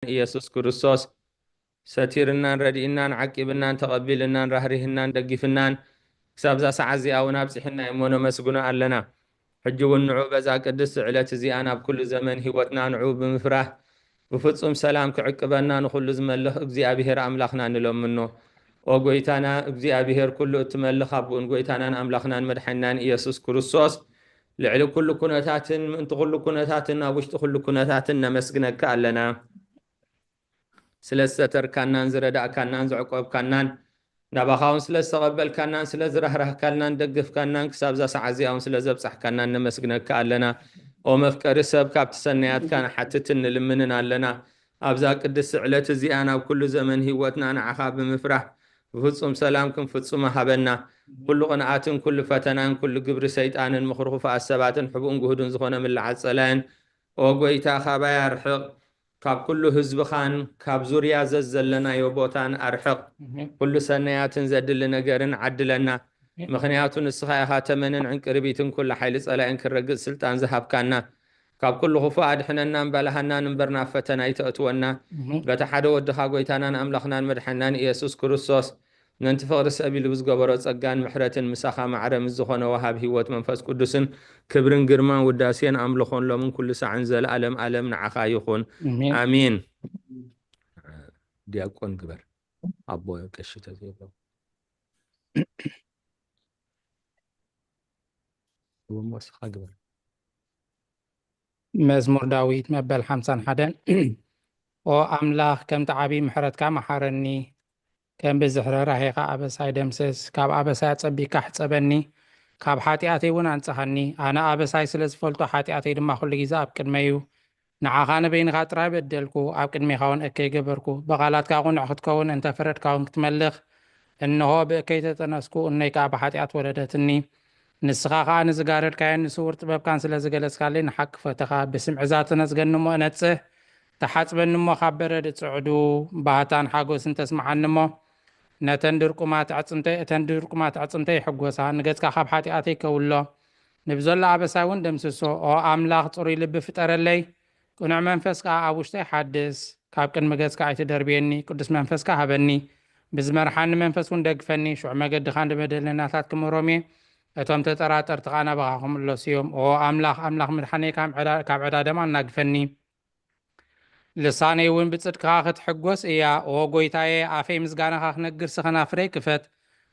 ኢየሱስ ክርስቶስ ሰቲርናን ረዲእናን ዓቂብናን ተቐቢልናን ራህሪህናን ደጊፍናን ክሳብዛ ሰዓት እዚኣ እውን ኣብፂሕና እሞ ነመስግኖ ኣለና። ሕጂ እውን ንዑ በዛ ቅድስቲ ዕለት እዚኣ ናብ ኩሉ ዘመን ህይወትና ንዑ ብምፍራህ ብፍጹም ሰላም ክዕቅበና ንኹሉ ዝመልኽ እግዚኣብሔር ኣምላኽና ንለምኖ። ኦ ጎይታና እግዚኣብሔር ኩሉ እትመልኽ ኣቦን ጎይታናን ኣምላኽናን መድሓኒናን ኢየሱስ ክርስቶስ ልዕሊ ኩሉ ኩነታትን ምእንቲ ኩሉ ኩነታትን ኣብ ውሽጢ ኩሉ ኩነታትን ነመስግነካ ኣለና። ስለ ዝተተርካናን ዝረዳእካናን ዘዕቆብካናን ናባኻ እውን ስለ ዝተቐበልካናን ስለ ዝራህራህካልናን ደገፍካናን ክሳብዛ ሰዓት እዚኣ እውን ስለ ዘብጻሕካናን ነመስግነካ ኣለና። ኦ መፍቀሪ ሰብ ካብቲ ሰናያትካ ንሓትትን ንልምንን ኣለና። ኣብዛ ቅድስቲ ዕለት እዚኣ ናብ ኩሉ ዘመን ህይወትና ንዓኻ ብምፍራህ ብፍጹም ሰላም ክንፍጽሞ ሃበና። ኩሉ ቅንኣትን ኩሉ ፈተናን ኩሉ ግብሪ ሰይጣንን ምኽሪ ክፉኣት ሰባትን ሕቡእን ግሁድን ዝኾነ ምልዓል ጸላይን ኦ ጎይታ ካባይ ኣርሕቕ። ካብ ኩሉ ህዝብኻን ካብ ዙርያ ዘዘለናዮ ቦታን ኣርሕቕ። ኩሉ ሰናያትን ዘድሊ ነገርን ዓድለና። ምኽንያቱ ንስኻ ኢኻ ተመንን ዕንቅርቢትን ኩሉ ሓይሊ ጸላእን ክረግጽ ስልጣን ዝሃብካና። ካብ ኩሉ ክፉእ ኣድሕነናን ባልሃናን እምበር ናብ ፈተና ኣይተእትወና። በቲ ሓደ ወድኻ ጎይታናን ኣምላኽናን መድሓናን ኢየሱስ ክርስቶስ ነንቲ ፍቕሪ ሰብ ኢሉ ብዝገበሮ ጸጋን ምሕረትን ምሳኻ ማዕረ ምስ ዝኾነ ወሃብ ህይወት መንፈስ ቅዱስን ክብርን ግርማን ውዳሴን ኣምልኾን ሎምን ኩሉ ሳዕን ዘለኣለም ኣለም ንዓኻ ይኹን። ኣሜን። ኣሜን። ዲያቆን ግበር። ኣቦ ቀሺ ተዘይብሎ። እሞ እስኻ ግበር። መዝሙር ዳዊት መበል ሓምሳን ሓደን። ኦ ኣምላኽ፣ ከምቲ ዓቢ ምሕረትካ መሓረኒ፣ ከም ብዝሒ ርህራሄኻ ኣበሳይ ደምስስ። ካብ ኣበሳይ ኣጸቢቕካ ሕጸበኒ፣ ካብ ሓጢኣተይ እውን ኣንጽሃኒ። ኣነ ኣበሳይ ስለ ዝፈልጦ፣ ሓጢኣተይ ድማ ኩሉ ግዜ ኣብ ቅድመይ እዩ። ንዓኻ ንበይንኻ ጥራይ በደልኩ፣ ኣብ ቅድሜኻ እውን እከይ ገበርኩ። ብቓላትካ ቅኑዕ ክትከውን እንተ ፈረድካ እውን ክትመልኽ፣ እንሆ ብእከይ ተጠነስኩ፣ እኖይ ከኣ ብሓጢኣት ወለደትኒ። ንስኻ ከኣ ንዝጋረድካዮን ንስዉር ጥበብካን ስለ ዝገለጽካለይ ንሓቂ ፈተኻ። ብስምዒ እዛ ተነጽገኒ እሞ እነጽህ፣ ተሓጽበኒ እሞ ካብ በረድ እጽዕዱ። ባህታን ሓጎስን ተስምዓኒ እሞ፣ ነተን ድርቁማት ኣዕጽምተይ፣ እተን ድርቁማት ኣዕጽምተይ ይሕጎሳ። ንገጽካ ካብ ሓጢኣተይ ከውሎ፣ ንብዘሎ ኣበሳይ እውን ደምስሶ። ኦ ኣምላኽ፣ ጽሩይ ልቢ ፍጠረለይ፣ ቅኑዕ መንፈስ ከኣ ኣብ ውሽጠይ ሓድስ። ካብ ቅድሚ ገጽካ ኣይትደርብየኒ፣ ቅዱስ መንፈስካ ሃበኒ። ብዝመርሓኒ መንፈስ እውን ደግፈኒ። ሽዑ መገድኻ ንበደለኛታት ክምህሮም እየ፣ እቶም ተጠራጠርቲ ከኣ ናባኻ ክምለሱ እዮም። ኦ ኣምላኽ፣ ኣምላኽ ምድሓነይ፣ ካብ ዕዳ፣ ካብ ዕዳ ደም ኣናግፈኒ። ልሳነይ እውን ብጽድቅኻ ክትሕጎስ እያ። ኦ ጎይታየ፣ ኣፈይ ምስጋናኻ ክነግርሲ ከናፍረይ ክፈት።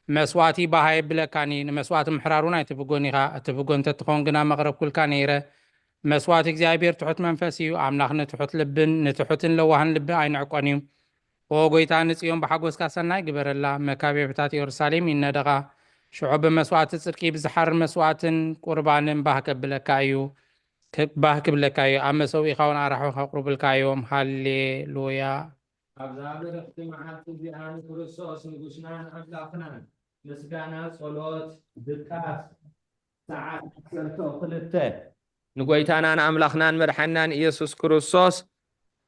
መስዋእቲ ባህ ኣየብለካን እዩ፣ ንመስዋእቲ ምሕራር እውን ኣይትብጎን ኢኻ። እትብጎ እንተ ትኸውን ግና መቕረብኩልካ ነይረ። መስዋእቲ እግዚኣብሔር ትሑት መንፈስ እዩ። ኣምላኽ ንትሑት ልብን ንትሑትን ለዋህን ልቢ ኣይንዕቆን እዩ። ኦ ጎይታ፣ ንጽዮን ብሓጎስካ ሰናይ ግበረላ፣ መካብብታት የሩሳሌም ይነደቓ። ሽዑ ብመስዋእቲ ጽድቂ ብዝሓርር መስዋእትን ቁርባንን ባህ ከብለካ እዩ። ክባህ ክብለካ እዩ። ኣብ መሰውኢኻ እውን ኣራሑ ከቕርቡልካ እዮም። ሃሌሉያ። ኣብዛ በረኽቲ መዓልቲ እዚኣ ንክርስቶስ ንጉስናን ኣምላኽናን ምስጋና፣ ጸሎት፣ ድቃስ፣ ሰዓት ዓሰርተ ክልተ ንጎይታናን ኣምላኽናን መድሓናን ኢየሱስ ክርስቶስ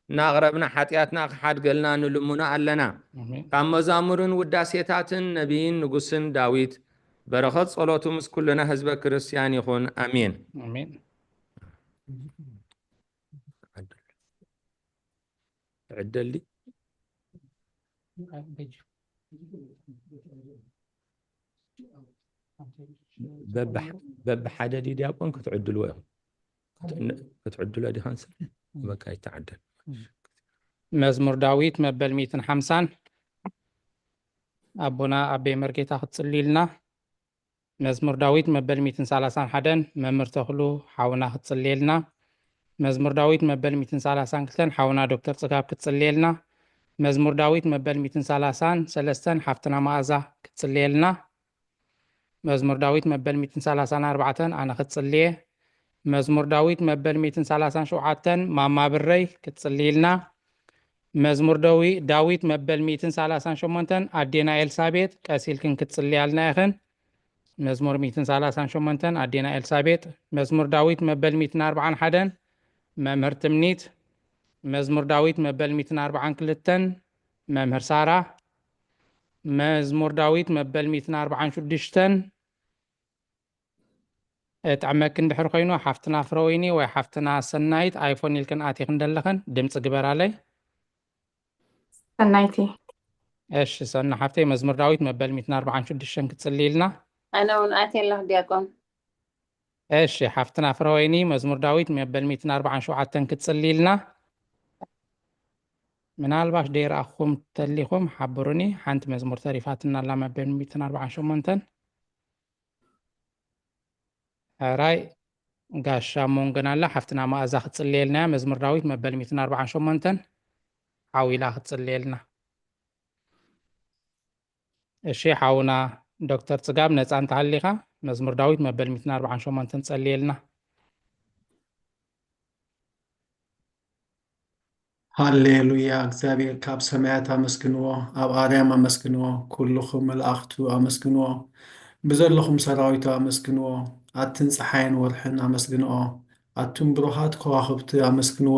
እናቕረብና ሓጢኣትና ክሓድገልና ንልምኖ ኣለና። ኣሜን። ካብ መዛሙርን ውዳሴታትን ነቢይን ንጉስን ዳዊት በረኸት ጸሎቱ ምስ ኩልና ህዝበ ክርስትያን ይኹን። ኣሜን። ኣሜን። ዕደል ድዩ? በብሓ-፣ በብሓደ ድዩ ዲያቆን ክትዕድልዎ ኢኹም? ክትዕን-፣ ክትዕድሎ ዲኻ ንስኻ? በቃ ይተዓደል። መዝሙር ዳዊት መበል ሚእትን ሓምሳን። ኣቦና ኣበይ መርጌታ ክትጽልዩልና። መዝሙር ዳዊት መበል ሚእትን ሰላሳን ሓደን። መምህር ተኽሉ ሓውና ክትጽልየልና። መዝሙር ዳዊት መበል ሚእትን ሰላሳን ክልተን። ሓውና ዶክተር ጽጋብ ክትጽልየልና። መዝሙር ዳዊት መበል ሚእትን ሰላሳን ሰለስተን። ሓፍትና መኣዛ ክትጽልየልና። መዝሙር ዳዊት መበል ሚእትን ሰላሳን ኣርባዕተን። ኣነ ክትጽልየ። መዝሙር ዳዊት መበል ሚእትን ሰላሳን ሸውዓተን። ማማ ብረይ ክትጽልይልና። መዝሙር ደዊ-፣ ዳዊት መበል ሚእትን ሰላሳን ሸሞንተን። ኣዴና ኤልሳቤጥ ቀስ ኢልክን ክትጽልያልና ኢኽን። መዝሙር ሚእትን ሰላሳን ሸሞንተን። ኣዴና ኤልሳቤጥ። መዝሙር ዳዊት መበል ሚእትን ኣርባዓን ሓደን። መምህር ትምኒት። መዝሙር ዳዊት መበል ሚእትን ኣርባዓን ክልተን። መምህር ሳራ። መዝሙር ዳዊት መበል ሚእትን ኣርባዓን ሽዱሽተን። እጥዕመኪ እንድሕር ኮይኑ፣ ሓፍትና ፍረወይኒ ወይ ሓፍትና ሰናይት፣ ኣይፎን ኢልክን ኣቲኽን ደለኽን፣ ድምፂ ግበራለይ። ሰናይቲ። እሺ፣ ሰና ሓፍተይ፣ መዝሙር ዳዊት መበል ሚእትን ኣርባዓን ሽዱሽተን ክትጽልይልና። ኣነ እውን ኣትየ ኣለኹ ዲያቆን። እሺ፣ ሓፍትና ፍረወይኒ፣ መዝሙር ዳዊት መበል ሚእትን ኣርባዓን ሸውዓተን ክትጽልይልና። ምናልባሽ ደይረኣኹም ተሊኹም ሓብሩኒ። ሓንቲ መዝሙር ተሪፋትና ኣላ፣ መበል ሚእትን ኣርባዓን ሸሞንተን። ሕራይ፣ ጋሻ ሞንገን ኣላ፣ ሓፍትና መኣዛ ክትጽልየልና እያ። መዝሙር ዳዊት መበል ሚእትን ኣርባዓን ሸሞንተን ሓዊላ ክትጽልየልና። እሺ፣ ሓውና ዶክተር ጽጋብ፣ ነጻ እንተሃሊኻ፣ መዝሙር ዳዊት መበል ሚእትን ኣርባዓን ሸሞንተን ጸልየልና። ሃሌሉያ፣ እግዚኣብሔር ካብ ሰማያት ኣመስግንዎ፣ ኣብ ኣርያም ኣመስግንዎ፣ ኩልኹም መላእኽቱ ኣመስግንዎ፣ ብዘለኹም ሰራዊቱ ኣመስግንዎ፣ ኣትን ጸሓይን ወርሕን ኣመስግንኦ፣ ኣቱም ብሩኻት ከዋኽብቲ ኣመስግንዎ፣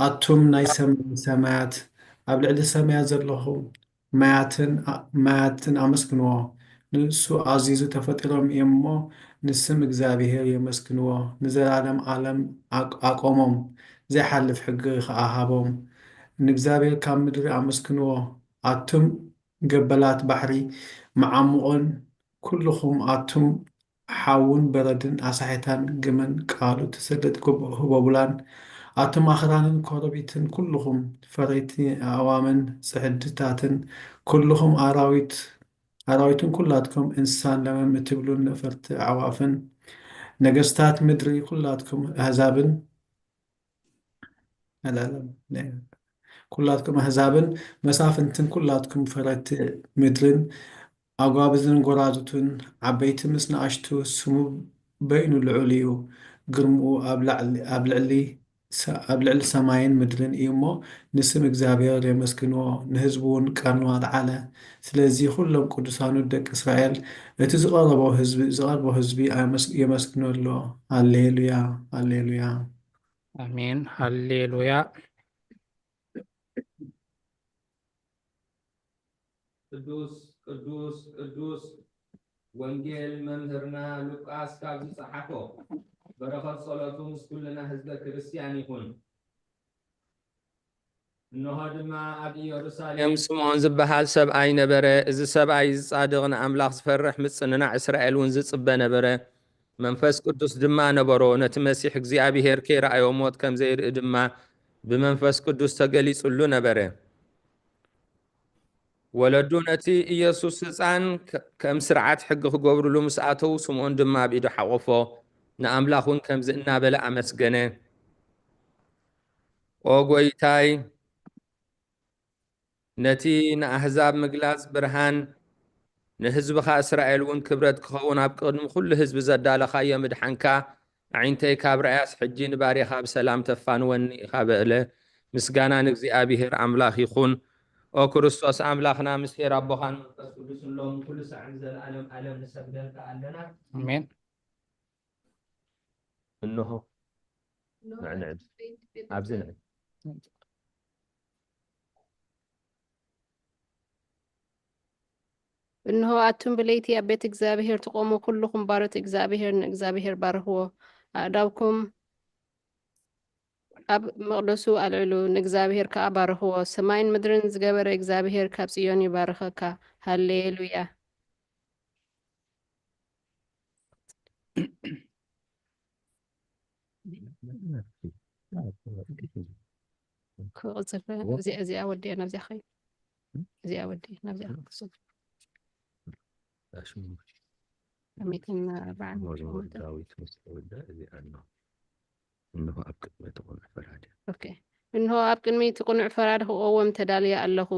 ኣቱም ናይ ሰማይ ሰማያት፣ ኣብ ልዕሊ ሰማያት ዘለኹም ማያትን ማያትን ኣመስግንዎ። ንሱ ኣዚዙ ተፈጢሮም እዮም እሞ ንስም እግዚኣብሔር የመስግንዎ። ንዘላለም ዓለም ኣቅ- ኣቆሞም፣ ዘይሓልፍ ሕጊ ኸኣ ሃቦም። ንእግዚኣብሔር ካብ ምድሪ ኣመስግንዎ። ኣቱም ገበላት ባሕሪ መዓሙቖን ኩልኹም ኣቱም ሓውን በረድን ኣሳሒታን ግመን ቃሉ ትሰደድ ህቦቡላን ኣቱም ኣኽራንን ኮረቢትን ኩልኹም ፈረይቲ ኣእዋምን ጽሕድታትን ኩልኹም ኣራዊት ኣራዊትን ኩላትኩም እንስሳን ለመም እትብሉን ነፈርቲ ኣዕዋፍን ነገስታት ምድሪ ኩላትኩም ኣህዛብን ኣላለም ኩላትኩም ኣህዛብን መሳፍንትን ኩላትኩም ፈረይቲ ምድርን ኣጓብዝን ጎራዙትን ዓበይቲ ምስ ንኣሽቱ ስሙ በይኑ ልዑል እዩ። ግርምኡ ኣብ ላዕሊ- ኣብ ልዕሊ ሰ- ኣብ ልዕሊ ሰማይን ምድርን እዩ እሞ ንስም እግዚኣብሔር የመስግንዎ፣ ንህዝቡ እውን ቀርኑ ኣልዓለ። ስለዚ ኩሎም ቅዱሳኑ ደቂ እስራኤል እቲ ዝቐረቦ ህዝቢ ዝቐርቦ ህዝቢ ኣመስ- የመስግኖ ኣሎ። ሃሌሉያ ሃሌሉያ። ኣሜን ሃሌሉያ። ቅዱስ ቅዱስ ቅዱስ ወንጌል መምህርና ሉቃስ ካብ ዝጸሓፎ በረኸት ጸሎቱ ምስ ኩልና ህዝበ ክርስቲያን ይኹን። እንሆ ድማ ኣብ ኢየሩሳሌም ስምዖን ዝበሃል ሰብኣይ ነበረ። እዚ ሰብኣይ እዚ ጻድቕ ንኣምላኽ ዝፈርሕ ምጽንናዕ እስራኤል እውን ዝጽበ ነበረ። መንፈስ ቅዱስ ድማ ነበሮ። ነቲ መሲሕ እግዚኣብሔር ከይረኣዮ ሞት ከም ዘይርኢ ድማ ብመንፈስ ቅዱስ ተገሊጹሉ ነበረ። ወለዱ ነቲ ኢየሱስ ህፃን ከ- ከም ስርዓት ሕጊ ክገብርሉ ምስ ኣተዉ ስምዖን ድማ ኣብ ኢዱ ሓቆፎ ንኣምላኽ እውን ከምዚ እናበለ ኣመስገነ። ኦ ጎይታይ ነቲ ንኣህዛብ ምግላጽ ብርሃን ንህዝብኻ እስራኤል እውን ክብረት ክኸውን ኣብ ቅድሚ ኩሉ ህዝቢ ዘዳለኻዮ ምድሓንካ ኣዒንተይ ካብ ረኣያስ ሕጂ ንባርያኻ ብሰላም ተፋንወኒ ኢኻ በለ። ምስጋና ንእግዚኣብሔር ኣምላኽ ይኹን። ኦ ክርስቶስ ኣምላኽና ምስ ሄር ኣቦኻን መንፈስ ቅዱስን ሎም ኩሉ ሳዕ ንዘለኣለም ኣለም ንሰግደልካ ኣለና። ኣሜን። እንሆ ንዕንዕድ ኣብዚ ንዕድ እንሆ ኣቱም ብለይቲ ኣብ ቤት እግዚኣብሔር ትቆሙ ኩልኹም ባሮት እግዚኣብሔር ንእግዚኣብሔር ባርኽዎ። ኣእዳውኩም ኣብ መቕደሱ ኣልዕሉ ንእግዚኣብሔር ከኣ ባርኽዎ። ሰማይን ምድርን ዝገበረ እግዚኣብሔር ካብ ጽዮን ይባርኸካ። ሃሌሉያ። ክቕጽል እዚኣ እዚኣ ወዲያ ናብዚኣ ኸይ እዚኣ ወዲያ ናብዚኣ ክቕጽል ሚእትን ኣርባዓን መዝሙር ዳዊት ምስ ተወድአ እዚኣ ኣሎ። እንሆ ኣብ ቅድሚ እቲ ቁኑዕ ፈራዲ። ኦኬ። እንሆ ኣብ ቅድሚ እቲ ቁኑዕ ፈራዲ ክቐውም ተዳልየ ኣለኹ።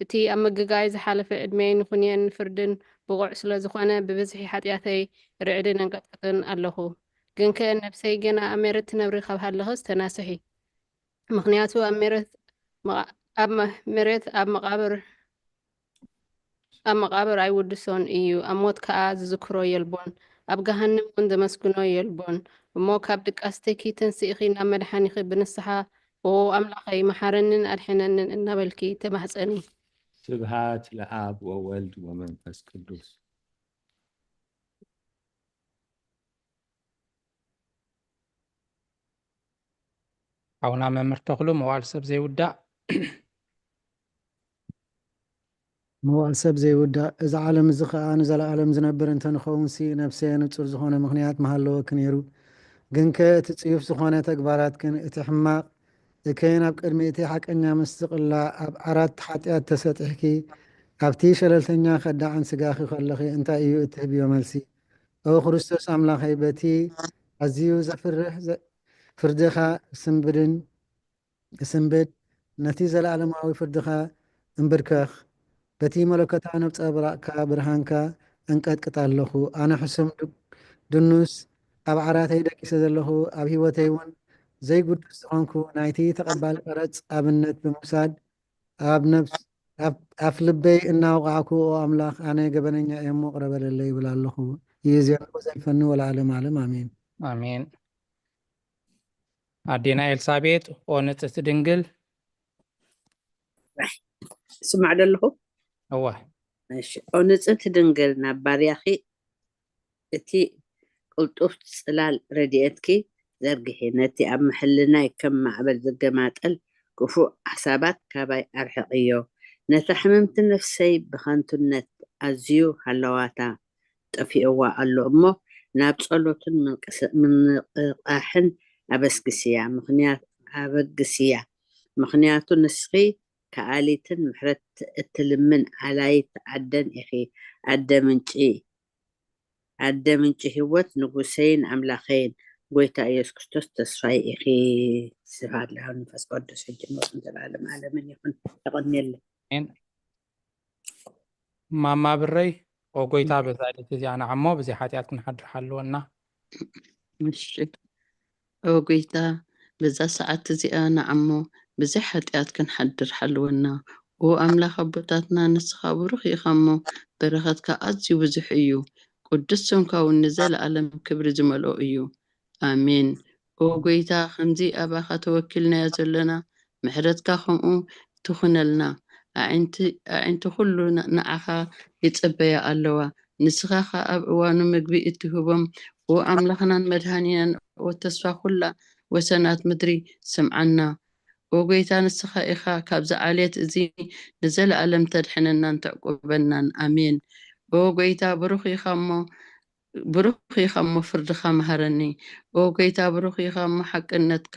እቲ ኣብ ምግጋይ ዝሓለፈ ዕድመይ ንኹንየን ፍርድን ብቑዕ ስለ ዝኾነ ብብዝሒ ሓጢኣተይ ርዕድን ኣንቀጥቅጥን ኣለኹ። ግንከ ነብሰይ ገና ኣብ ሜረት ትነብሪ ካብ ሃለኽስ ተናስሒ። ምኽንያቱ ኣብ ሜረት መቓ- ኣብ መ- ሜረት ኣብ መቓብር ኣብ መቓብር ኣይውድሶን እዩ፣ ኣብ ሞት ከኣ ዝዝክሮ የልቦን፣ ኣብ ገሃንም እውን ዘመስግኖ የልቦን። እሞ ካብ ድቃስትኪ ተንሲእኺ ናብ መድሓኒኺ ብንስሓ ኦ ኣምላኸይ መሓረንን ኣድሕነንን እናበልኪ ተማሕጸኒ። ስብሃት ለኣብ ወወልድ ወመንፈስ ቅዱስ። ሓውና መምህር ተኽሉ መዋል ሰብ ዘይውዳእ። መዋእል ሰብ ዘይውዳእ፣ እዚ ዓለም እዚ ኸኣ ንዘለኣለም ዝነብር እንተ ንኸውንሲ፣ ነፍሰየ ንጹር ዝኾነ ምኽንያት ምሃለወኪ ነይሩ። ግንከ እቲ ጽዩፍ ዝኾነ ተግባራትክን እቲ ሕማቕ እከይን ኣብ ቅድሚ እቲ ሓቀኛ ምስ ዝቕላዕ፣ ኣብ ዓራት ሓጢኣት ተሰጢሕኪ፣ ኣብቲ ሸለልተኛ ከዳዕን ስጋኺ ከለኺ እንታይ እዩ እትህብዮ መልሲ? ኦ ክርስቶስ ኣምላኸይ፣ በቲ ኣዝዩ ዘፍርህ ዘ-፣ ፍርድኻ ስንብድን ስንብድ፣ ነቲ ዘለኣለማዊ ፍርድኻ እንብርከኽ። በቲ መለኮታዊ ነብጸብራቕካ ብርሃንካ እንቀጥቅጥ ኣለኹ። ኣነ ሕሱም ድ-፣ ድኑስ ኣብ ዓራተይ ደቂሰ ዘለኹ፣ ኣብ ህይወተይ እውን ዘይግዱስ ዝኾንኩ፣ ናይቲ ተቐባሊ ቀረጽ ኣብነት ብምውሳድ፣ ኣብ ነፍስ-፣ ኣብ ኣፍ ልበይ እናወቓዕኩ፣ "ኦ ኣምላኽ፣ ኣነ ገበነኛ እየ እሞ ቅረ በለለይ" ይብል ኣለኹ። ይእዜኑ ወዘልፈኒ ወለዓለመ ዓለም ኣሜን። ኣሜን። ኣዴና ኤልሳቤጥ፣ ኦ ንጽሕቲ ድንግል። ስማዕ ዶ ኣለኹ? እወ። እሺ። ኦ ንጽሕቲ ድንግል፣ ናብ ባርያኺ እቲ ቅልጡፍ ጽላል ረድኤትኪ ዘርግሒ፣ ነቲ ኣብ ምሕልናይ ከም ማዕበል ዝገማጠል ክፉእ ሓሳባት ካባይ ኣርሕቕዮ። ነታ ሕምምቲ ነፍሰይ ብኸንቱነት ኣዝዩ ሃለዋታ ጠፊእዋ ኣሎ እሞ፣ ናብ ጸሎትን ምንቅስ-፣ ምንቕቓሕን ኣበስግስያ፣ ምኽንያት-፣ ኣበግስያ። ምኽንያቱ ንስኺ ከኣሊትን ምሕረት እትልምን ኣላይት ኣደን ኢኺ። ኣደ ምንጪ፣ ኣደ ምንጪ ህይወት፣ ንጉሰይን ኣምላኸይን፣ ጎይታ ኢየሱስ ክርስቶስ ተስፋይ ኢኺ። ስብሐት ለአብ መንፈስ ቅዱስ፣ ሕጂ ንወስን ዘላለም ዓለምን ይኹን። የቐንየለይ። ኣሜን። ማማ ብረይ፣ ኦ ጎይታ፣ በዛ ሌሊት እዚኣ ንዓሞ ብዘይ ሓጢኣት ክንሓድር ሓልወና። እሺ። ኦ ጎይታ፣ በዛ ሰዓት እዚኣ ንዓሞ ብዘይ ሓጢኣት ክንሓድር ሓልወና። ኦ ኣምላኽ ኣቦታትና፣ ንስኻ ብሩኽ ኢኻ እሞ፣ በረኸትካ ኣዝዩ ብዙሕ እዩ። ቅዱስ ስምካ እውን ንዘለኣለም ክብሪ ዝመልኦ እዩ። ኣሜን። ኦ ጎይታ፣ ከምዚ ኣባኻ ተወኪልናዮ ዘለና፣ ምሕረትካ ከምኡ ትኹነልና። ኣዒንቲ፣ ኣዒንቲ ኩሉ ን-፣ ንዓኻ ይጽበያ ኣለዋ። ንስኻ ኸኣ ኣብ እዋኑ ምግቢ እትህቦም፣ ኦ ኣምላኽናን መድሃኒናን፣ ኦ ተስፋ ኩላ ወሰናት ምድሪ፣ ስምዓና። ኦ ጎይታ፣ ንስኻ ኢኻ ካብዚ ዓሌት እዚ ንዘለኣለም ተድሕነናን ተዕቁበናን። ኣሜን። ኦ ጎይታ፣ ብሩኽ ኢኻ እሞ፣ ብሩኽ ኢኻ እሞ ፍርድኻ መሃረኒ። ኦ ጎይታ፣ ብሩኽ ኢኻ እሞ ሓቅነትካ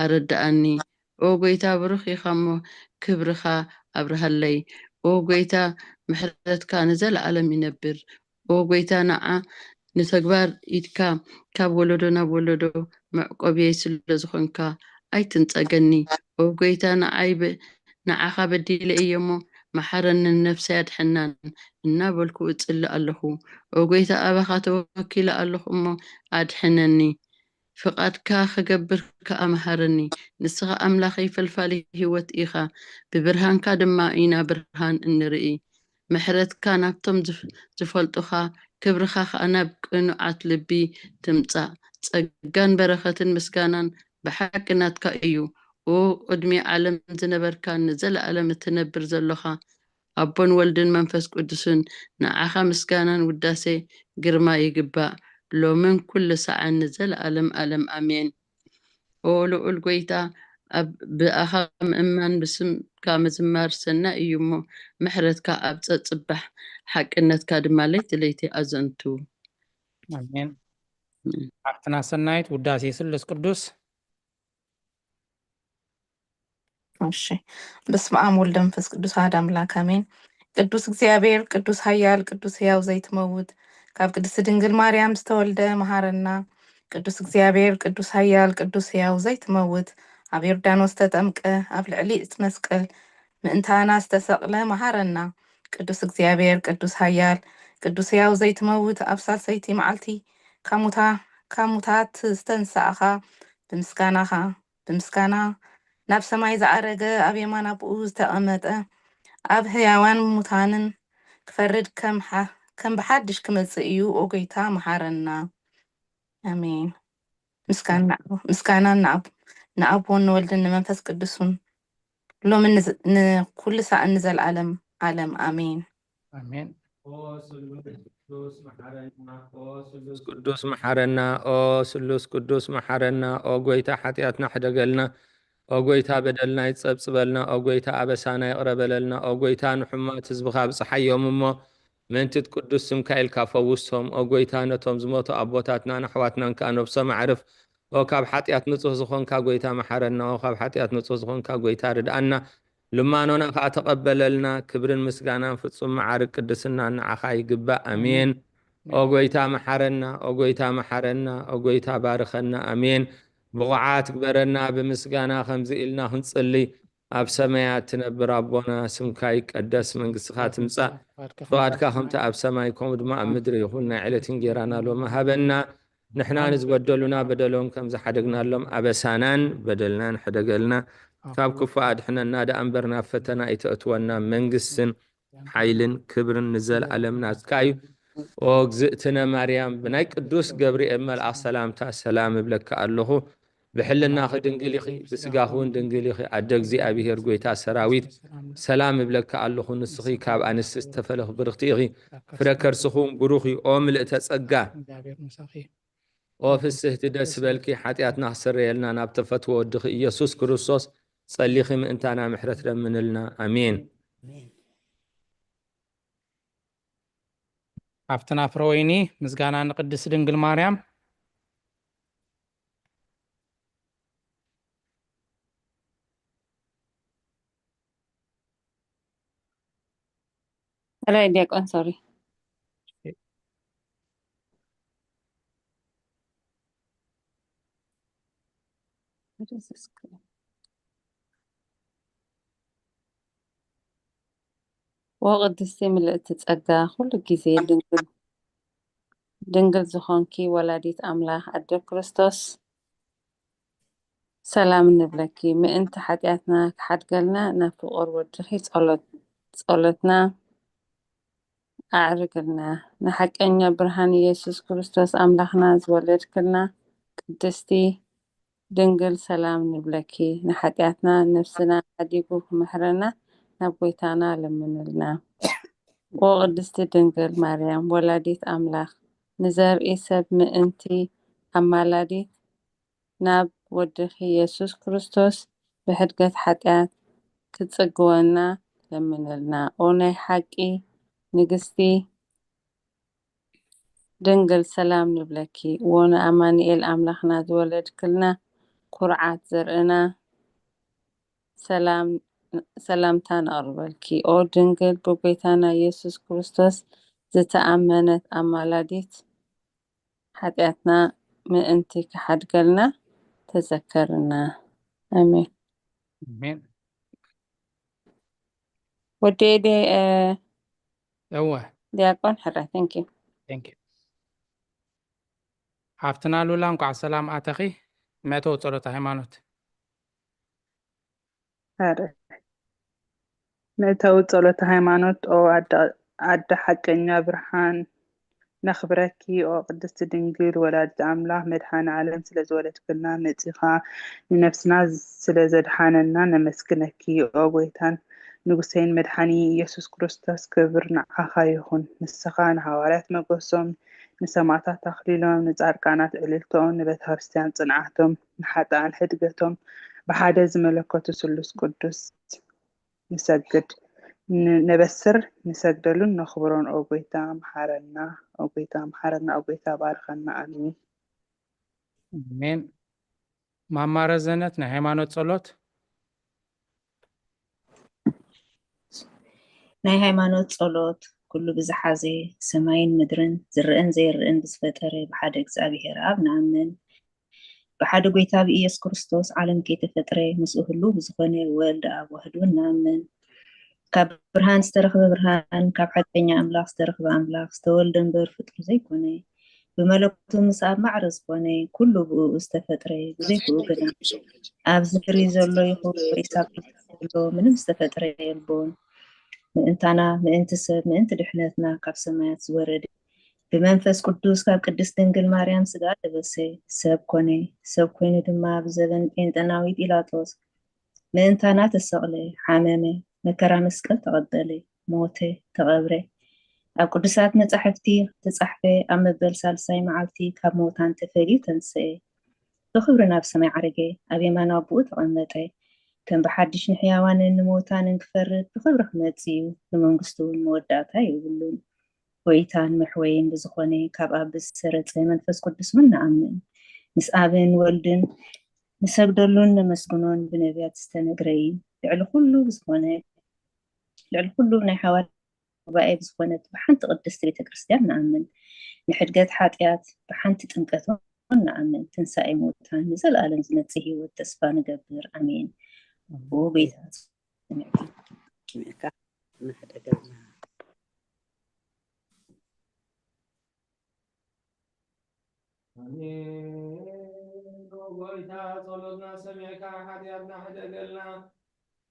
ኣረድኣኒ። ኦ ጎይታ፣ ብሩኽ ኢኻ እሞ ክብርኻ ኣብርሃለይ። ኦ ጎይታ፣ ምሕረትካ ንዘለኣለም ይነብር። ኦ ጎይታ፣ ንዓ ንተግባር ኢድካ ካብ ወለዶ ናብ ወለዶ መዕቆብየይ ስለ ዝኾንካ ኣይትንጸገኒ። ኦ ጎይታ፣ ንዓይ በ-፣ ንዓኻ በዲለ እየ እሞ መሓረኒ፣ ንነፍሰይ ኣድሕናን እናበልኩ እጽሊ ኣለኹ። ኦ ጎይታ፣ ኣባኻ ተወኪለ ኣለኹ እሞ ኣድሕነኒ። ፍቓድካ ክገብር ከኣ መሃረኒ። ንስኻ ኣምላኸይ ፈልፋሊ ህይወት ኢኻ፣ ብብርሃንካ ድማ ኢና ብርሃን እንርኢ። ምሕረትካ ናብቶም ዝፍ-፣ ዝፈልጡኻ፣ ክብርኻ ከኣ ናብ ቅኑዓት ልቢ ትምጻእ። ጸጋን በረኸትን ምስጋናን ብሓቂ ናትካ እዩ። ኦ ቅድሚ ዓለም ዝነበርካን ንዘለኣለም እትነብር ዘሎኻ፣ ኣቦን ወልድን መንፈስ ቅዱስን፣ ንዓኻ ምስጋናን ውዳሴ ግርማ ይግባእ፣ ሎምን ኩሉ ሰዓን ንዘለኣለም ኣለም ኣሜን። ኦ ልዑል ጎይታ፣ ኣብ ብኣኻ ምእማን ብስምካ ምዝማር ሰናይ እዩ እሞ፣ ምሕረትካ ኣብ ጸጽባሕ፣ ሓቅነትካ ድማ ለይቲ ለይቲ ኣዘንቱ። ኣሜን። ሓፍትና ሰናይት፣ ውዳሴ ስሉስ ቅዱስ። እሺ። በስመ አብ ወልድ መንፈስ ቅዱስ አሐድ አምላክ አሜን። ቅዱስ እግዚኣብሔር፣ ቅዱስ ኃያል፣ ቅዱስ ሕያው ዘይትመውት፣ ካብ ቅድስት ድንግል ማርያም ዝተወልደ መሐረና። ቅዱስ እግዚኣብሔር፣ ቅዱስ ኃያል፣ ቅዱስ ሕያው ዘይትመውት፣ ኣብ ዮርዳኖስ ዝተጠምቀ፣ ኣብ ልዕሊ እቲ መስቀል ምእንታና ዝተሰቕለ መሐረና። ቅዱስ እግዚኣብሔር፣ ቅዱስ ኃያል፣ ቅዱስ ሕያው ዘይትመውት፣ ኣብ ሳልሰይቲ መዓልቲ ካብ ሙታ-፣ ካብ ሙታት ዝተንሳእኻ፣ ብምስጋናኻ፣ ብምስጋና ናብ ሰማይ ዝዓረገ፣ ኣብ የማን ኣቦኡ ዝተቐመጠ፣ ኣብ ሕያዋን ሙታንን ክፈርድ ከም ሓ-፣ ከም ብሓድሽ ክመጽእ እዩ። ኦ ጎይታ፣ መሓረና። ኣሜን። ምስጋና፣ ምስጋና ንኣብ-፣ ንኣቦን ንወልድን ንመንፈስ ቅዱስን፣ ሎምን ንዝ-፣ ንኩሉ ሳዕን ንዘለዓለም ዓለም። ኣሜን። ኣሜን። ኦ ስሉስ ቅዱስ መሓረና፣ ኦ ስሉስ ቅዱስ መሓረና፣ ኦ ስሉስ ቅዱስ መሓረና፣ ኦ ጎይታ ሓጢኣትና ሕደገልና፣ ኦ ጎይታ በደልና ይጸብጽበልና፣ ኦ ጎይታ ኣበሳና ይቕረ በለልና፣ ኦ ጎይታ ንሕሙማት ህዝብኻ ኣብጽሓዮም እሞ ምእንቲ ቅዱስ ስምካ ኢልካ ፈውሶም፣ ኦ ጎይታ ነቶም ዝሞቱ ኣቦታትናን ኣሕዋትናን ከኣ ነብሶም ኣዕርፍ፣ ኦ ካብ ሓጢኣት ንጹህ ዝኾንካ ጎይታ መሓረና፣ ኦ ካብ ሓጢኣት ንጹህ ዝኾንካ ጎይታ ርድኣና፣ ልማኖና ከኣ ተቐበለልና፣ ክብርን ምስጋናን ፍጹም መዓርግ ቅድስናን ንዓኻ ይግባእ። ኣሜን። ኦ ጎይታ መሓረና፣ ኦ ጎይታ መሓረና፣ ኦ ጎይታ ባርኸና። ኣሜን። ብቑዓት ግበረና፣ ብምስጋና ከምዚ ኢልና ክንጽሊ። ኣብ ሰማያት ትነብር ኣቦና፣ ስምካ ይቀደስ፣ መንግስትኻ ትምጻእ፣ ፍቓድካ ከምቲ ኣብ ሰማይ ከምኡ ድማ ኣብ ምድሪ ይኹን። ናይ ዕለት እንጌራና ሎሚ ሃበና። ንሕና ንዝበደሉና በደሎም ከም ዝሓደግናሎም ኣበሳናን በደልናን ሕደገልና። ካብ ክፉእ ኣድሕነና ደኣ እምበር ናብ ፈተና ኣይተእትወና። መንግስትን ሓይልን ክብርን ንዘለኣለም ናትካ እዩ። ኦ እግዝእትነ ማርያም፣ ብናይ ቅዱስ ገብርኤል መልኣኽ ሰላምታ ሰላም እብለካ ኣለኹ። ብሕልናኺ ድንግል ኢኺ፣ ብስጋኺ እውን ድንግል ኢኺ። ኣደ እግዚኣብሔር፣ ጎይታ ሰራዊት፣ ሰላም እብለካ ኣለኹ። ንስኺ ካብ ኣንስቲ ዝተፈለኺ ብርኽቲ ኢኺ፣ ፍረ ከርስኺ እውን ብሩኽ እዩ። ኦ ምልእተ ጸጋ፣ እግዚኣብሔር ምሳኺ። ኦ ፍስህቲ፣ ደስ በልኪ፣ ሓጢኣትና ክስረየልና ናብ ተፈትዎ ወድኺ ኢየሱስ ክርስቶስ ጸሊኺ ምእንታና ምሕረት ለምንልና። ኣሜን። ሃብትና ፍረ ወይኒ፣ ምስጋና ንቅድስት ድንግል ማርያም። ካልኣይ ዲያቆን፣ ሶሪ። ወቅድስቲ ምልእቲ ጸጋ፣ ኩሉ ግዜ ድንግል ድንግል ዝኾንኪ ወላዲት ኣምላኽ ኣደ ክርስቶስ፣ ሰላም ንብለኪ። ምእንቲ ሓጢኣትና ክሓድገልና ናብ ፍቑር ወድኺ ጸሎት ጸሎትና ኣዕርግልና። ንሓቀኛ ብርሃን ኢየሱስ ክርስቶስ ኣምላኽና ዝወለድክልና ቅድስቲ ድንግል ሰላም ንብለኪ። ንሓጢኣትና ነፍስና ሓዲጉ ክምሕረና ናብ ጎይታና ለምንልና። ኦ ቅድስቲ ድንግል ማርያም ወላዲት ኣምላኽ፣ ንዘርኢ ሰብ ምእንቲ ኣማላዲት ናብ ወድኺ ኢየሱስ ክርስቶስ ብሕድገት ሓጢኣት ክትጽግወና ለምንልና። ኦ ናይ ሓቂ ንግስቲ ድንግል ሰላም ንብለኪ። ዎ ንኣማኑኤል ኣምላኽና ዝወለድክልና ኩርዓት ዘርእና ሰላም ሰላምታ ነቕርበልኪ። ኦ ድንግል ብጎይታና ኢየሱስ ክርስቶስ ዝተኣመነት ኣማላዲት ሓጢኣትና ምእንቲ ክሓድገልና ተዘከርና። ኣሜን። ኣሜን። ወዲ ኤዴ እወ ዲያቆን ሕራይ thank you። thank you። ሓፍትና ሉላ እንኳዕ ሰላም ኣተኺ። መእተዊ ጸሎተ ሃይማኖት። ኣረ መእተዊ ጸሎተ ሃይማኖት። ኦ ኣደ ኣደ ሓቀኛ ብርሃን ነኽብረኪ። ኦ ቅድስቲ ድንግል ወላዲት ኣምላኽ መድሓኒ ዓለም ስለ ዝወለድክልና መጺኻ ንነፍስና ስለ ዘድሓነና ነመስግነኪ። ኦ ጎይታን ንጉሰይን መድሓኒ ኢየሱስ ክርስቶስ ክብር ንዓኻ ይኹን። ንስኻ ንሃዋርያት መጎሶም ንሰማእታት ኣኽሊሎም ንጻድቃናት ዕልልትኦም ንቤተክርስትያን ጽንዓቶም ንሓጥኣን ሕድገቶም ብሓደ ዝመለከቱ ስሉስ ቅዱስ ንሰግድ ነበስር ንሰግደሉን ነኽብሮን ኦ ጎይታ መሓረና ኦ ጎይታ መሓረና ኦ ጎይታ ባርኸና ኣሜን። ኣሜን። ማማ ረዘነት ናይ ሃይማኖት ጸሎት። ናይ ሃይማኖት ጸሎት። ኩሉ ብዝሓዘ ሰማይን ምድርን ዝረኣን ዘይረኣን ብዝፈጠረ ብሓደ እግዚኣብሔር ኣብ ንኣምን። ብሓደ ጎይታ ብኢየሱስ ክርስቶስ ዓለም ከይተፈጥረ ምስኡ ህሉው ብዝኾነ ወልድ ኣብ ዋህድ እውን ንኣምን። ካብ ብርሃን ዝተረኽበ ብርሃን፣ ካብ ሓቀኛ ኣምላኽ ዝተረኽበ ኣምላኽ፣ ዝተወልደ እምበር ፍጡር ዘይኮነ፣ ብመለኮቱ ምስ ኣብ ማዕረ ዝኾነ፣ ኩሉ ብእኡ ዝተፈጥረ፣ ብዘይ ብኡ ግና ኣብዚ ምድሪ ዘሎ ይኹን ወይስ ኣብ ዘሎ ምንም ዝተፈጥረ የልቦን። ምእንታና፣ ምእንቲ ሰብ፣ ምእንቲ ድሕነትና ካብ ሰማያት ዝወረደ፣ ብመንፈስ ቅዱስ ካብ ቅድስት ድንግል ማርያም ስጋ ለበሰ፣ ሰብ ኮነ። ሰብ ኮይኑ ድማ ኣብ ዘበን ጴንጠናዊ ጲላጦስ ምእንታና ተሰቕለ፣ ሓመመ፣ መከራ መስቀል ተቐበለ፣ ሞተ፣ ተቐብረ። ኣብ ቅዱሳት መጻሕፍቲ ተጻሕፈ፣ ኣብ መበል ሳልሳይ መዓልቲ ካብ ሙታን ተፈልዩ ተንስኤ። ብኽብሪ ናብ ሰማይ ዓረገ፣ ኣብ የማን ኣቦኡ ተቐመጠ። ከም ብሓድሽ ንሕያዋንን ንሞታንን ክፈርድ ብኽብሪ ክመጽእ እዩ። ንመንግስቱ እውን መወዳእታ የብሉን። ጎይታን መሕወይን ብዝኾነ ካብ ኣብ ብዝሰረጸ መንፈስ ቅዱስ እውን ንኣምን። ምስ ኣብን ወልድን ንሰግደሉን ነመስግኖን ብነቢያት ዝተነግረ እዩ። ልዕሊ ኩሉ ብዝኾነ ልዕሊ ኩሉ ናይ ሓዋርያት ጉባኤ ብዝኾነት ብሓንቲ ቅድስቲ ቤተ ክርስቲያን ንኣምን። ንሕድገት ሓጢኣት ብሓንቲ ጥምቀት እውን ንኣምን። ትንሳኤ ሙታን ንዘለኣለም ዝመጽእ ህይወት ተስፋ ንገብር። ኣሜን። ብኡ ጎይታ ሰሚዕካ ንሕደገልና። ኣሜን። ጎይታ ጸሎትና ሰሚዕካ ሓጢኣትና ሕደገልና።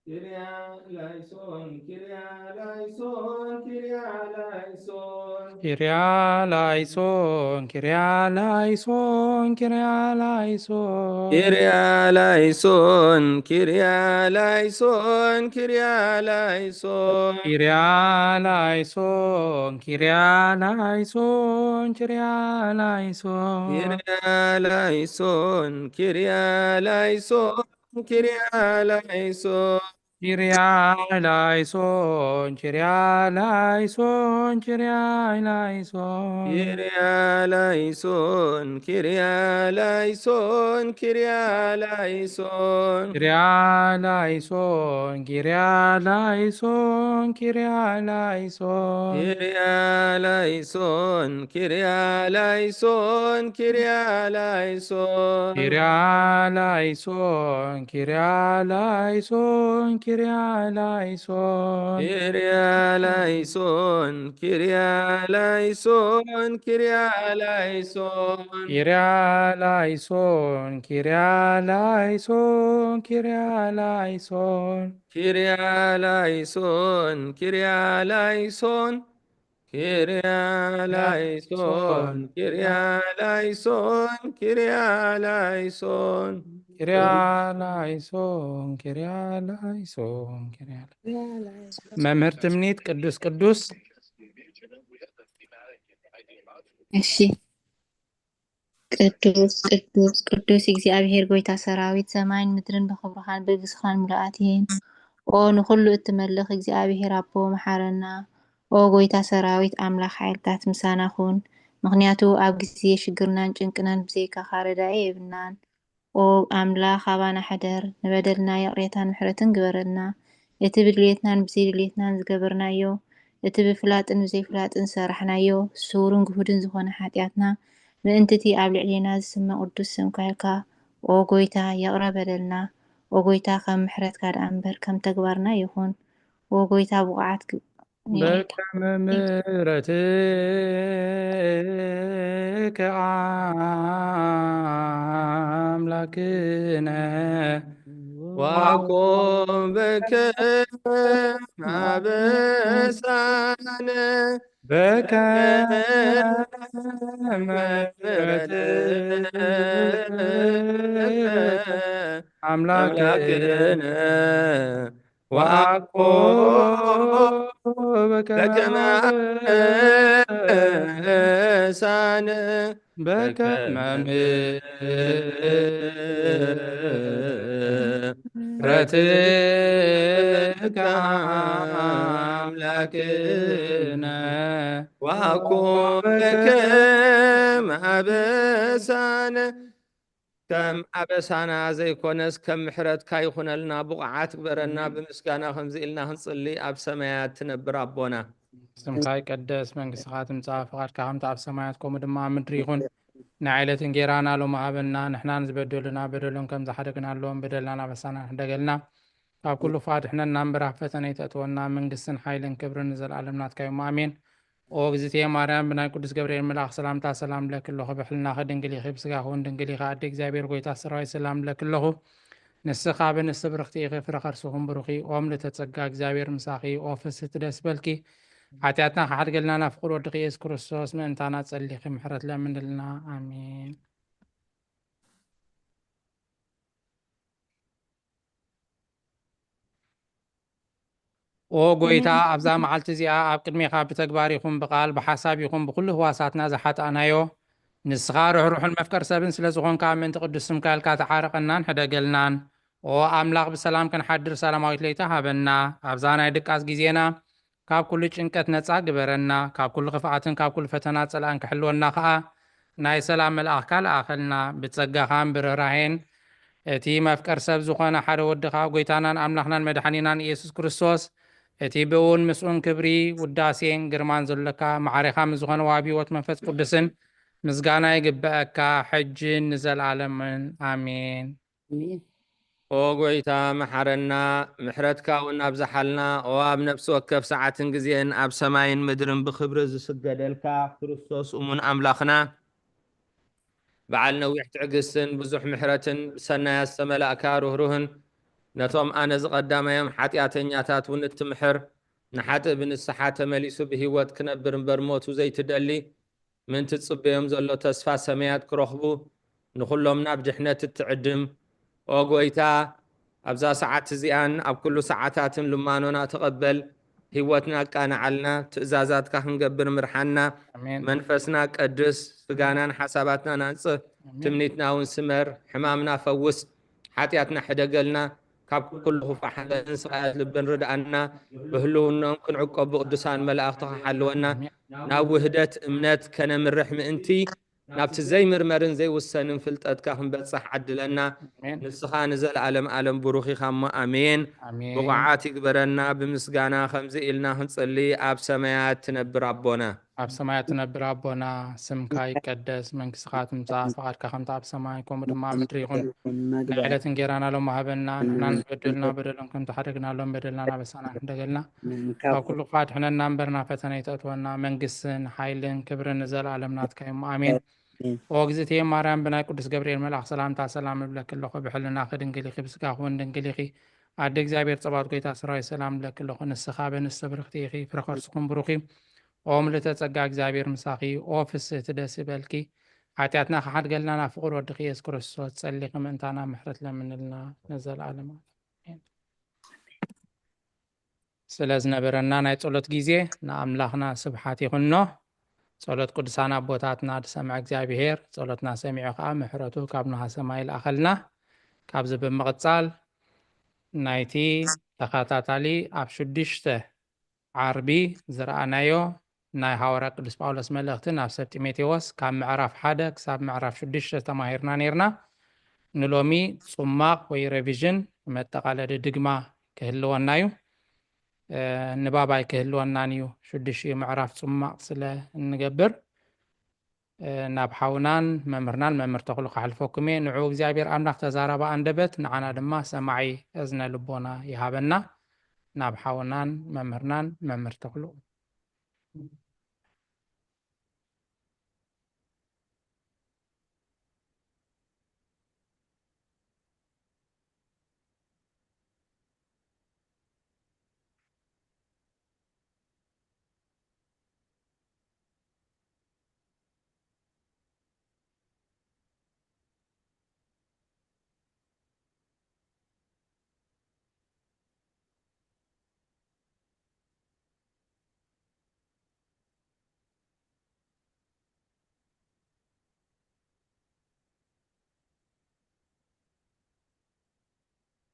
ኪርያ ላይሶን፣ ኪርያ ላይሶን፣ ኪርያ ላይሶን። ኪርያ ላይሶን፣ ኪርያ ላይሶን፣ ኪርያ ላይሶን። ኪርያ ላይሶን፣ ኪርያ ላይሶን፣ ኪርያ ላይሶን። ኪርያ ላይሶን፣ ኪርያ ላይሶን፣ ኪርያ ላይሶን። ኪርያ ላይሶን፣ ኪርያ ላይሶን፣ ኪርያ ላይሶን። ኪርያ ላይሶን፣ ኪርያ ላይሶን፣ ኪርያ ላይሶን። ኪርያ ላይሶን፣ ኪርያ ላይሶን፣ ኪርያ ላይሶን። ኪርያ ላይሶን፣ ኪርያ ላይሶን፣ ኪርያ ላይሶን። ኪርያ ላይሶን፣ ኪርያ ላይሶን፣ ኪርያ ላይሶን። ኪርያ ላይሶን፣ ኪርያ ላይሶን፣ ኪርያ ላይሶን። ኪርያ ላይሶን፣ ኪርያ ላይሶን፣ ኪርያ ላይሶን። ኪርያ ላይሶን፣ ኪርያ ላይሶን፣ ኪርያ ላይሶን። ኪርያ ላይሶን፣ ኪርያ ላይሶን፣ ኪርያ ላይሶን፣ ኪርያ ላይሶን፣ ኪርያ ላይሶን። ኪርያ ላይሶን፣ ኪርያ ላይሶን፣ ኪርያ ላይሶን። መምህር ትምኒት ቅዱስ ቅዱስ። እሺ። ቅዱስ ቅዱስ ቅዱስ እግዚኣብሔር ጎይታ ሰራዊት፣ ሰማይን ምድርን ብኽብርኻን ብግስኻን ምሉኣት እየን። ኦ ንኹሉ እትመልኽ እግዚኣብሔር ኣቦ፣ መሓረና። ኦ ጎይታ ሰራዊት ኣምላኽ ሓይልታት፣ ምሳና ኩን። ምኽንያቱ ኣብ ግዜ ሽግርናን ጭንቅናን ብዘይካኻ ረዳኢ የብልናን። ኦ ኣምላኽ ኣባና ሕደር፣ ንበደልና ይቕሬታን ምሕረትን ግበረልና። እቲ ብድልየትናን ብዘይድልየትናን ዝገበርናዮ፣ እቲ ብፍላጥን ብዘይፍላጥን ዝሰራሕናዮ፣ ስውርን ግሁድን ዝኾነ ሓጢኣትና፣ ምእንቲ እቲ ኣብ ልዕሌና ዝስመ ቅዱስ ስምካ ኢልካ፣ ኦ ጎይታ፣ ይቕረ በለልና። ኦ ጎይታ፣ ከም ምሕረትካ ደኣ እምበር ከም ተግባርና ይኹን። ኦ ጎይታ፣ ብቑዓት ግ-፣ በከመ ምሕረትከ ኣምላክነ ዋኮ በከመ አበሳነ በከመ ምሕረትከ አምላክነ ወአኮ በከመ በከመ አበሳነ በከመ ምሕረትከ አምላክነ ወአኮ በከመ አበሳነ። ከም ኣበሳና ዘይኮነስ ከም ምሕረትካ ይኹነልና፣ ብቑዓት ግበረና። ብምስጋና ከምዚ ኢልና ክንጽሊ፣ ኣብ ሰማያት ትነብር ኣቦና። ስምካ ይቀደስ፣ መንግስትኻ ትምጻእ፣ ፍቓድካ ከምቲ ኣብ ሰማያት ከምኡ ድማ ኣብ ምድሪ ይኹን። ናይ ዕለት እንጌራና ሎሚ ሃበና፣ ንሕናን ዝበደሉና በደሎም ከም ዝሓደግናሎም በደልናን ኣበሳናን ሕደገልና። ካብ ኩሉ ክፉእ ኣድሕነና እምበር ኣብ ፈተነ ኣይተእትወና፣ መንግስትን ሓይልን ክብርን ንዘለኣለም ናትካ እዮም። ኣሜን። ኦ እግዝእትየ ማርያም፣ ብናይ ቅዱስ ገብርኤል መልኣኽ ሰላምታ ሰላም እብለኪ ኣለኹ። ብሕልናኺ ድንግል ኢኺ፣ ብስጋኺ እውን ድንግል ኢኺ። ኣደ እግዚኣብሔር፣ ጎይታ ሰራዊት፣ ሰላም እብለኪ ኣለኹ። ንስኺ ካብ ኣንስቲ ብርኽቲ ኢኺ፣ ፍረ ከርስኺ እውን ብሩኽ እዩ። ኦ ምልእተ ጸጋ፣ እግዚኣብሔር ምሳኺ እዩ። ኦ ፍስሕቲ፣ ደስ በልኪ፣ ሓጢኣትና ክሓድገልና ናብ ፍቁር ወድኺ ኢየሱስ ክርስቶስ ምእንታና ጸሊኺ ምሕረት ለምንልና። ኣሜን። ኦ ጎይታ፣ ኣብዛ መዓልቲ እዚኣ ኣብ ቅድሜኻ ብተግባር ይኹን ብቓል፣ ብሓሳብ ይኹን ብኹሉ ህዋሳትና ዝሓጣእናዮ፣ ንስኻ ርሕሩሕን መፍቀር ሰብን ስለ ዝኾንካ፣ ምእንቲ ቅዱስ ስምካ ኢልካ ተዓረቐናን ሕደገልናን። ኦ ኣምላኽ ብሰላም ክንሓድር ሰላማዊት ለይታ ሃበና። ኣብዛ ናይ ድቃስ ግዜና ካብ ኩሉ ጭንቀት ነጻ ግበረና። ካብ ኩሉ ክፍኣትን ካብ ኩሉ ፈተና ጸላእን ክሕልወና ከኣ ናይ ሰላም መልኣኽካ ለኣኸልና። ብጸጋኻን ብርህራሄን እቲ መፍቀር ሰብ ዝኾነ ሓደ ወድኻ ጎይታናን ኣምላኽናን መድሓኒናን ኢየሱስ ክርስቶስ እቲ ብእውን ምስኡን ክብሪ ውዳሴን ግርማን ዘለካ ማዕሬኻ ምስ ዝኾነ ዋቢ ህይወት መንፈስ ቅዱስን ምስጋና ይግበአካ ሕጅን ንዘለዓለምን ኣሜን። ኦ ጎይታ መሓረና፣ ምሕረትካ እውን ኣብዝሓልና። ኦ ኣብ ነፍሲ ወከፍ ሰዓትን ግዜን ኣብ ሰማይን ምድርን ብኽብሪ ዝስገደልካ ክርስቶስ እሙን ኣምላኽና፣ በዓል ነዊሕ ትዕግስትን ብዙሕ ምሕረትን ብሰናያት ዝተመላእካ ርህሩህን፣ ነቶም ኣነ ዝቐዳማዮም ሓጢኣተኛታት እውን እትምሕር፣ ንሓጥእ ብንስሓ ተመሊሱ ብህይወት ክነብር እምበር ሞቱ ዘይትደሊ፣ ምእንቲ ዝጽበዮም ዘሎ ተስፋ ሰማያት ክረኽቡ፣ ንኹሎም ናብ ድሕነት እትዕድም። ኦ ጎይታ፣ ኣብዛ ሰዓት እዚኣን ኣብ ኩሉ ሰዓታትን ልማኖና ተቐበል፣ ህይወትና ኣቃንዓልና፣ ትእዛዛትካ ክንገብር ምርሓና፣ ኣሜን። መንፈስና ቀድስ፣ ስጋናን ሓሳባትናን ኣንጽህ፣ ኣሜን። ትምኒትና እውን ስመር፣ ሕማምና ፈውስ፣ ሓጢኣትና ሕደገልና፣ ካብ ኩሉ ክፉእ ሓለትን ስቓያት ልብን ርድኣና፣ ብህልውናኦም ክንዕቀብ ብቅዱሳን መላእኽትኻ ሓልወና፣ ኣሜን። ናብ ውህደት እምነት ከነምርሕ ምእንቲ፣ ናብቲ ዘይምርመርን ዘይውሰንን ፍልጠትካ ክንበጽሕ ዓድለና። ኣሜን። ንስኻ ንዘለኣለም ዓለም ብሩኽ ኢኻ እሞ፣ ኣሜን። ኣሜን። ብቑዓት ይግበረና፣ ብምስጋና ከምዚ ኢልና ክንጽሊ፣ ኣብ ሰማያት ትነብር ኣቦና። ኣብ ሰማያት ትነብር ኣቦና፣ ስምካ ይቀደስ፣ መንግስትኻ ትምጻእ፣ ፍቓድካ ከምቲ ኣብ ሰማይ ከምኡ ድማ ኣብ ምድሪ ይኹን። ናይ ዕለት እንጌራና ሎም ሃበና፣ ንሕና ንበደልና በደሎም ከም ተሓደግናሎም በደልና ናበሳና ክንደገልና፣ ካብ ኩሉ ክፋ ድሕነና እምበር ናብ ፈተነ ይተእትወና። መንግስትን ሓይልን ክብርን ንዘለኣለም ናትካ እዮም። ኣሜን። ኦ እግዝእትየ ማርያም፣ ብናይ ቅዱስ ገብርኤል መልኣኽ ሰላምታ ሰላም እብለኪ ኣለኹ። ብሕልናኺ ድንግል ኢኺ፣ ብስጋኺ እውን ድንግል ኢኺ። ኣደ እግዚኣብሔር ጸባኦት ጎይታ ሰራዊት ሰላም እብለኪ ኣለኹ። ንስኻ በንስቲ ብርኽቲ ኢኺ፣ ፍረ ከርስኹም ብሩኽ እዩ። ኦ ምልእተ ጸጋ እግዚኣብሔር ምሳኺ፣ ኦ ፍስህቲ ደስ ይበልኪ። ሓጢኣትና ክሓድገልና ናብ ፍቑር ወድኺ ኢየሱስ ክርስቶስ ጸሊኺ ምእንታና ምሕረት ለምንልና ንዘለኣለም ኣሜን። ስለ ዝነበረና ናይ ጸሎት ግዜ ንኣምላኽና ስብሓት ይኹኖ። ጸሎት ቅዱሳን ኣቦታትና ዝሰምዐ እግዚኣብሔር ጸሎትና ሰሚዑ ከኣ ምሕረቱ ካብ ንሃ ሰማይ ይልኣኸልና። ካብዚ ብምቕጻል ናይቲ ተኸታታሊ ኣብ ሽዱሽተ ዓርቢ ዝረኣናዮ ናይ ሃዋርያ ቅዱስ ጳውሎስ መልእኽቲ ናብ ሰብ ጢሞቴዎስ ካብ ምዕራፍ ሓደ ክሳብ ምዕራፍ ሽዱሽተ ተማሂርና ነይርና። ንሎሚ ጽማቕ ወይ ሬቪዥን መጠቓለሊ ድግማ ክህልወና እዩ። እ፣ ንባብ ኣይክህልወናን እዩ፣ ሽዱሽትኡ ምዕራፍ ጽማቕ ስለ እንገብር። እ፣ ናብ ሓውናን መምህርናን መምህር ተኽሉ ከሕልፈኩም እየ። ንዑ እግዚኣብሔር ኣምላኽ ተዛራቢ ኣንደበት፣ ንዓና ድማ ሰማዒ እዝነ ልቦና ይሃበና። ናብ ሓውናን መምህርናን መምህር ተኽሉ።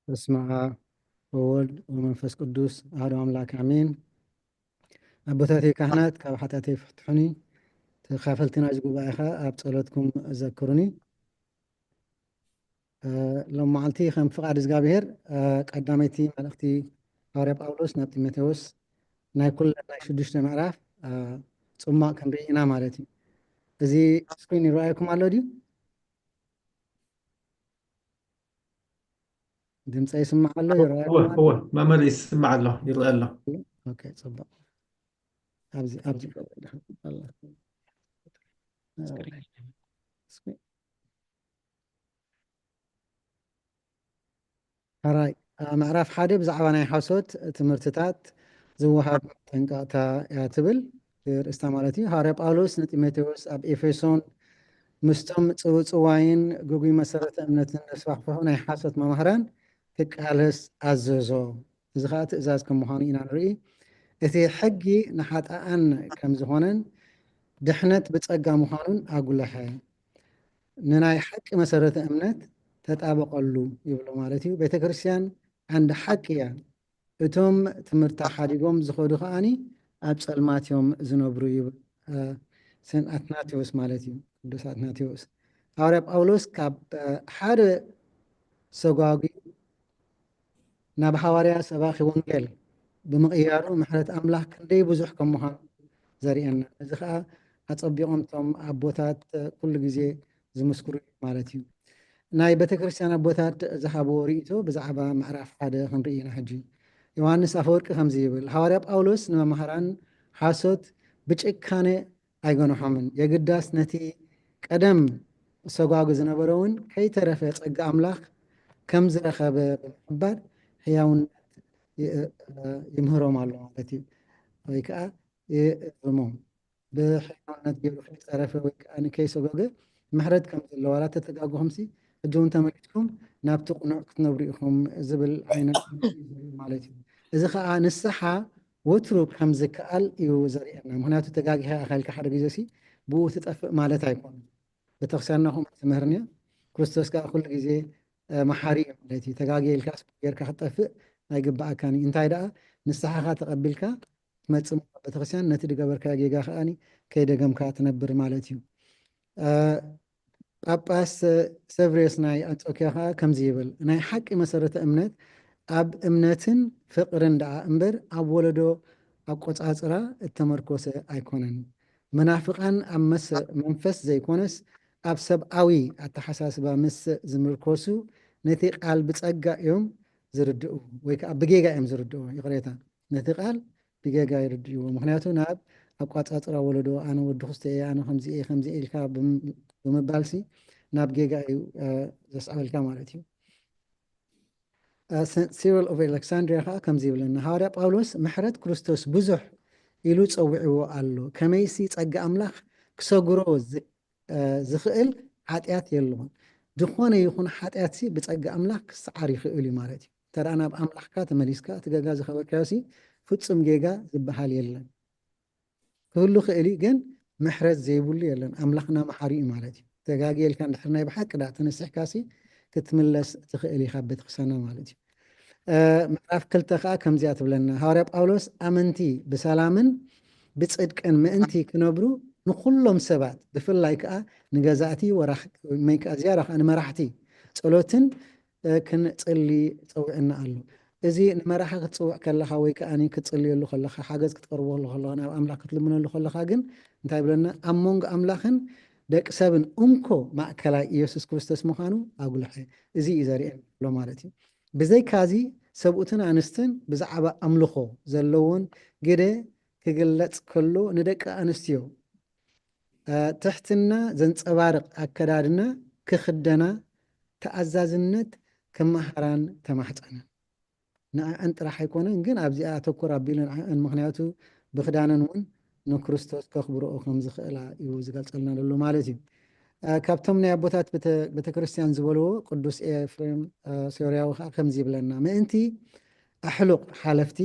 በስመ አብ ወወልድ ወመንፈስ ቅዱስ አሐዱ አምላክ አሜን። ኣቦታተይ ካህናት፣ ካብ ሓጢኣተይ ፍትሑኒ፣ ተኻፈልቲ ናይዚ ጉባኤ ኸኣ ኣብ ጸሎትኩም ዘክሩኒ። እ፣ ሎም መዓልቲ ከም ፍቓድ እግዚኣብሔር፣ እ፣ ቀዳመይቲ መልእኽቲ ሃዋርያ ጳውሎስ ናብ ጢሞቴዎስ ናይ ኩለን ናይ ሽዱሽተ ምዕራፍ፣ እ፣ ጽማቕ ክንርኢ ኢና ማለት እዩ። እዚ ስክሪን ይረኣየኩም ኣሎ ድዩ? ድምፀ ይስማዕ ኣሎ? እወ፣ ይረኣየኩም ኣሎ? እወ፣ መምህር ይስማዕ ኣሎ፣ ይረአ ኣሎ። ኦኬ፣ ጽቡቕ። ኣብዚ፣ ኣብዚ፣ ስክሪን። ሕራይ፣ እ፣ ምዕራፍ ሓደ ብዛዕባ ናይ ሓሶት ትምህርትታት ዝወሃብ መጠንቀቕታ እያ ትብል፣ ርእስታ ማለት እዩ። ሃዋርያ ጳውሎስ ንጢሞቴዎስ ኣብ ኤፌሶን ምስቶም ጽውጽዋይን ግጉይ መሰረተ እምነትን ዘስፋሕፍሑ ናይ ሓሶት መማህራን ክቃለስ ኣዘዞ። እዚ ኸኣ ትእዛዝ ከም ምዃኑ ኢና ንርኢ። እቲ ሕጊ ንሓጣኣን ከም ዝኾነን ድሕነት ብጸጋ ምዃኑን ኣጉልሐ። ንናይ ሓቂ መሰረተ እምነት ተጣበቐሉ ይብሎ ማለት እዩ። ቤተ ክርስቲያን ዓንዲ ሓቂ እያ። እቶም ትምህርታ ሓዲጎም ዝኸዱ ከዓኒ ኣብ ጸልማት እዮም ዝነብሩ ይብል። ሰን ኣትናቴዎስ ማለት እዩ፣ ቅዱስ ኣትናቴዎስ። ሃዋርያ ጳውሎስ ካብ ሓደ ሰጓጒ ናብ ሃዋርያ ሰባኺ ወንጌል ብምቕያሩ ምሕረት ኣምላኽ ክንደይ ብዙሕ ከም ምዃኑ ዘርእየና። እዚ ኸዓ ኣጸቢቖም እቶም ኣቦታት ኩሉ ግዜ ዝምስክሩ ማለት እዩ። ናይ ቤተ ክርስቲያን ኣቦታት ዝሃብዎ ርእይቶ ብዛዕባ ምዕራፍ ሓደ ክንርኢ ኢና ሕጂ። ዮሃንስ ኣፈወርቂ ከምዚ ይብል፣ ሃዋርያ ጳውሎስ ንመምሃራን ሓሶት ብጭካነ ኣይገንሖምን። የግዳስ ነቲ ቀደም ሰጓጉ ዝነበረ እውን ከይተረፈ ጸጋ ኣምላኽ ከም ዝረኸበ ብምሕባር ሕያውነት ይምህሮም ኣሎ ማለት እዩ። ወይ ከዓ ይእርሞም። ብሕያውነት ገይሩ ከይጸረፈ ወይ ከዓ ንከይሰጎገ ምሕረት ከም ዘለዎ ዋላ ተተጋግኹምሲ ሕጂ እውን ተመሊስኩም ናብቲ ቅኑዕ ክትነብሩ ኢኹም ዝብል ዓይነት ማለት እዩ። እዚ ከዓ ንስሓ ወትሩ ከም ዝከኣል እዩ ዘርእየና። ምክንያቱ ተጋጊኻ ኢኻ ኢልካ ሓደ ግዜ ሲ ብኡ ትጠፍእ ማለት ኣይኮነን። ቤተክርስትያንና ከምኡ ትምህርንያ። ክርስቶስ ከዓ ኩሉ ግዜ መሓሪ እዩ ማለት እዩ። ተጋጊ ኢልካ ጌርካ ክትጠፍእ ኣይግባኣካን እዩ። እንታይ ደኣ ንስሓኻ ተቐቢልካ ትመጽእ ቤተክርስትያን ነቲ ዝገበርካዮ ጌጋ ከዓኒ ከይደገምካ ትነብር ማለት እዩ። ጳጳስ ሰቭሬስ ናይ ኣንጾኪያ ከኣ ከምዚ ይብል፣ ናይ ሓቂ መሰረተ እምነት ኣብ እምነትን ፍቕርን ደኣ እምበር ኣብ ወለዶ ኣቆጻጽራ እተመርኮሰ ኣይኮነን። መናፍቓን ኣብ መንፈስ ዘይኮነስ ኣብ ሰብኣዊ ኣተሓሳስባ ምስ ዝምርኮሱ ነቲ ቃል ብጸጋ እዮም ዝርድኡ ወይ ከኣ ብጌጋ እዮም ዝርድኡ። ይቕሬታ፣ ነቲ ቃል ብጌጋ ይርድእዎ። ምክንያቱ ናብ ኣቋጻጽራ ወለዶ ኣነ ወዲ ክስተ እየ፣ ኣነ ከምዚ እየ፣ ከምዚ እየ ኢልካ ብምባልሲ ናብ ጌጋ እዩ ዘስዕበልካ ማለት እዩ። ሲሪል ኦፍ ኣሌክሳንድሪያ ከዓ ከምዚ ይብለና፣ ሃዋርያ ጳውሎስ ምሕረት ክርስቶስ ብዙሕ ኢሉ ጸዊዕዎ ኣሎ። ከመይሲ ጸጋ ኣምላኽ ክሰግሮ ዝኽእል ሓጢኣት የለዎን። ዝኾነ ይኹን ሓጢኣትሲ ብጸጋ ኣምላኽ ክሰዓር ይኽእል እዩ ማለት እዩ። ተደኣ ናብ ኣምላኽካ ተመሊስካ እቲ ገጋ ዝኸበርካዮሲ ፍጹም ጌጋ ዝበሃል የለን። ክህሉ ክእል እዩ፣ ግን ምሕረት ዘይብሉ የለን። ኣምላኽና መሓሪ እዩ ማለት እዩ። ተጋግየልካ እንድሕር ናይ ብሓቂ ደኣ ተነሲሕካሲ ክትምለስ ትኽእል ኢኻ ቤተክርስትያንና ማለት እዩ። ምዕራፍ ክልተ ከዓ ከምዚኣ ትብለና፣ ሃዋርያ ጳውሎስ ኣመንቲ ብሰላምን ብጽድቅን ምእንቲ ክነብሩ ንኩሎም ሰባት ብፍላይ ከዓ ንገዛእቲ ወራሕቲ ወይ ከዓ ዝያዳ ከዓ ንመራሕቲ ጸሎትን ክንጽሊ ጸዊዕና ኣሎ። እዚ ንመራሒ ክትጽውዕ ከለኻ ወይ ከዓ ክትጽልየሉ ከለኻ ሓገዝ ክትቀርበሉ ከለኻ ናብ ኣምላኽ ክትልምነሉ ከለኻ ግን እንታይ ይብለና? ኣብ መንጎ ኣምላኽን ደቂ ሰብን እንኮ ማእከላይ ኢየሱስ ክርስቶስ ምዃኑ ኣጉልሐ። እዚ እዩ ዘርእየና ኣሎ ማለት እዩ። ብዘይካዚ ሰብኡትን ኣንስትን ብዛዕባ ኣምልኾ ዘለዎን ግደ ክግለጽ ከሎ ንደቂ ኣንስትዮ ትሕትና ዘንጸባርቕ ኣከዳድና ክኽደና ተኣዛዝነት ክመሃራን ተማሕጸነን። ንዕዐን ጥራሕ ኣይኮነን ግን ኣብዚኣ ኣተኩር ኣቢሉ ንዕዐን ምኽንያቱ ብኽዳነን እውን ንክርስቶስ ከኽብርኦ ከም ዝኽእላ እዩ ዝገልጸልና ዘሎ ማለት እዩ። ካብቶም ናይ ኣቦታት ቤተክርስትያን ዝበልዎ ቅዱስ ኤፍሬም ሶርያዊ ከዓ ከምዚ ይብለና፣ ምእንቲ ኣሕሉቕ ሓለፍቲ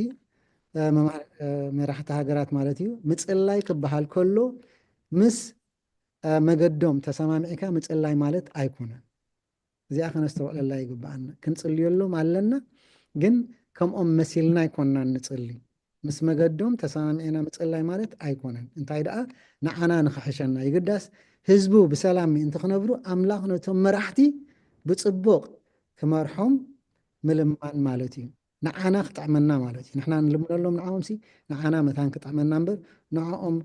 መራሕቲ ሃገራት ማለት እዩ ምጽላይ ክበሃል ከሎ ምስ መገዶም ተሰማሚዕካ ምጽላይ ማለት ኣይኮነን። እዚኣ ከነስተውዕለላ ይግብኣና። ክንጽልየሎም ኣለና፣ ግን ከምኦም መሲልና ኣይኮንናን ንጽሊ። ምስ መገዶም ተሰማሚዕና ምጽላይ ማለት ኣይኮነን። እንታይ ደኣ ንዓና ንኽሕሸና ይግዳስ ህዝቡ ብሰላም ምእንቲ ክነብሩ ኣምላኽ ነቶም መራሕቲ ብጽቡቕ ክመርሖም ምልማን ማለት እዩ። ንዓና ክጥዕመና ማለት እዩ። ንሕና ንልምነሎም ንዓኦምሲ ንዓና መታን ክጥዕመና እምበር ንዕኦም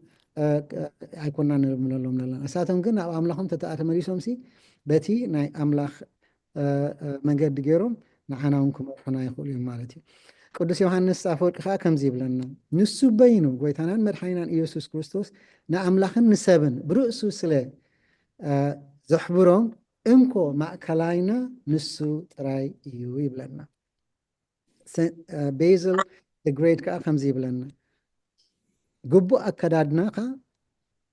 ኣይኮና ንልምነሎም ዘለና። እሳቶም ግን ናብ ኣምላኾም ተተኣ ተመሊሶምሲ በቲ ናይ ኣምላኽ መንገዲ ገይሮም ንዓና እውን ክመርሑና ይኽእሉ እዮም ማለት እዩ። ቅዱስ ዮሃንስ ኣፈወርቂ ከዓ ከምዚ ይብለና፣ ንሱ በይኑ ጎይታናን መድሓኒናን ኢየሱስ ክርስቶስ ንኣምላኽን ንሰብን ብርእሱ ስለ ዘሕብሮም እንኮ ማእከላይና ንሱ ጥራይ እዩ ይብለና። ቤዝል ግሬት ከዓ ከምዚ ይብለና፣ ግቡእ ኣከዳድናኻ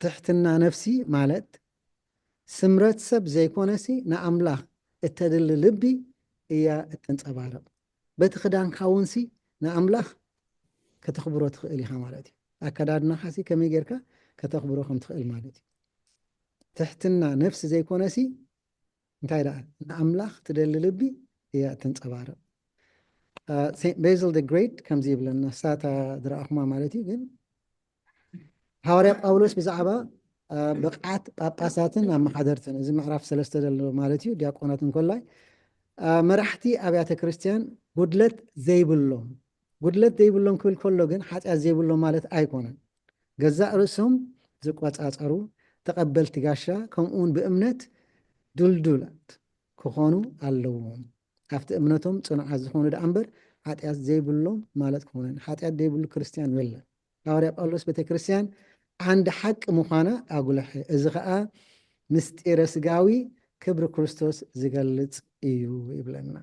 ትሕትና ነፍሲ ማለት ስምረት ሰብ ዘይኮነሲ ንኣምላኽ እተድሊ ልቢ እያ እተንጸባርቕ። በቲ ክዳንካ እውንሲ ንኣምላኽ ከተኽብሮ ትኽእል ኢኻ ማለት እዩ። ኣከዳድናኻሲ ከመይ ጌርካ ከተኽብሮ ከም ትኽእል ማለት እዩ። ትሕትና ነፍሲ ዘይኮነሲ እንታይ ደኣ ንኣምላኽ ትደሊ ልቢ እያ እተንጸባርቕ። ሴንት ቤዝል ደ ግሬት ከምዚ ይብለና፣ ሳታ ዝረኣኹማ ማለት እዩ። ግን ሃዋርያ ጳውሎስ ብዛዕባ ብቕዓት ጳጳሳትን ኣመሓደርትን፣ እዚ ምዕራፍ ሰለስተ ዘሎ ማለት እዩ፣ ዲያቆናት እንኮላይ መራሕቲ ኣብያተ ክርስቲያን ጉድለት ዘይብሎም፣ ጉድለት ዘይብሎም ክብል ከሎ ግን ሓጢኣት ዘይብሎም ማለት ኣይኮነን። ገዛእ ርእሶም ዝቆጻጸሩ፣ ተቐበልቲ ጋሻ፣ ከምኡውን ብእምነት ድልዱላት ክኾኑ ኣለዎም። ኣብቲ እምነቶም ጽኑዓት ዝኾኑ ደኣ እምበር ሓጢኣት ዘይብሎም ማለት ክኾነን። ሓጢኣት ዘይብሉ ክርስቲያን የለን። ሃዋርያ ጳውሎስ ቤተ ክርስቲያን ዓንዲ ሓቂ ምዃና ኣጉልሐ። እዚ ኸኣ ምስጢረ ስጋዊ ክብሪ ክርስቶስ ዝገልጽ እዩ ይብለና።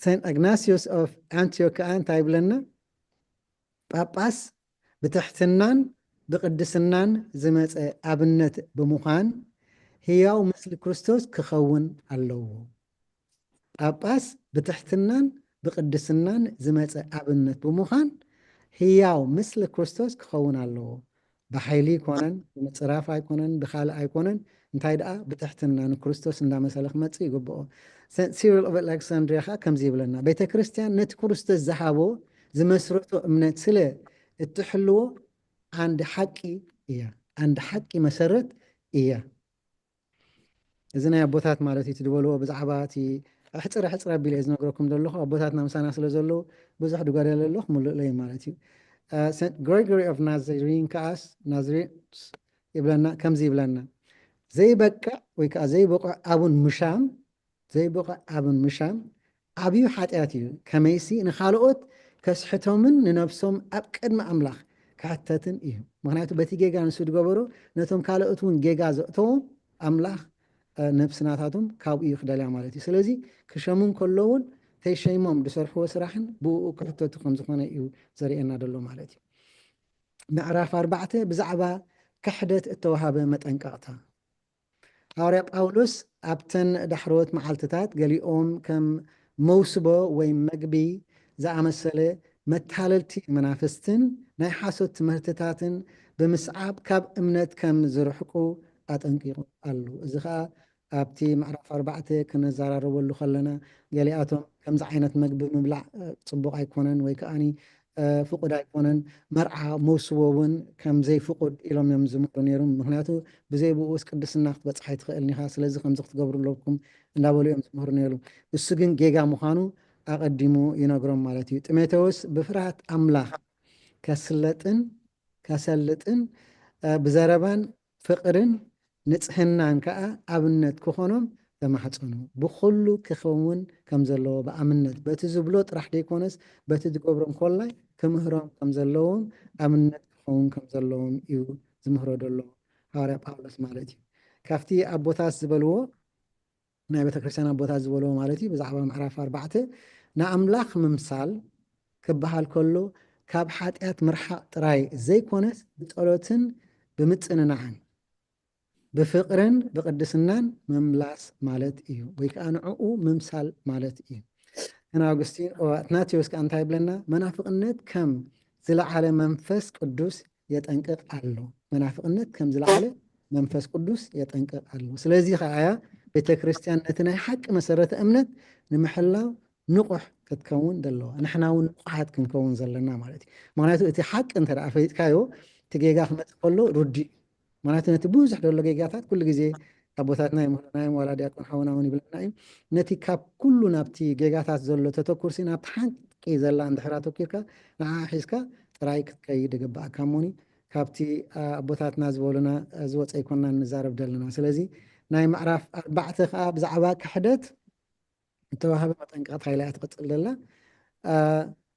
ሴንት ኣግናሲዮስ ኦፍ ኣንቲዮክ ከኣ እንታይ ይብለና? ጳጳስ ብትሕትናን ብቅድስናን ዝመጸ ኣብነት ብምዃን ህያው ምስሊ ክርስቶስ ክኸውን ኣለዎ። ጳጳስ ብትሕትናን ብቅድስናን ዝመጸ ኣብነት ብምዃን ህያው ምስሊ ክርስቶስ ክኸውን ኣለዎ። ብሓይሊ ኣይኮነን፣ ብምጽራፍ ኣይኮነን፣ ብኻልእ ኣይኮነን። እንታይ ደኣ ብትሕትና ንክርስቶስ እንዳመሰለ ክመጽእ ይግብኦ። ሰንት ሲሪል ኦፍ ኣሌክሳንድሪያ ኸዓ ከምዚ ይብለና፣ ቤተ ክርስቲያን ነቲ ክርስቶስ ዝሃቦ ዝመስረቶ እምነት ስለ እትሕልዎ ዓንዲ ሓቂ እያ፣ ዓንዲ ሓቂ መሰረት እያ። እዚ ናይ ኣቦታት ማለት እዩ፣ እቲ ዝበልዎ ብዛዕባ እቲ ሕፅር ሕፅር ኣቢለ እየ ዝነግረኩም ዘለኹ። ኣቦታትና ምሳና ስለ ዘለዉ ብዙሕ ድጓዳለ ኣለኹ፣ ምሉእ ለይ ማለት እዩ። ሰንት ግሬጎሪ ኦፍ ናዝሪን ከኣስ ናዝሪን ይብለና፣ ከምዚ ይብለና፣ ዘይበቅዕ ወይ ከዓ ዘይበቅዕ ኣቡን ምሻም፣ ዘይበቅዕ ኣቡን ምሻም ዓብዩ ሓጢኣት እዩ። ከመይሲ ንኻልኦት ከስሕቶምን ንነብሶም ኣብ ቅድሚ ኣምላኽ ክሕተትን እዩ። ምክንያቱ በቲ ጌጋ ንሱ ዝገበሮ ነቶም ካልኦት እውን ጌጋ ዘእተዎም ኣምላኽ ነብሲ ናታቶም ካብኡ እዩ ክደልያ ማለት እዩ። ስለዚ ክሸሙ እንከሎ እውን ተይሸይሞም ዝሰርሕዎ ስራሕን ብኡ ክሕተቱ ከም ዝኾነ እዩ ዘርእየና ዘሎ ማለት እዩ። ምዕራፍ ኣርባዕተ ብዛዕባ ክሕደት እተዋሃበ መጠንቀቕታ። ሃዋርያ ጳውሎስ ኣብተን ዳሕረዎት መዓልትታት ገሊኦም ከም መውስቦ ወይ መግቢ ዝኣመሰለ መታለልቲ መናፍስትን ናይ ሓሶት ትምህርትታትን ብምስዓብ ካብ እምነት ከም ዝርሕቁ ኣጠንቂቑ ኣሎ። እዚ ኸኣ ኣብቲ ምዕራፍ ኣርባዕተ ክንዘራረበሉ ከለና ገሊኣቶም ከምዚ ዓይነት መግቢ ምብላዕ ጽቡቕ ኣይኮነን ወይ ከኣ ፍቁድ ኣይኮነን፣ መርዓ መውስቦ እውን ከም ዘይፍቁድ ኢሎም እዮም ዝምህሩ ነይሮም። ምክንያቱ ብዘይ ብኡስ ቅድስና ክትበፅሕ ኣይትኽእልን ኢኻ፣ ስለዚ ከምዚ ክትገብሩ ኣለኩም እንዳበሉ እዮም ዝምህሩ ነይሮም። እሱ ግን ጌጋ ምዃኑ ኣቐዲሙ ይነግሮም ማለት እዩ። ጢሞቴዎስ ብፍርሃት ኣምላኽ ከስለጥን ከሰልጥን ብዘረባን ፍቕርን ንጽህናን ከኣ ኣብነት ክኾኖም ተማሕጸኑ። ብኹሉ ክኸውን ከም ዘለዎ ብኣምነት፣ በቲ ዝብሎ ጥራሕ ደይኮነስ፣ በቲ ዝገብሮም ኮላይ ክምህሮም ከም ዘለዎም፣ ኣብነት ክኸውን ከም ዘለዎም እዩ ዝምህሮ ዘሎ ሃዋርያ ጳውሎስ ማለት እዩ። ካብቲ ኣቦታት ዝበልዎ፣ ናይ ቤተክርስትያን ኣቦታት ዝበልዎ ማለት እዩ፣ ብዛዕባ ምዕራፍ ኣርባዕተ ንኣምላኽ ምምሳል ክበሃል ከሎ፣ ካብ ሓጢኣት ምርሓቕ ጥራይ ዘይኮነስ፣ ብጸሎትን ብምጽንናዕን ብፍቕርን ብቕድስናን ምምላስ ማለት እዩ፣ ወይ ከኣ ንዕኡ ምምሳል ማለት እዩ። ሰንት ኣውግስቲን ኦ ኣትናቴዎስ ከኣ እንታይ ይብለና? መናፍቕነት ከም ዝለዓለ መንፈስ ቅዱስ የጠንቅቕ ኣሎ። መናፍቕነት ከም ዝለዓለ መንፈስ ቅዱስ የጠንቅቕ ኣሎ። ስለዚ ከኣ እያ ቤተ ክርስቲያን ነቲ ናይ ሓቂ መሰረተ እምነት ንምሕላው ንቑሕ ክትከውን ዘለዋ። ንሕና እውን ንቑሓት ክንከውን ዘለና ማለት እዩ። ምኽንያቱ እቲ ሓቂ እንተ ደኣ ፈሊጥካዮ፣ እቲ ጌጋ ክመጽእ ከሎ ርዱእ እዩ። ምኽንያቱ ነቲ ብዙሕ ዘሎ ጌጋታት ኩሉ ግዜ ኣቦታትና ይምህሩና እዮም፣ ዋላ ዲያቆን ሓውና እውን ይብለና እዩ። ነቲ ካብ ኩሉ ናብቲ ጌጋታት ዘሎ ተተኩርሲ ናብቲ ሓቂ ዘላ እንድሕር ኣተኪርካ ንዓ ሒዝካ ጥራይ ክትከይድ ይግባኣካ እሞኒ፣ ካብቲ ኣቦታትና ዝበሉና ዝወፀ ኣይኮንና ንዛረብ ዘለና። ስለዚ ናይ ምዕራፍ ኣርባዕተ ከዓ ብዛዕባ ክሕደት እተዋህበ መጠንቀቕታ ኢላ እያ ትቕጽል ዘላ።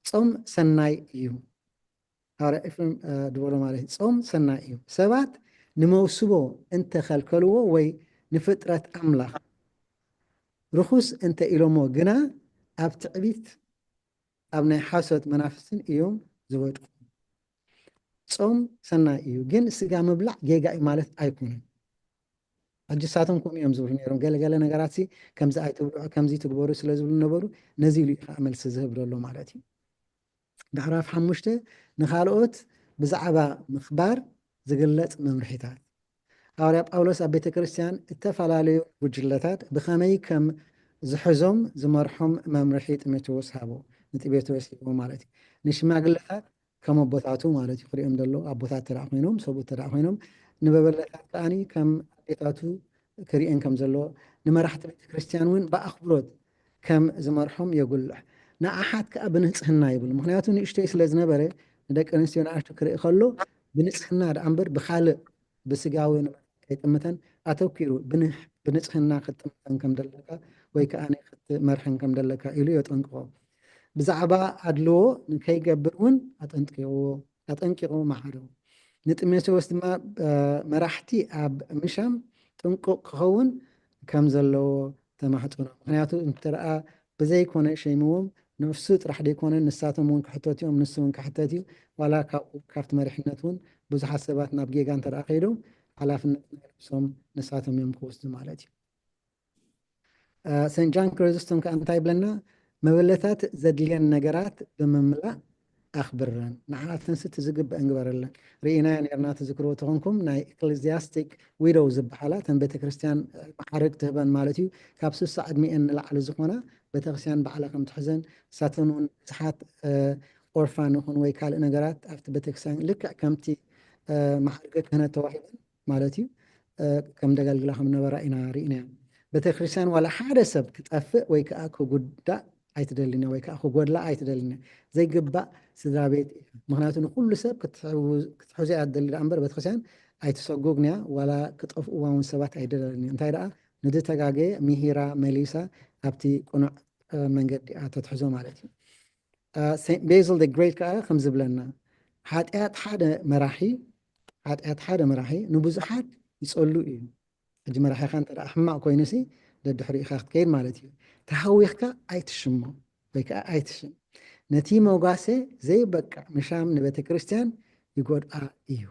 ጾም ሰናይ እዩ። ሃዋርያ ኤፍሬም ድበሎ ማለት እዩ። ጾም ሰናይ እዩ። ሰባት ንመውስቦ እንተኸልከልዎ ወይ ንፍጥረት ኣምላኽ ርኹስ እንተ ኢሎሞ ግና ኣብ ትዕቢት ኣብ ናይ ሓሶት መናፍስትን እዮም ዝወድቁ። ጾም ሰናይ እዩ፣ ግን ስጋ ምብላዕ ጌጋ እዩ ማለት ኣይኮነን። ሕጂ ንሳቶም ከምኡ እዮም ዝብሉ ነይሮም። ገለ ገለ ነገራት ሲ ከምዚ ኣይትብልዑ፣ ከምዚ ትግበሩ ስለ ዝብሉ ነበሩ። ነዚ ኢሉ እዩ ከዓ መልሲ ዝህብ ዘሎ ማለት እዩ። ምዕራፍ ሓሙሽተ ንኻልኦት ብዛዕባ ምኽባር ዝግለጽ መምርሒታት። ሃዋርያ ጳውሎስ ኣብ ቤተ ክርስቲያን እተፈላለዩ ጉጅለታት ብኸመይ ከም ዝሕዞም ዝመርሖም መምርሒ ጢሞቴዎስ ሃቦ፣ ንጢሞቴዎስ ሂቦ ማለት እዩ። ንሽማግለታት ከም ኣቦታቱ ማለት እዩ ክሪኦም ዘሎ ኣቦታት ተደኣ ኮይኖም ሰብኡት ተደኣ ኮይኖም ንበበለታት ከኣኒ ከም ኣዴታቱ ክሪኤን ከም ዘለዎ ንመራሕቲ ቤተ ክርስቲያን እውን ብኣኽብሮት ከም ዝመርሖም የጉልሕ። ንኣሓት ከኣ ብንጽህና ይብል። ምክንያቱ ንእሽተይ ስለ ዝነበረ ንደቂ ኣንስትዮ ንኣሽቱ ክርኢ ከሎ ብንጽህና ደኣ እምበር ብኻልእ ብስጋዊ ከይጥምተን ኣተኪሩ ብንጽህና ክትጥምተን ከም ደለካ ወይ ከዓ ክትመርሐን ከም ደለካ ኢሉ የጠንቅቆ። ብዛዕባ ኣድልዎ ንከይገብር እውን ኣጠንቂቅዎ ኣጠንቂቁ መሓደው። ንጢሞቴዎስ ድማ መራሕቲ ኣብ ምሻም ጥንቁቅ ክኸውን ከም ዘለዎ ተማሕፀኖ። ምክንያቱ እንተደኣ ብዘይኮነ ሸይምዎም ንሱ ጥራሕ ደይኮነ ንሳቶም እውን ክሕተት እዮም፣ ንሱ እውን ክሕተት እዩ። ዋላ ካብኡ ካብቲ መሪሕነት እውን ብዙሓት ሰባት ናብ ጌጋ እንተደኣ ከይዶም ሓላፍነት ናይ ርእሶም ንሳቶም እዮም ክወስዱ ማለት እዩ። ሰንት ጃን ክሪዞስቶም ከዓ እንታይ ይብለና? መበለታት ዘድልየን ነገራት ብምምላእ ኣኽብረን፣ ንዓኣተንስ እቲ ዝግበአን ግበረለን። ርኢናዮ ነርና፣ ትዝክርዎ ተኾንኩም ናይ ኤክሌዚያስቲክ ዊዶው ዝበሃላ ተን ቤተክርስትያን መዓርግ ትህበን ማለት እዩ። ካብ ስሳ ዕድሚኤን ንላዕሊ ዝኾና ቤተክርስትያን ባዕላ ከም ትሕዘን፣ ንሳተን እውን ብዙሓት ኦርፋን ይኹን ወይ ካልእ ነገራት ኣብቲ ቤተክርስትያን ልክዕ ከምቲ መዓርገ ክህነት ተዋሂበን ማለት እዩ ከም ደጋልግላ ከም ነበራ ኢና ርኢናዮ። ቤተክርስትያን ዋላ ሓደ ሰብ ክጠፍእ ወይ ከዓ ክጉዳእ ኣይትደልን ወይ ከዓ ክጎድላ ኣይትደልን። ዘይግባእ ስድራ ቤት እዩ። ምክንያቱ ንኩሉ ሰብ ክትሕዙ እያ ትደሊ ደኣ እምበር ቤተክርስትያን ኣይትሰጉግን እያ። ዋላ ክጠፍእዋ እውን ሰባት ኣይደለልን እዩ። እንታይ ደኣ ንድተጋገየ ምሂራ መሊሳ ኣብቲ ቅኑዕ መንገዲ እያ ተትሕዞ ማለት እዩ። ሴንት ቤዝል ደ ግሬት ከዓ ከም ዝብለና ሓጢኣት ሓደ መራሒ ሓጢኣት ሓደ መራሒ ንብዙሓት ይጸሉ እዩ። ሕጂ መራሒኻ እንተ ደኣ ሕማቕ ኮይኑሲ ደድሕሪኡ ኢኻ ክትከይድ ማለት እዩ። ተሃዊኽካ ኣይትሽሞ ወይ ከዓ ኣይትሽም። ነቲ መጓሰ ዘይበቅዕ ምሻም ንቤተ ክርስቲያን ይጎድኣ እዩ።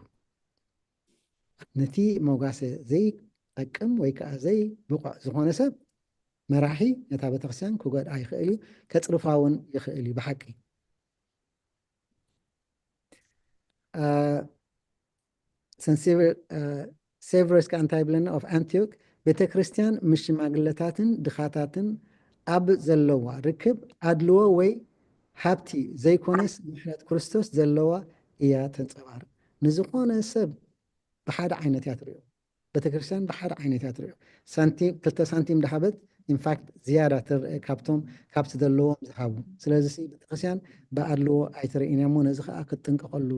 ነቲ መጓሰ ዘይጠቅም ወይ ከዓ ዘይብቑዕ ዝኾነ ሰብ መራሒ ነታ ቤተክርስትያን ክጎድኣ ይኽእል እዩ፣ ከጽርፋ እውን ይኽእል እዩ ብሓቂ። ሰንት ሴቨረስ ከዓ እንታይ ይብለና? ኦፍ ኣንቲዮክ ቤተ ክርስቲያን ምስ ሽማግለታትን ድኻታትን ኣብ ዘለዋ ርክብ ኣድልዎ ወይ ሃብቲ ዘይኮነስ ምሕረት ክርስቶስ ዘለዋ እያ ተንጸባርቕ። ንዝኾነ ሰብ ብሓደ ዓይነት እያ ትሪኦ። ቤተ ክርስቲያን ብሓደ ዓይነት እያ ትሪኦ። ሳንቲም ክልተ ሳንቲም ድሃበት ኢንፋክት ዝያዳ ትርአ ካብቶም ካብቲ ዘለዎም ዝሃቡ። ስለዚ ቤተክርስትያን ብኣድልዎ ኣይትርእን እያ እሞ ነዚ ከዓ ክትጥንቀቐሉ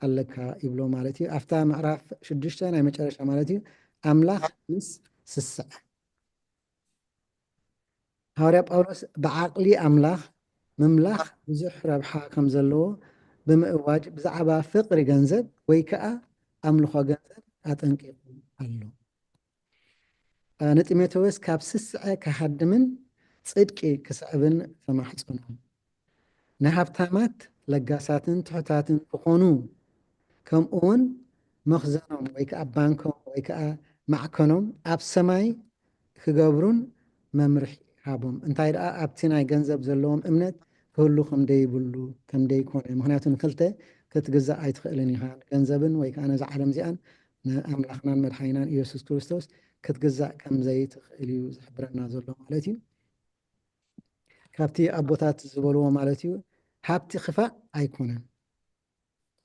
ኣለካ ይብሎ ማለት እዩ። ኣብታ ምዕራፍ ሽዱሽተ ናይ መጨረሻ ማለት እዩ ኣምላኽ ምስ ስስዐ ሃዋርያ ጳውሎስ ብዓቕሊ ኣምላኽ ምምላኽ ብዙሕ ረብሓ ከም ዘለዎ ብምእዋጅ ብዛዕባ ፍቕሪ ገንዘብ ወይ ከዓ ኣምልኾ ገንዘብ ኣጠንቂቑ ኣሎ። ንጢሞቴዎስ ካብ ስስዐ ክሃድምን ጽድቂ ክስዕብን ተማሕጸኖ። ንሃብታማት ለጋሳትን ትሑታትን ክኾኑ ከምኡ እውን መኽዘኖም ወይ ከዓ ባንኮም ወይ ከዓ ማዕከኖም ኣብ ሰማይ ክገብሩን መምርሒ ሃቦም። እንታይ ደኣ ኣብቲ ናይ ገንዘብ ዘለዎም እምነት ክህሉ ከምደይብሉ ከምደይኮነ። ምክንያቱ ንክልተ ክትግዛእ ኣይትኽእልን ኢኻ። ንገንዘብን ወይ ከዓ ነዛ ዓለም እዚኣን ንኣምላኽናን መድሓኒናን ኢየሱስ ክርስቶስ ክትግዛእ ከምዘይትኽእል እዩ ዝሕብረና ዘሎ ማለት እዩ። ካብቲ ኣቦታት ዝበልዎ ማለት እዩ ሃብቲ ክፋእ ኣይኮነን።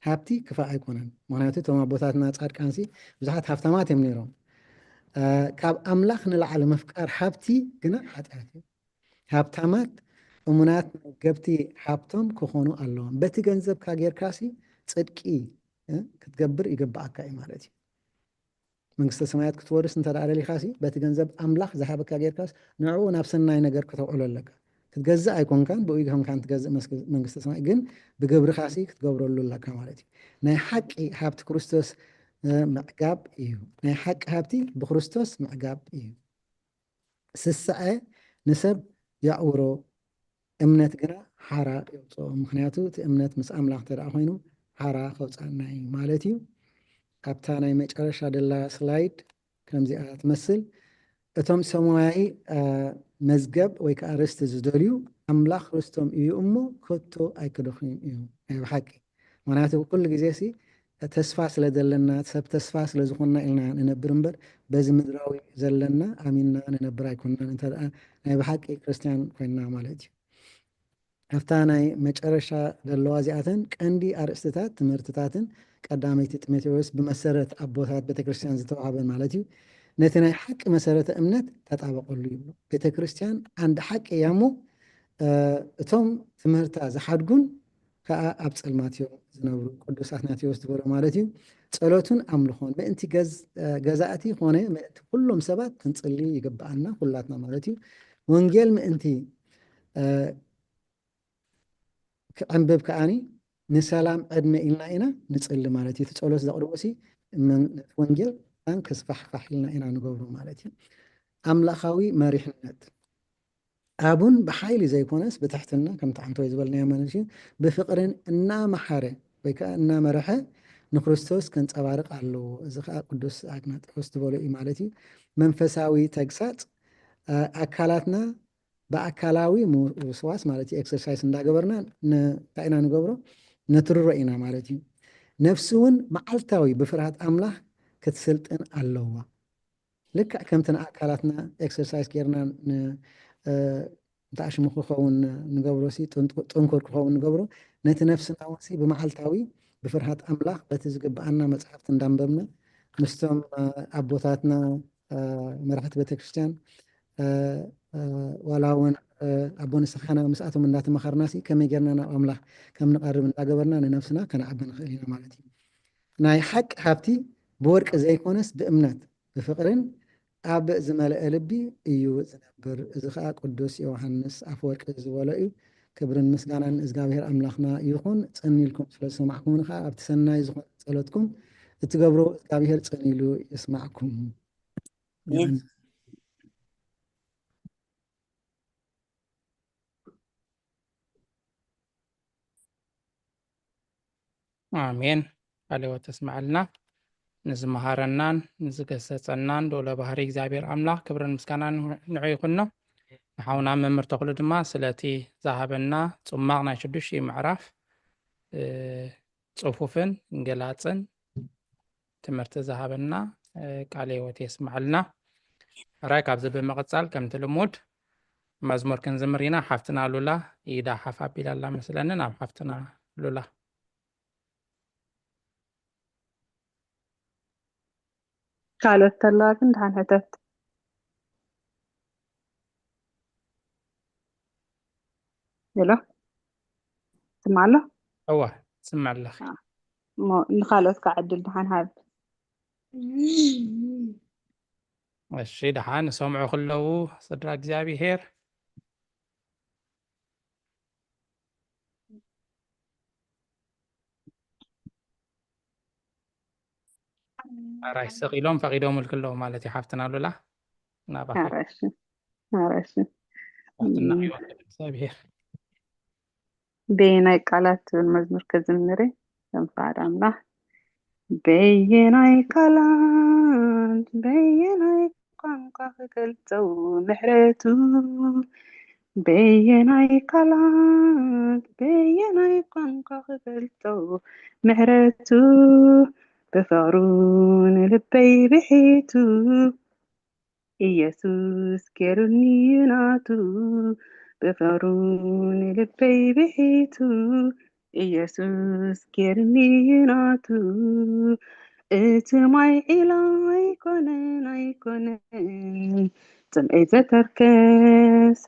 ሃብቲ ክፋእ ኣይኮነን። ምክንያቱ እቶም ኣቦታትና ጻድቃንሲ ብዙሓት ሃብታማት እዮም ነይሮም። ካብ ኣምላኽ ንላዕሊ ምፍቃር ሃብቲ ግና ሓጢኣት እዩ። ሃብታማት እሙናት መገብቲ ሃብቶም ክኾኑ ኣለዎም። በቲ ገንዘብካ ጌርካሲ ጽድቂ ክትገብር ይግብኣካ እዩ ማለት እዩ። መንግስተ ሰማያት ክትወርስ እንተ ደኣ ደሊኻሲ በቲ ገንዘብ ኣምላኽ ዝሃበካ ጌርካስ ንዕኡ ናብ ሰናይ ነገር ክተውዕሎ ኣለካ። ክትገዝእ ኣይኮንካን ብኡ ኢኻ ትገዝእ መንግስተ ሰማይ ግን ብግብርኻሲ ክትገብረሉ ኣለካ ማለት እዩ። ናይ ሓቂ ሃብቲ ክርስቶስ ምዕጋብ እዩ። ናይ ሓቂ ሃብቲ ብክርስቶስ ምዕጋብ እዩ። ስስዐ ንሰብ ያዕውሮ እምነት ግና ሓራ የውፅኦ። ምክንያቱ እቲ እምነት ምስ ኣምላኽ እንተ ደኣ ኮይኑ ሓራ ከውፅኣና እዩ ማለት እዩ። ኣብታ ናይ መጨረሻ ደላ ስላይድ ከምዚኣ ትመስል። እቶም ሰማያዊ መዝገብ ወይ ከዓ ርስቲ ዝደልዩ ኣምላኽ ርስቶም እዩ እሞ ከቶ ኣይክደኽዩን እዩ። ናይ ብሓቂ ምክንያቱ ኩሉ ግዜ ሲ ተስፋ ስለ ዘለና፣ ሰብ ተስፋ ስለ ዝኾንና ኢልና ንነብር እምበር፣ በዚ ምድራዊ ዘለና ኣሚንና ንነብር ኣይኮንናን፣ እንተ ደኣ ናይ ብሓቂ ክርስትያን ኮይንና ማለት እዩ። ኣብታ ናይ መጨረሻ ዘለዋ እዚኣተን ቀንዲ ኣርእስትታት ትምህርትታትን ቀዳመይቲ ጢሞቴዎስ ብመሰረት ኣቦታት ቤተክርስትያን ዝተዋህበን ማለት እዩ። ነቲ ናይ ሓቂ መሰረተ እምነት ተጣበቐሉ ይብሉ። ቤተክርስትያን ዓንዲ ሓቂ እያ እሞ፣ እ፣ እቶም ትምህርታ ዝሓድጉን ከኣ ኣብ ጸልማት እዮም ዝነብሩ። ቅዱስ ኣትናቴዎስ ዝበሎ ማለት እዩ። ጸሎትን ኣምልኾን ምእንቲ ገዝ-፣ እ፣ ገዛእቲ ኾነ ምእንቲ ኩሎም ሰባት ክንጽሊ ይግብኣና ኩላትና ማለት እዩ። ወንጌል ምእንቲ፣ እ፣ ክዕንብብ ከኣኒ ንሰላም ዕድመ ኢልና ኢና ንጽሊ ማለት እዩ። እቲ ጸሎት ዘቕርቦ ሲ መን-፣ ወንጌል ከስፋሕፋሕ ኢልና ኢና ንገብሮ ማለት እዩ። ኣምላኻዊ መሪሕነት። ኣቡን ብሓይሊ ዘይኮነስ ብትሕትና፣ ከምቲ ሓንቲ ወይ ዝበልናዮ ማለት እዩ፣ ብፍቕርን እናመሓረ ወይ ከኣ እናመርሐ ንክርስቶስ ከንጸባርቕ ኣለዎ። እዚ ከኣ ቅዱስ ኣግናጢዎስ ዝበሎ እዩ ማለት እዩ። መንፈሳዊ ተግሳጽ፣ እ፣ ኣካላትና ብኣካላዊ ምውስዋስ ማለት እዩ፣ ኤክሰርሳይስ እንዳገበርና ን-፣ እንታይ ኢና ንገብሮ? ነትርሮ ኢና ማለት እዩ። ነፍሲ እውን መዓልታዊ ብፍርሃት ኣምላኽ ክትስልጥን ኣለዋ። ልክዕ ከምቲ ንኣካላትና ኤክሰርሳይስ ጌርና ን-፣ እ፣ እንታይ ሽሙ ክኸውን ንገብሮ ሲ፣ ጥንቁ-፣ ጥንኩር ክኸውን ንገብሮ፣ ነቲ ነፍስና እውን ሲ ብመዓልታዊ ብፍርሃት ኣምላኽ በቲ ዝግብኣና መጽሓፍቲ እንዳንበብና ምስቶም፣ እ፣ ኣቦታትና፣ እ፣ መራሕቲ ቤተክርስትያን፣ እ፣ እ፣ ዋላ እውን፣ እ፣ ኣቦ ንስኻና ምስኣቶም እንዳተማኸርና ሲ ከመይ ጌርና ናብ ኣምላኽ ከም ንቐርብ እንዳገበርና ንነፍስና ከነዓቢ ንኽእል ኢና ማለት እዩ። ናይ ሓቂ ሃብቲ ብወርቂ ዘይኮነስ ብእምነት ብፍቕርን ኣብ ዝመልአ ልቢ እዩ ዝነብር። እዚ ኸኣ ቅዱስ ዮሃንስ ኣፈወርቂ ዝበሎ እዩ። ክብርን ምስጋናን ንእዝጋብሄር ኣምላኽና ይኹን። ጽን ኢልኩም ስለ ዝሰማዕኩምኒ ኸኣ ኣብቲ ሰናይ ዝኾነ ጸሎትኩም እትገብሮ እግዚኣብሄር ጽን ኢሉ ይስማዕኩም። ኣሜን። ኣሜን። ቃለ ሕይወት ተስምዓልና። ንዝመሃረናን ንዝገሰጸናን ልዑለ ባህሪ እግዚኣብሔር ኣምላኽ ክብርን ምስጋናን ንዑ ይኹኖ። ንሓውና መምህር ተኽሉ ድማ ስለቲ ዝሃበና ጽማቕ ናይ ሽዱሽተ ምዕራፍ፣ እ፣ ጽፉፍን ገላጽን ትምህርቲ ዝሃበና፣ እ፣ ቃለ ሕይወት የስምዓልና። ሕራይ ካብዚ ብምቕጻል ከምቲ ልሙድ መዝሙር ክንዝምር ኢና። ሓፍትና ሉላ ኢዳ ሓፍ ኣቢላ ኣላ መስለኒ። ናብ ሓፍትና ሉላ። ካልኦት ተለዋ ግን ደሓን ሕተት። ሄሎ፣ ትስማዕ ኣሎ? እወ፣ ትስማዕ ኣለኺ። አ፣ እሞ ንኻልኦት ከዓ ዕድል ደሓን ሃብ። እሺ፣ ደሓን ይሰምዑ ከለዉ ስድራ እግዚኣብሄር። ኣራይ ስቕ ኢሎም ፈቒዶምልኪ ኣለዉ ማለት እዩ ሓፍትና ሉላ። ናባኺ። ኣራይ እሺ፣ ኣራይ እሺ። ሓፍትና እም። ህይወት እግዚኣብሄር። በየናይ ቃላት ትብል መዝሙር ከዝምር እየ? ከም ፍቓድ ኣምላኽ። በየናይ ቃላት፣ በየናይ ቋንቋ ክገልጸው ምሕረቱ? በየናይ ቃላት፣ በየናይ ቋንቋ ክገልጸው ምሕረቱ? ብፍቕሩ ንልበይ ብሒቱ፣ ኢየሱስ ጌሩኒ ናቱ። ብፍቕሩ ንልበይ ብሒቱ፣ ኢየሱስ ጌሩኒ ናቱ። እቲ ማይ ዒላ ኣይኮነን፣ ኣይኮነን ጽምኤት ዘተርከሰ፣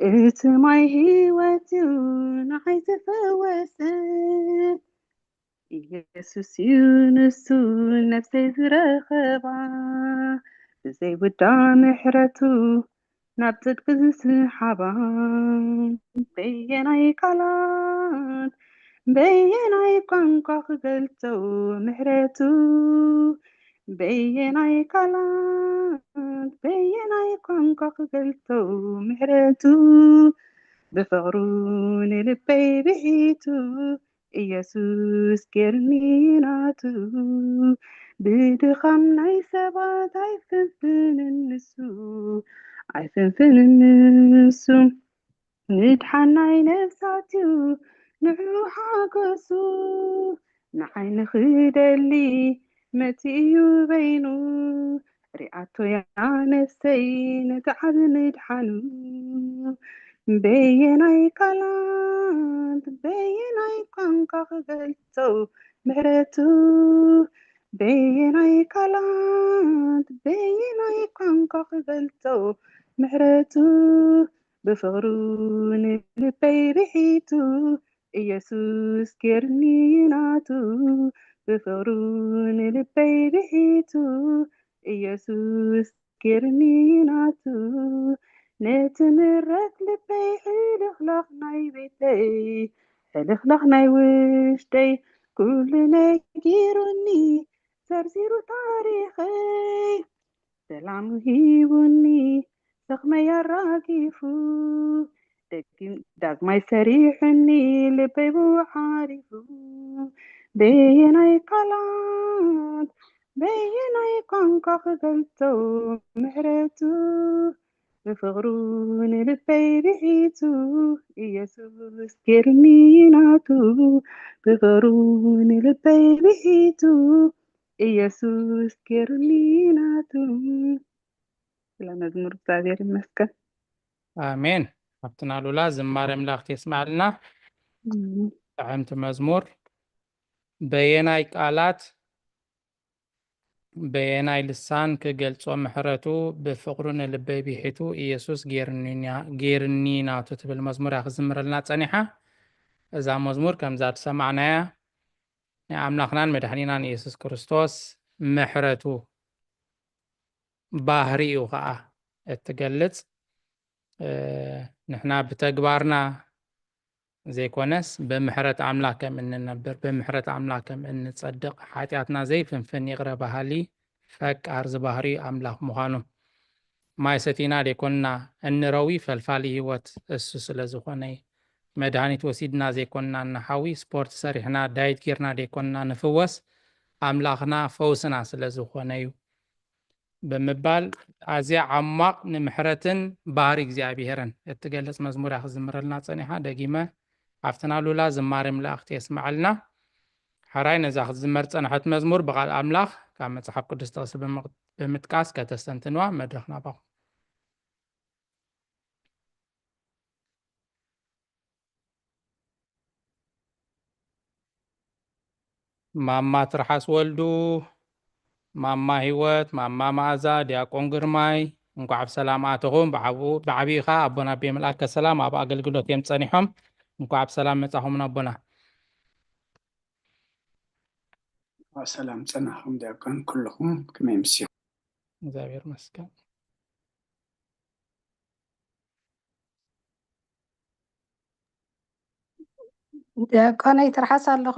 እቲ ማይ ህይወት እዩ ንዓይ ዝፈወሰ። ኢየሱስ እዩ ንሱ ነፍሰይ ዝረኸባ፣ ብዘይውዳ ምሕረቱ ናብ ጽድቂ ዝስሓባ። በየናይ ቃላት፣ በየናይ ቋንቋ ክገልጾ ምሕረቱ? በየናይ ቃላት፣ በየናይ ቋንቋ ክገልጾ ምሕረቱ? ብፍቕሩ ንልበይ ብሒቱ፣ ኢየሱስ ጌርኒ ናቱ። ብድኻም ናይ ሰባት ኣይፍንፍንን ንሱ፣ ኣይፍንፍንን ንሱ። ምድሓን ናይ ነፍሳት እዩ ንዑ ሓጎሱ። ንዓይ ንኽደሊ መጺኡ በይኑ፣ ሪኣቶ እያ ነፍሰይ ነቲ ዓቢ ምድሓኑ። በየናይ ቃላት በየናይ ቋንቋ ክገልጾ ምሕረቱ፣ በየናይ ቃላት በየናይ ቋንቋ ክገልጾ ምሕረቱ፣ ብፍቕሩ ንልበይ ብሒቱ፣ ኢየሱስ ጌርኒ ናቱ። ብፍቕሩ ንልበይ ብሒቱ፣ ኢየሱስ ጌርኒ ናቱ። ነቲ ምረት ልበይ ሕልኽላኽ ናይ ቤተይ፣ ሕልኽላኽ ናይ ውሽጠይ፣ ኩሉ ነጊሩኒ፣ ዘርዚሩ ታሪኸይ። ሰላም ሂቡኒ፣ ሸኽመይ ኣራጊፉ፣ ደጊም ዳግማይ ሰሪሑኒ፣ ልበይ ብኡ ዓሪፉ። በየናይ ቃላት በየናይ ቋንቋ ክገልጾ ምሕረቱ፣ ብፍቕሩ ንልበይ ብሒቱ፣ ኢየሱስ ጌርኒ ናቱ። ብፍቕሩ ንልበይ ብሒቱ፣ ኢየሱስ ጌርኒ ናቱ። ስለ መዝሙር እግዚኣብሔር ይመስገን። ኣሜን። ሓፍትና ሉላ ዝማሬ ኣምላኽ የስማዕልና። እም። ጥዕምቲ መዝሙር። በየናይ ቃላት በየናይ ልሳን ክገልጾ ምሕረቱ፣ ብፍቕሩ ንልበይ ቢሒቱ፣ ኢየሱስ ጌርኒ ና-፣ ጌርኒ ናቱ ትብል መዝሙር እያ ክዝምረልና ጸኒሓ። እዛ መዝሙር ከምዛ ዝሰማዕናያ ናይ ኣምላኽናን መድሓኒናን ኢየሱስ ክርስቶስ ምሕረቱ ባህሪኡ ኸኣ እትገልጽ፣ እ፣ ንሕና ብተግባርና ዘይኮነስ ብምሕረት ኣምላኽ ከም እንነብር፣ ብምሕረት ኣምላኽ ከም እንጸድቕ፣ ሓጢኣትና ዘይፍንፍን ይቕረ በሃሊ ፈቃር ዝባህሪ ኣምላኽ ምዃኑ። ማይ ሰቲና ደይኮንና እንረዊ፣ ፈልፋሊ ህይወት እሱ ስለ ዝኾነ እዩ። መድሃኒት ወሲድና ዘይኮንና እንሓዊ፣ ስፖርት ሰሪሕና ዳይት ጌርና ደይኮንና ንፍወስ፣ ኣምላኽና ፈውስና ስለ ዝኾነ እዩ። ብምባል ኣዝያ ዓሟቕ ንምሕረትን ባህሪ እግዚኣብሄርን እትገልጽ መዝሙር እያ ክዝምረልና ጸኒሓ። ደጊመ ሓፍትና ሉላ ዝማሬ መላእክቲ የስምዓልና። ሕራይ ነዛ ክትዝመር ጸንሐት መዝሙር ብቓል ኣምላኽ ካብ መጽሓፍ ቅዱስ ጥቕሲ ብምቕ-፣ ብምጥቃስ ከተስተንትንዋ መድረኽ ናባኹም። ማማ ትርሓስ ወልዱ፣ ማማ ህይወት፣ ማማ መኣዛ፣ ዲያቆን ግርማይ፣ እንኳዕ ብሰላም ኣተኹም። ብዓብኡ-፣ ብዓብኡ ኸዓ ኣቦና ኣቤ መልኣከ ሰላም ኣብ ኣገልግሎት እዮም ጸኒሖም። እንኳዕ ብሰላም መጻኹም ኣቦና። ሰላም ጸናኹም ዲያቆን፣ ኩልኹም ከመይ ኣምሲኹም? እግዚኣብሔር ይመስገን። ዲያቆነይ ትርሓስ ኣለኹ።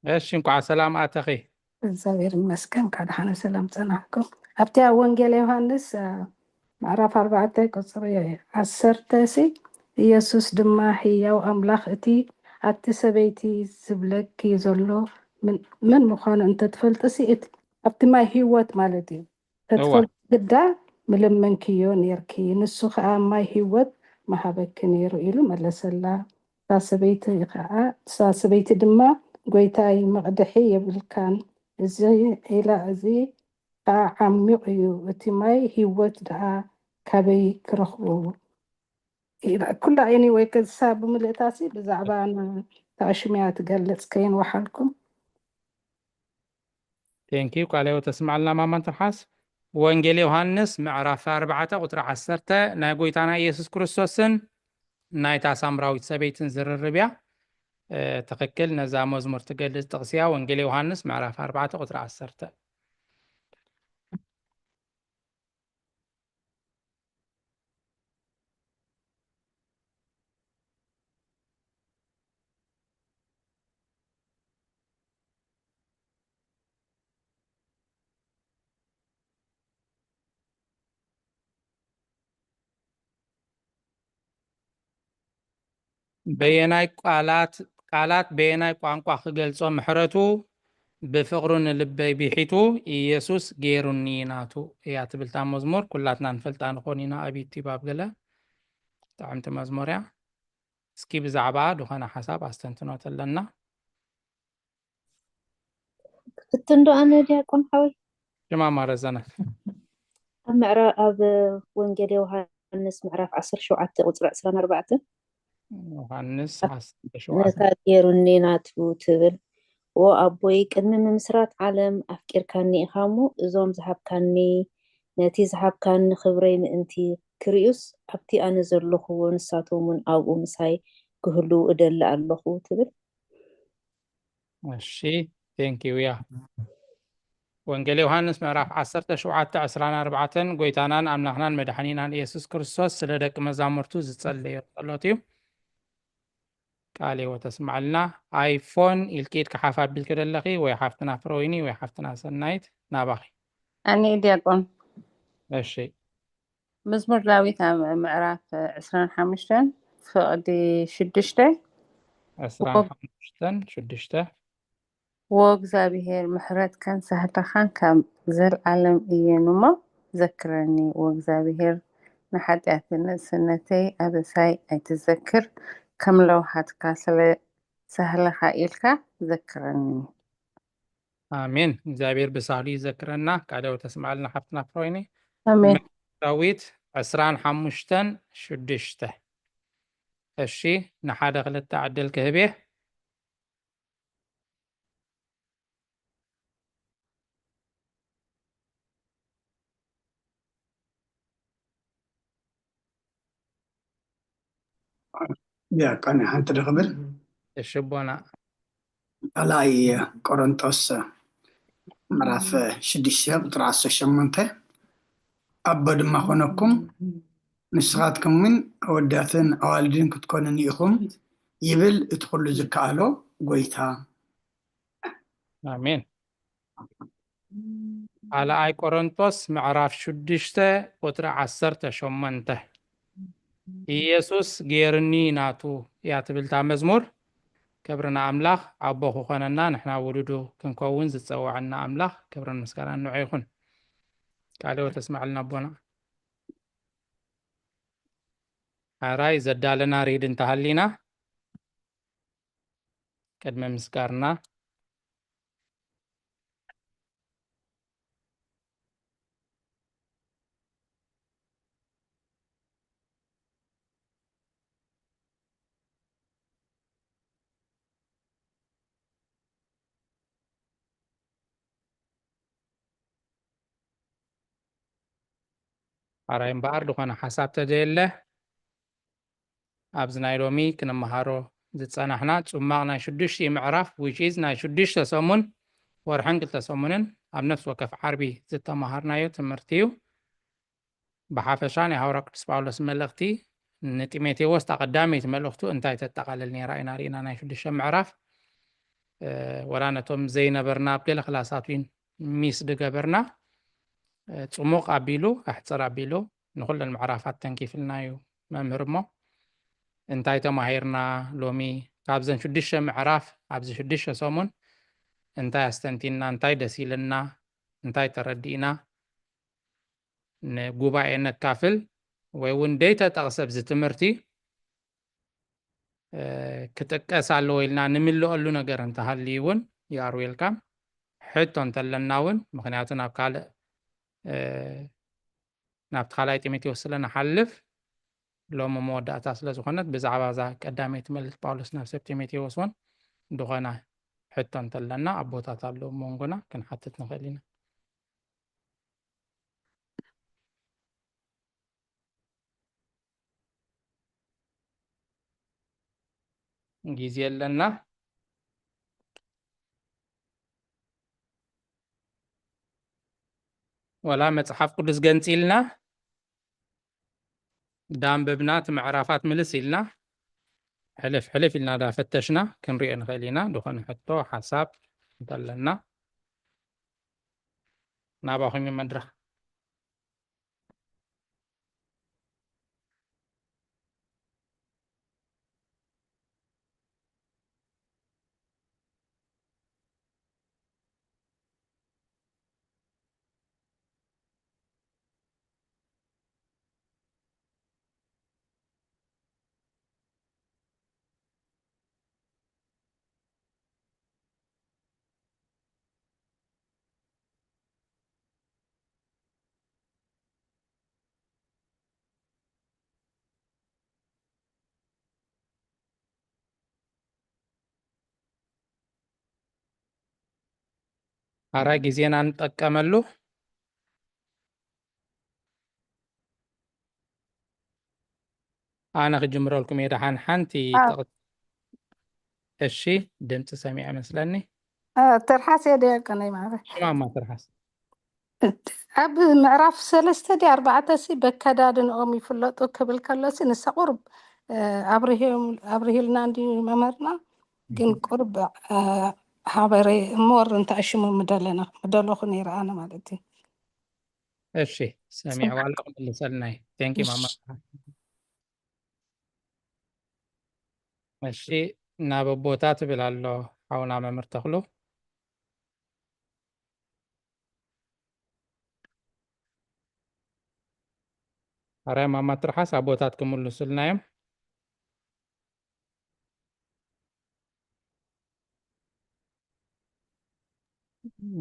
እሺ፣ እንኳዕ ሰላም ኣተኺ። እግዚኣብሔር ይመስገን፣ እንኳዕ ደሓነ ሰላም ጸናሕኩም። ኣብቲ ኣብ ወንጌል ዮሃንስ፣ አ፣ ምዕራፍ ኣርባዕተ ቁጽሪ ዓሰርተ ሲ፣ ኢየሱስ ድማ ህያው ኣምላኽ እቲ ኣቲ ሰበይቲ ዝብለኪ ዘሎ ምን፣ ምን ምዃኑ እንተትፈልጥሲ፣ እቲ ኣብቲ ማይ ህይወት ማለት እዩ። እዋ። ተትፈልጢ ግዳ ምለመንክዮ ኔርኪ፣ ንሱ ኸኣ ማይ ህይወት ምሃበኪ ነይሩ ኢሉ መለሰላ። እታ ሰበይቲ ኸኣ፣ እታ ሰበይቲ ድማ፣ "ጐይታይ፣ መቕድሒ የብልካን፣ እዚ ዒላ እዚ ኸኣ ዓሚቕ እዩ፣ እቲ ማይ ህይወት ደኣ ካበይ ክረኽቦ?" ኢላ። ኩላ ኤኒወይ፣ ክሳ ብምልእታሲ ብዛዕባ ን-፣ እታ ሽምያ ትገልጽ ከይንወሓልኩም። ቴንኪዩ፣ ቃለ ሕይወት ተስምዓልና ማማ ትርሓስ። ወንጌል ዮሃንስ ምዕራፍ ኣርባዕተ ቁጽሪ ዓሰርተ ናይ ጐይታና ኢየሱስ ክርስቶስን ናይታ ሳምራዊት ሰበይትን ዝርርብ እያ። እ፣ ትኽክል፣ ነዛ መዝሙር ትገልጽ ጥቕሲ እያ። ወንጌል ዮሃንስ ምዕራፍ ኣርባዕተ ቁጽሪ ዓሰርተ። በየናይ ቃላት፣ ቃላት በየናይ ቋንቋ ክገልጾ ምሕረቱ፣ ብፍቕሩ ንልበይ ቢሒቱ፣ ኢየሱስ ገይሩኒ ናቱ እያ ትብል እታ መዝሙር። ኩላትና ንፈልጣ ንኾን ኢና ኣብ ዩቲዩብ ኣብ ገለ። ጥዕምቲ መዝሙር እያ። እስኪ ብዛዕባ ዝኾነ ሓሳብ ኣስተንትኖ ተለና። እትንዶ ኣነ ዲያቆን ሓወይ? ሽማማ ረዘነ። ኣብ ምዕራ ኣብ ወንጌል ዮሃንስ ምዕራፍ ዓሰርተ ሸውዓተ ቁፅሪ ዕስራን ኣርባዕተን ዮሃንስ ነታ ዓሰርተ ሸውዓተ። ገይሩኒ ናቱ ትብል። ዎ ኣቦይ፣ ቅድሚ ምምስራት ዓለም ኣፍቂርካኒ ኢኻ እሞ፣ እዞም ዝሃብካኒ፣ ነቲ ዝሃብካኒ ክብረይ ምእንቲ ክርእዩስ፣ ኣብቲ ኣነ ዘለኹዎ ንሳቶም እውን ኣብኡ ምሳይ ክህልዉ እደሊ ኣለኹ ትብል። እሺ፣ thank you። ያ ወንጌል ዮሃንስ ምዕራፍ ዓሰርተ ሸውዓተ ዕስራን ኣርባዕተን ጎይታናን ኣምላኽናን መድሓኒናን ኢየሱስ ክርስቶስ ስለ ደቂ መዛሙርቱ ዝጸለዮ ጸሎት እዩ። ቃል ህይወት ተስማዕልና። ኣይፎን ኢልኪ ኢድኪ ሓፍ ኣቢልኪ ደለኺ ወይ ሓፍትና ፍረወይኒ ወይ ሓፍትና ሰናይት ናባኺ። ኣነ ዲያቆን እሺ፣ መዝሙር ዳዊት ኣብ ምዕራፍ ዕስራን ሓሙሽተን ፍቕዲ ሽዱሽተ ዕስራን ሓሙሽተን ሽዱሽተ። ዎ እግዚኣብሔር ምሕረትካን ሳህልኻን ካብ ዘልዓለም እየን እሞ ዘክረኒ። ዎ እግዚኣብሔር ንሓጢኣትን ንእስነተይ ኣበሳይ ኣይትዘክር፣ ከም ለውሃትካ ስለ ሳህልኻ ኢልካ ዘክረኒ። ኣሜን። እግዚኣብሔር ብሳህሉ ይዘክረና። ቃለ ተስማዕልና ሓፍትና ፍሮይኒ። ኣሜን። ዳዊት ዕስራን ሓሙሽተን ሽዱሽተ። እሺ፣ ንሓደ ክልተ ዕድል ክህብ እየ። ዲያቆን ሓንቲ ዶ ክብል? እሺ ኣቦና። ካልኣይ ቆሮንጦስ ምዕራፍ ሽዱሽተ ቁፅሪ ዓሰርተ ሸሞንተ፣ ኣቦ ድማ ኮነኩም ንስኻትኩም እውን ኣወዳትን ኣዋልድን ክትኮኑኒ ኢኹም ይብል እቲ ኩሉ ዝከኣሎ ጎይታ። ኣሜን። ካልኣይ ቆሮንቶስ ምዕራፍ ሽዱሽተ ቁፅሪ ዓሰርተ ሸሞንተ፣ ኢየሱስ ገይርኒ ናቱ እያ ትብል እታ መዝሙር። ክብሪ ንኣምላኽ፣ ኣቦ ክኾነና ንሕና ውሉዱ ክንከውን ዝፀወዐና ኣምላኽ ክብርን ምስጋናን ንዑ ይኹን። ቃለ ሕይወት ተስማዕልና ኣቦና። ሕራይ ዘዳለና ሪድ እንተሃሊና ቅድሚ ምስጋርና ሓራይ እምበኣር ዝኾነ ሓሳብ ተዘየለ ኣብዚ ናይ ሎሚ ክንመሃሮ ዝጸናሕና ጽማቕ ናይ ሽዱሽተ ምዕራፍ which is ናይ ሽዱሽተ ሰሙን ወርሕን ክልተ ሰሙንን ኣብ ነፍሲ ወከፍ ዓርቢ ዝተመሃርናዮ ትምህርቲ እዩ። ብሓፈሻ ናይ ሃዋርያ ቅዱስ ጳውሎስ መልእኽቲ ንጢሞቴዎስ እታ ቀዳመይቲ መልእኽቱ እንታይ ተጠቓልል ነይራ ኢና ርኢና። ናይ ሽዱሽተ ምዕራፍ ወላ ነቶም ዘይነበርና ኣብ ገለ ክላሳት ውን ሚስ ዝገበርና ጽሙቕ ኣቢሉ ኣሕጽር ኣቢሉ ንኹለን ምዕራፋት ተንኪፍልና እዩ መምህር። እሞ እንታይ ተማሂርና ሎሚ ካብዘን ሽዱሽተ ምዕራፍ ኣብዚ ሽዱሽተ ሰሙን? እንታይ ኣስተንቲንና? እንታይ ደስ ኢልና? እንታይ ተረዲእና? ንጉባኤ ነካፍል ወይ እውን ደይተጠቕሰ ኣብዚ ትምህርቲ ክጥቀስ ኣለዎ ኢልና ንምልአሉ ነገር እንተሃልዩ እውን you are welcome። ሕቶ እንተለና እውን ምክንያቱ ናብ ካልእ ናብቲ ካልኣይ ጢሞቴዎስ ስለ ንሓልፍ ሎሚ መወዳእታ ስለ ዝኾነት ብዛዕባ እዛ ቀዳመይቲ መልእኽቲ ጳውሎስ ናብ ሰብ ጢሞቴዎስ እውን ዝኾነ ሕቶ እንተለና ኣቦታት ኣለዉ መንጎና ክንሓትት ንኽእል ኢና። ግዜ ኣለና። ወላ መጽሓፍ ቅዱስ ገንጺልና ዳንበብና እቲ ምዕራፋት ምልስ ኢልና ሕልፍ ሕልፍ ኢልና ዳፈተሽና ክንሪኦ ንኽእል ኢና። ዝኾነ ሕቶ ሓሳብ እንተለና ናባኹም እዩ መድረኽ። ኣራይ ግዜና ንጠቀመሉ። ኣነ ክጅምረልኩም እየ። ደሓን ሓንቲ ኣዎ። ጠቕ-፣ እሺ፣ ድምፂ ሰሚዐ መስለኒ። እ፣ ትርሓስ እየ ድያቀነይ ማዕረ። ሽማማ ትርሓስ። ኣብ ምዕራፍ ሰለስተ ድዩ ኣርባዕተ ሲ በከዳድንኦም ይፍለጡ ክብል ከሎ ሲ ንሳ ቁርብ፣ እ፣ ኣብርሂም-፣ ኣብርሂልና እንድዩ መምህርና፣ ግን ቁርብ፣ እ፣ ሃበረ እምወር እንታይ ሽሙ ምደለና፣ ምደለኹ ነይረ ኣነ ማለት እዩ። እሺ፣ ሰሚዕዋ ኣለኹ፣ መልሰልናይ። Thank you ማማ። እሺ። እሺ፣ ናብ ኣቦታ ትብል ኣሎ ሓውና መምህር ተኽሉ። ኣራይ ማማ ትርሓስ ኣቦታት ክምልሱልና እዮም።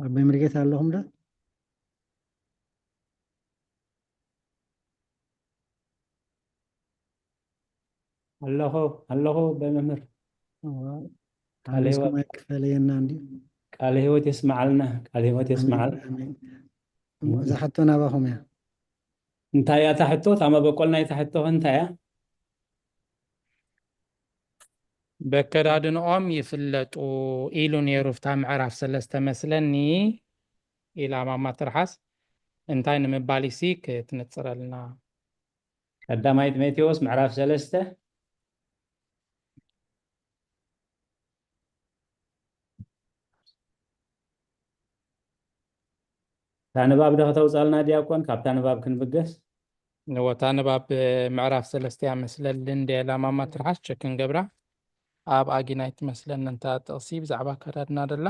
ኣቦይ ምርጌታ ኣለኹም ዶ? ኣለኹ፣ ኣለኹ ኣቦይ መምህር። እዋ፣ ቃለ ቃለ ህይወት። ሰማይ ክፈለየና እንድዩ። ቃለ ህይወት የስምዓልና፣ ቃለ ህይወት ኣሜን፣ የስምዓልና። ኣሜን። እሞ እዛ ሕቶ ናባኹም እያ። እንታይ እያ እታ ሕቶ? እታ መበቆል ናይታ ሕቶ ከ እንታይ እያ? በከዳድንኦም ይፍለጡ ኢሉ ነይሩ፣ ፍታ ምዕራፍ ሰለስተ መስለኒ ኢላ ማማ ትርሓስ። እንታይ ንምባል ሲ ክትንጽረልና? ቀዳማይ ጢሞቴዎስ ምዕራፍ ሰለስተ። እታ ንባብ ዶ ከተውጻልና ዲያቆን? ካብታ ንባብ ክንብገስ። ንወታ ንባብ ምዕራፍ ሰለስተ እያ መስለኒ እንደ ኢላ ማማ ትርሓስ ቸክ ክንገብራ። ኣብ ኣጊናይ ትመስለኒ እንታ ጥቕሲ ብዛዕባ ኣከዳድና ደላ።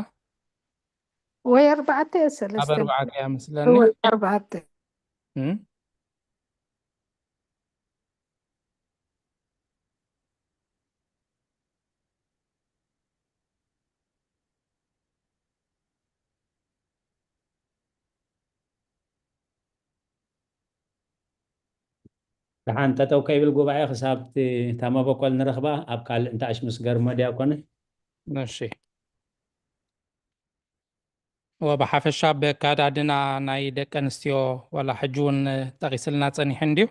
ወይ ኣርባዕተ እየ ኣብ ሰለስተ። ኣርባዕተ እያ መስለኒ። ወይ ኣርባዕተ። እም? ደሓን ጠጠው ከይብል ጉባኤ ክሳብ እቲ፣ እታ መበቆል ንረኽባ ኣብ ካልእ እንተኣሽ ምስ ገርሞ ዲያቆን። እሺ። ወብሓፈሻ በካዳድና ናይ ደቂ ኣንስትዮ ዋላ ሕጂ እውን ጠቒስልና ጸኒሑ እንድዩ።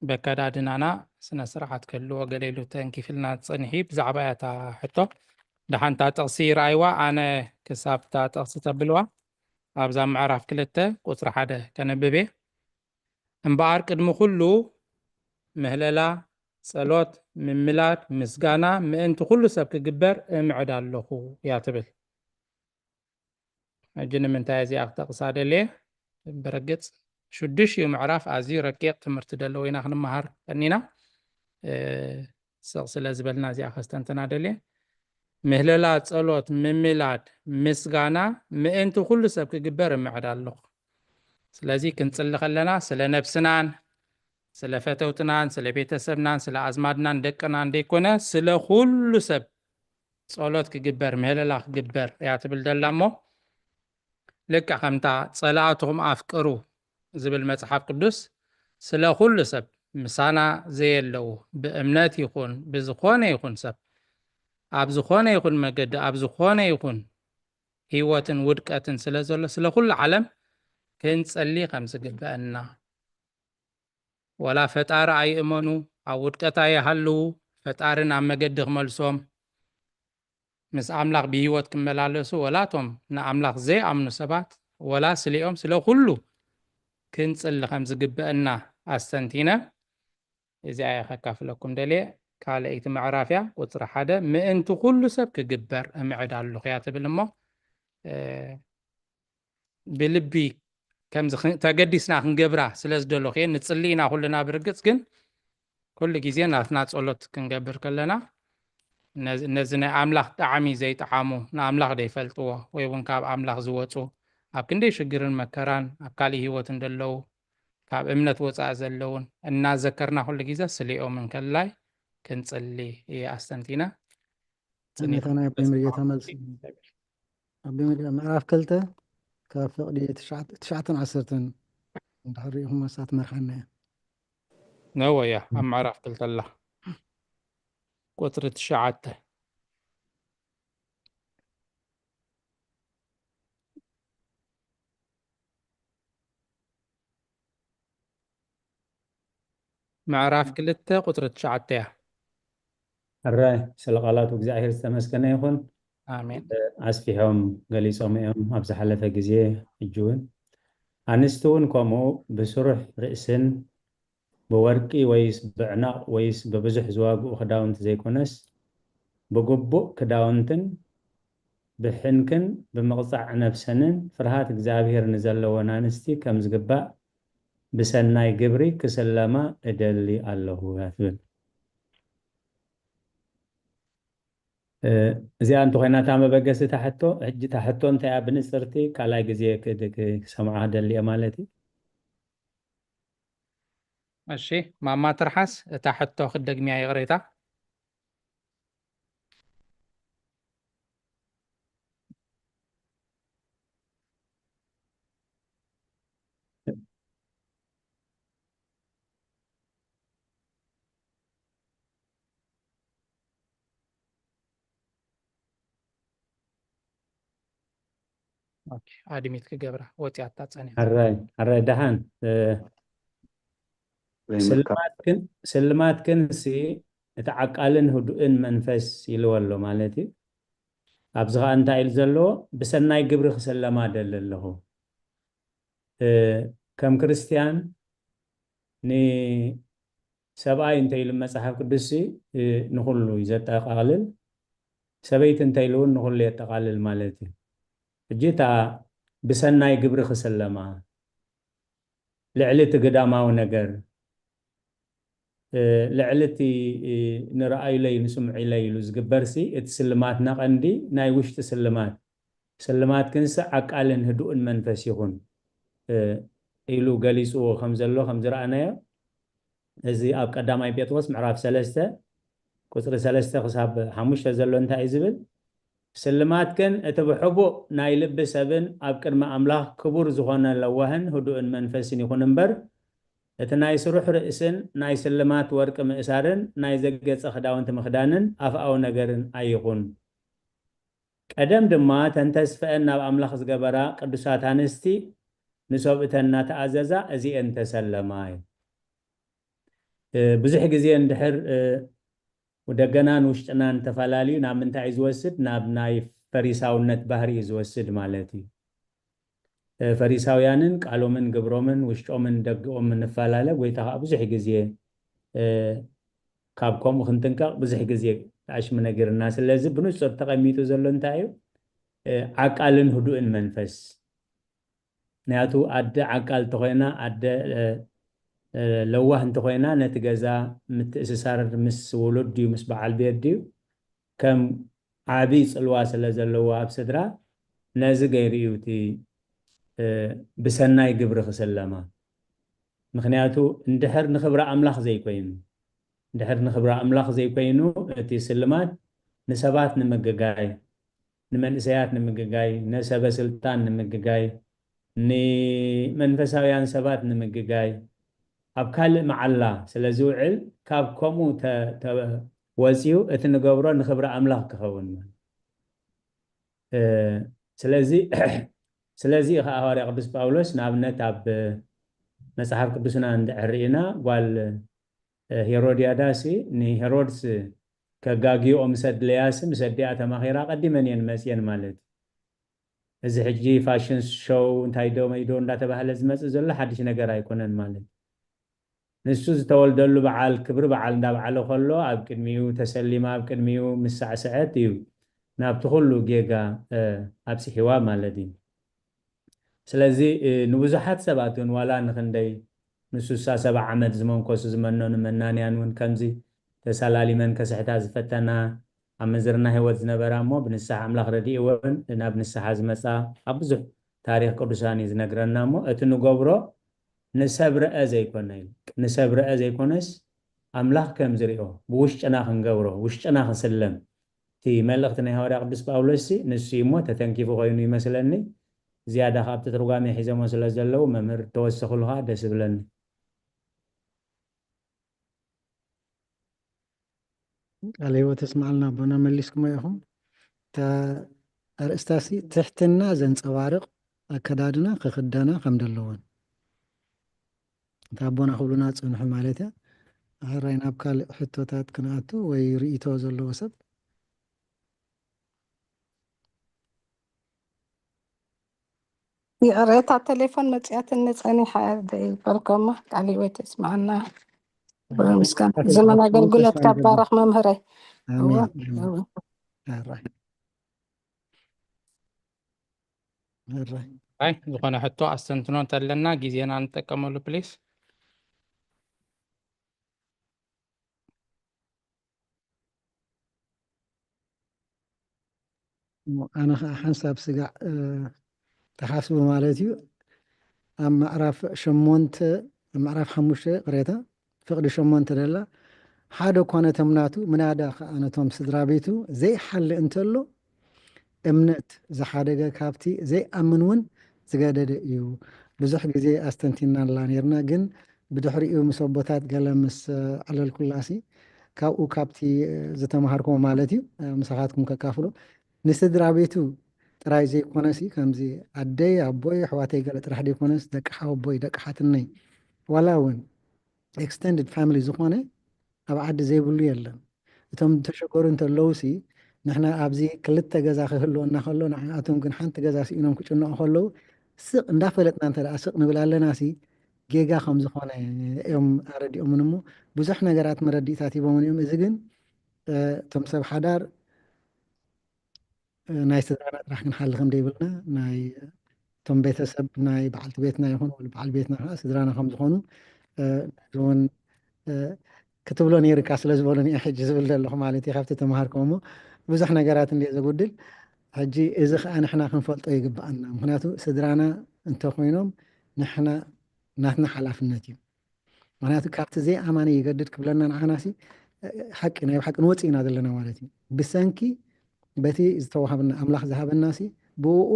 በካዳድናና ስነ ስርዓት ክህልዎ ገለ ኢሉ ተንኪፍልና ጸኒሒ ብዛዕባ እያ እታ ሕቶ። ደሓን እታ ጥቕሲ ረኣይዋ፣ ኣነ ክሳብ እታ ጥቕሲ ተብልዋ ኣብዛ ምዕራፍ ክልተ ቁጽሪ ሓደ ከነብብ እየ። እምበኣር ቅድሚ ኩሉ ምህለላ፣ ጸሎት፣ ምምላድ፣ ምስጋና ምእንቲ ኩሉ ሰብ ክግበር እምዕድ ኣለኹ እያ ትብል። ሕጂ ንምንታይ እዚኣ ክጠቕሳ ደልየ? ብርግጽ ሽዱሽ እዩ ምዕራፍ፣ ኣዝዩ ረቂቕ ትምህርቲ ደለዎ ኢና ክንመሃር ቀኒና። እ፣ ስቕ ስለ ዝበልና እዚኣ ከስተንትና ደልየ። ምህለላ፣ ጸሎት፣ ምምላድ፣ ምስጋና ምእንቲ ኩሉ ሰብ ክግበር እምዕድ ኣለኹ። ስለዚ ክንጽሊ ከለና ስለ ነብስናን ስለ ፈተውትናን ስለ ቤተሰብናን ስለ ኣዝማድናን ደቅናን ደይኮነ ስለ ኩሉ ሰብ ጸሎት ክግበር ምህለላ ክግበር እያ ትብል ደላ እሞ ልክዕ ከምታ ጸላእትኹም ኣፍቅሩ ዝብል መጽሓፍ ቅዱስ ስለ ኩሉ ሰብ ምሳና ዘየለዉ ብእምነት ይኹን ብዝኾነ ይኹን ሰብ ኣብ ዝኾነ ይኹን መገዲ ኣብ ዝኾነ ይኹን ህይወትን ውድቀትን ስለ ዘሎ ስለ ኩሉ ዓለም ክንጸሊ ከም ዝግበአና ወላ ፈጣሪ ኣይእመኑ ኣብ ውድቀት ኣይሃልዉ ፈጣሪ ናብ መገዲ ክመልሶም ምስ ኣምላኽ ብህይወት ክመላለሱ ወላ እቶም ንኣምላኽ ዘይኣምኑ ሰባት ወላ ስሊኦም ስለ ኩሉ ክንጽሊ ከም ዝግበአና ኣስተንቲነ እዚኣ እየ ከካፍለኩም ደልየ ካልኣይቲ ምዕራፍ እያ ቁፅሪ ሓደ ምእንቲ ኩሉ ሰብ ክግበር እምዕድ ኣለኹ እያ ትብል እሞ ብልቢ ከምዚ ተገዲስና ክንገብራ ስለ ዝደለኹ እየ ንፅሊ ኢና ኩልና ብርግፅ ግን ኩሉ ግዜ ናትና ፀሎት ክንገብር ከለና ነዚ ናይ ኣምላኽ ጣዕሚ ዘይጠዓሙ ንኣምላኽ ዘይፈልጥዎ ወይ እውን ካብ ኣምላኽ ዝወፁ ኣብ ክንደይ ሽግርን መከራን ኣብ ካሊእ ህይወት እንደለዉ ካብ እምነት ወፃኢ ዘለውን እናዘከርና ኩሉ ግዜ ስሊኦም እንከላይ ክንፅሊ እየ ኣስተንቲና ነታ ናይ ኣቦይ ምርጌታ መልሲ ኣቦይ ምርጌታ ምዕራፍ ክልተ ካብ ፍቕዲ ትሽዓተን ዓሰርተን እንድሕር ሪኢኹም መሳ ትመርሓና እያ ነወያ ኣብ ምዕራፍ ክልተ ኣላ ቁፅሪ ትሽዓተ። ምዕራፍ ክልተ ቁጽሪ ትሽዓተ እያ። ሕራይ፣ ስለ ቃላቱ እግዚኣብሔር ዝተመስገነ ይኹን። ኣሜን። ኣስፊሖም ገሊጾም እዮም ኣብ ዝሓለፈ ግዜ። ሕጂ እውን ኣንስቲ እውን ከምኡ ብስሩሕ ርእስን ብወርቂ ወይስ ብዕነቕ ወይስ ብብዙሕ ዝዋግኡ ክዳውንቲ ዘይኮነስ ብግቡእ ክዳውንትን ብሕንክን ብምቕጻዕ ነፍሰንን ፍርሃት እግዚኣብሔር ንዘለወን ኣንስቲ ከም ዝግባእ ብሰናይ ግብሪ ክስለማ እደሊ ኣለኹ እያ ትብል። እ፣ እዚኣ እንተኾይና እታ መበገሲ እታ ሕቶ፣ ሕጂ እታ ሕቶ እንታይ እያ ብንጽርቲ ካልኣይ ግዜ ክድ-፣ ክሰምዓ ክደሊ እየ ማለት እዩ። እሺ፣ ማማ ትርሓስ እታ ሕቶ ክትደግምያ ይቕሬታ። ኦኬ፣ ኣድሚት ክገብራ ወፂኣታ ጸኒሓ። ሕራይ፣ ሕራይ ደሓን። እ፣ ስልማት ግን፣ ስልማት ግን ሲ እቲ ዓቃልን ህዱእን መንፈስ ኢልዎ ኣሎ ማለት እዩ። ኣብዚ ኸዓ እንታይ ኢሉ ዘለዎ? ብሰናይ ግብሪ ክስለማ ደሊ ኣለኹ። እ፣ ከም ክርስትያን ንሰብኣይ እንተ ኢሉ መጽሓፍ ቅዱስ ሲ፣ እ፣ ንኹሉ እዩ ዘጠቓልል። ሰበይቲ እንተ ኢሉ እውን ንኹሉ የጠቓልል ማለት እዩ። ሕጂ እታ ብሰናይ ግብሪ ክስለማ፣ ልዕሊ እቲ ግዳማዊ ነገር፣ እ፣ ልዕሊ እቲ፣ እ፣ ንረኣዩለይ ንስምዑለይ ኢሉ ዝግበር ሲ፣ እቲ ስልማትና ቀንዲ ናይ ውሽጢ ስልማት። ስልማት ክንሲ ዓቃልን ህዱእን መንፈስ ይኹን፣ እ፣ ኢሉ ገሊጽዎ ከም ዘሎ ከም ዝረኣናዮ፣ እዚ ኣብ ቀዳማይ ጴጥሮስ ምዕራፍ ሰለስተ ቁጽሪ ሰለስተ ክሳብ ሓሙሽተ ዘሎ እንታይ እዩ ዝብል? ስልማት ግን እቲ ብሕቡእ ናይ ልቢ ሰብን ኣብ ቅድሚ ኣምላኽ ክቡር ዝኾነ ለዋህን ህዱእን መንፈስን ይኹን እምበር፣ እቲ ናይ ስሩሕ ርእስን ናይ ስልማት ወርቂ ምእሳርን ናይ ዘገጸ ክዳውንቲ ምኽዳንን ኣፍኣዊ ነገርን ኣይኹን። ቀደም ድማ እተን ተስፈአን ናብ ኣምላኽ ዝገበራ ቅዱሳት ኣንስቲ ንሰብኡተን እናተኣዘዛ እዚኤን ተሰለማ እዩ። እ፣ ብዙሕ ግዜ እንድሕር፣ እ፣ ደገናን ውሽጥናን ተፈላልዩ ናብ ምንታይ እዩ ዝወስድ? ናብ ናይ ፈሪሳውነት ባህሪ እዩ ዝወስድ ማለት እዩ። እ፣ ፈሪሳውያንን ቃሎምን ግብሮምን ውሽጦምን ደገኦምን ንፈላለ። ጎይታ ከዓ ብዙሕ ግዜ፣ እ፣ ካብ ከምኡ ክንጥንቀቕ ብዙሕ ግዜ ኣሽሙ ነጊርና። ስለዚ ብንጹር ተቐሚጡ ዘሎ እንታይ እዩ? እ፣ ዓቃልን ህዱእን መንፈስ። ምክንያቱ ኣደ ዓቃል እንተኾይና፣ ኣደ፣ እ፣ እ፣ ለዋህ እንተኾይና፣ ነቲ ገዛ ምትእስሳር ምስ ውሉድ ድዩ ምስ በዓል ቤት ድዩ ከም ዓቢ ጽልዋ ስለ ዘለዎ ኣብ ስድራ፣ ነዚ ገይሩ እዩ እቲ፣ እ፣ ብሰናይ ግብሪ ክስለማ። ምክንያቱ እንድሕር ንኽብሪ ኣምላኽ ዘይኮይኑ፣ እንድሕር ንኽብሪ ኣምላኽ ዘይኮይኑ፣ እቲ ስልማት ንሰባት ንምግጋይ፣ ንመንእሰያት ንምግጋይ፣ ንሰበ ስልጣን ንምግጋይ፣ ንመንፈሳውያን ሰባት ንምግጋይ፣ ኣብ ካልእ መዓላ ስለ ዝውዕል፣ ካብ ከምኡ ተ-፣ ተ-፣ ወጺኡ እቲ ንገብሮ ንኽብሪ ኣምላኽ ክኸውን ማለት። እ፣ ስለዚ፣ ስለዚ እዩ ኸዓ ሃዋርያ ቅዱስ ጳውሎስ ንኣብነት ኣብ መጽሓፍ ቅዱስና እንድሕር ርኢና፣ ጓል፣ እ፣ ሄሮድያዳ ሲ ንሄሮድስ ከጋግይኦ ምስ ኣድለያ ሲ ምስ ኣዲኣ ተማኺራ ቀዲመን እየን መጽየን ማለት እዩ። እዚ ሕጂ ፋሽን ሾው እንታይ ዶ መይዶ እንዳተባህለ ዝመጽእ ዘሎ ሓድሽ ነገር ኣይኮነን ማለት እዩ። ንሱ ዝተወልደሉ በዓል ክብሪ በዓል እንዳበዓለ ከሎ ኣብ ቅድሚኡ ተሰሊማ ኣብ ቅድሚኡ ምስ ሳዕስዐት እዩ ናብቲ ኩሉ ጌጋ፣ እ፣ ኣብጽሕዋ ማለት እዩ። ስለዚ፣ እ፣ ንብዙሓት ሰባት እውን ዋላ ንኽንደይ ንስሳ ሰብዓ ዓመት ዝመንኮሱ ዝመነኑ መናንያን እውን ከምዚ ተሰላሊመን ከስሕታ ዝፈተና፣ ኣብ ምንዝርና ህይወት ዝነበራ እሞ ብንስሓ ኣምላኽ ረድእወን ናብ ንስሓ ዝመጻ ኣብ ብዙሕ ታሪኽ ቅዱሳን እዩ ዝነግረና። እሞ እቲ ንገብሮ ንሰብ ረአ ዘይኮነ ኢሉ፣ ንሰብ ረአ ዘይኮነስ ኣምላኽ ከም ዝሪኦ ብውሽጥና ክንገብሮ፣ ውሽጥና ክስለም። እቲ መልእኽቲ ናይ ሃዋርያ ቅዱስ ጳውሎስ ሲ ንሱ እዩ እሞ ተተንኪፉ ኮይኑ ይመስለኒ። ዝያዳ ካብ ትርጓሜ ሒዞሞ ስለ ዘለዉ መምህር ተወሰኹሉ ከዓ ደስ ይብለኒ። ቃለ ህይወት የስምዓልና ኣቦና፣ መሊስኩሞ ኢኹም። እታ ኣርእስታሲ ትሕትና ዘንጸባርቕ ኣከዳድና ክኽደና ከም ዘለወን እታ ኣቦና ክብሉና ዝጸንሑ ማለት እያ። ሕራይ ናብ ካልእ ሕቶታት ክንኣቱ ወይ ርእይቶ ዘለዎ ሰብ? ይቕሬታ፣ ቴሌፎን መጽያትኒ ጸኒሓ እያ፣ ደይበልኮማ። ቃል ህይወት የስምዓና። ክብሪ ምስጋና። ዘመን ኣገልግሎት ካብ ባረኽ መምህረይ። ኣሜን፣ ኣሜን። ሕራይ። ሕራይ። ኣይ፣ ዝኾነ ሕቶ ኣስተንትኖ እንተለና ግዜና ንጠቀመሉ ፕሊስ። ኣነ ኸዓ ሓንሳብ ስጋዕ፣ እ፣ ተሓስቡ ማለት እዩ። ኣብ ምዕራፍ ሸሞንተ፣ ኣብ ምዕራፍ ሓሙሽተ፣ ይቕሬታ፣ ፍቕዲ ሸሞንተ ደላ፣ ሓደ እኳ ነቶም ናቱ፣ ምናዳ ኸዓ ነቶም ስድራ ቤቱ ዘይሓሊ እንተሎ፣ እምነት ዝሓደገ ካብቲ ዘይኣምን እውን ዝገደደ እዩ። ብዙሕ ግዜ ኣስተንቲናላ ነይርና፣ ግን ብድሕሪኡ ምስ ኣቦታት ገለ ምስ፣ እ፣ ኣዕለልኩላሲ፣ ካብኡ ካብቲ፣ እ፣ ዝተምሃርኩዎ ማለት እዩ፣ እ፣ ምሳኻትኩም ከካፍሎ። ንስድራ ቤቱ ጥራይ ዘይኮነሲ፣ ከምዚ ኣደይ፣ ኣቦይ፣ ኣሕዋተይ ገለ ጥራሕ ዘይኮነስ፣ ደቂ ሓወቦይ፣ ደቂ ሓትነይ፣ ዋላ እውን ኤክስተንድድ ፋሚሊ ዝኾነ ኣብ ዓዲ ዘይብሉ የለን። እቶም ዝተሸገሩ እንተለውሲ፣ ንሕና ኣብዚ ክልተ ገዛ ክህልወና ከሎ፣ ንዓኣቶም ግን ሓንቲ ገዛ ስኢኖም ክጭነቑ ከለዉ፣ ስቕ እንዳፈለጥና እንተ ደኣ ስቕ ንብል ኣለናሲ፣ ጌጋ ከም ዝኾነ እዮም ኣረዲኦምን እሞ፣ ብዙሕ ነገራት መረዲእታት ሂቦምን እዮም። እዚ ግን፣ እ፣ እቶም ሰብ ሓዳር፣ እ፣ ናይ ስድራና ጥራሕ ክንሓሊ ከም ዘይብልና፣ ናይ እቶም ቤተሰብ ናይ በዓልቲ ቤትና ይኹን ወይ በዓል ቤትና ከዓ ስድራና ከም ዝኾኑ፣ እ፣ ነዚ እውን፣ እ፣ ክትብሎ ነይርካ ስለ ዝበሉኒ እየ ሕጂ ዝብል ዘለኹ ማለት እዩ። ካብቲ ተምሃርኩዎ እሞ ብዙሕ ነገራት እንድየ ዘጉድል። ሕጂ እዚ ከዓ ንሕና ክንፈልጦ ይግብኣና። ምኽንያቱ ስድራና እንተኾይኖም ንሕና ናትና ሓላፍነት እዩ። ምኽንያቱ ካብቲ ዘይኣማኒ ይገድድ ክብለና ንዓናሲ፣ እ፣ ሓቂ፣ ናይ ብሓቂ ንወፅእ ኢና ዘለና ማለት እዩ። ብሰንኪ በቲ ዝተዋሃበና፣ ኣምላኽ ዝሃበናሲ ብእኡ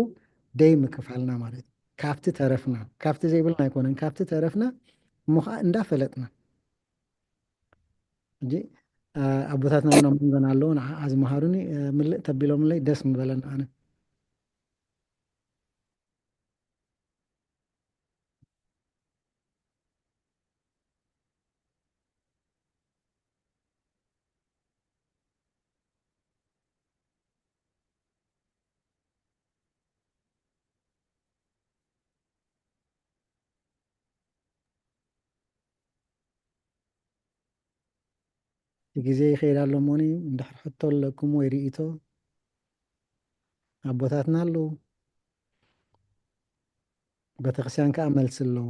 ደይ ምክፋልና ማለት እዩ። ካብቲ ተረፍና፣ ካብቲ ዘይብልና ኣይኮነን፣ ካብቲ ተረፍና እሞ ኸዓ እንዳፈለጥና። ሕጂ፣ እ፣ ኣቦታትና እውን ኣብ መንጎና ኣለዉ፣ ንዓ ዝመሃሩኒ፣ እ፣ ምልእ ተቢሎምለይ ደስ ምበለኒ ኣነ። እቲ ግዜ ይኸይድ ኣሎ እሞኒ፣ እንድሕር ሕቶ ኣለኩም ወይ ርእይቶ፣ ኣቦታትና ኣለዉ። ቤተክርስትያን ከኣ መልሲ ኣለዎ።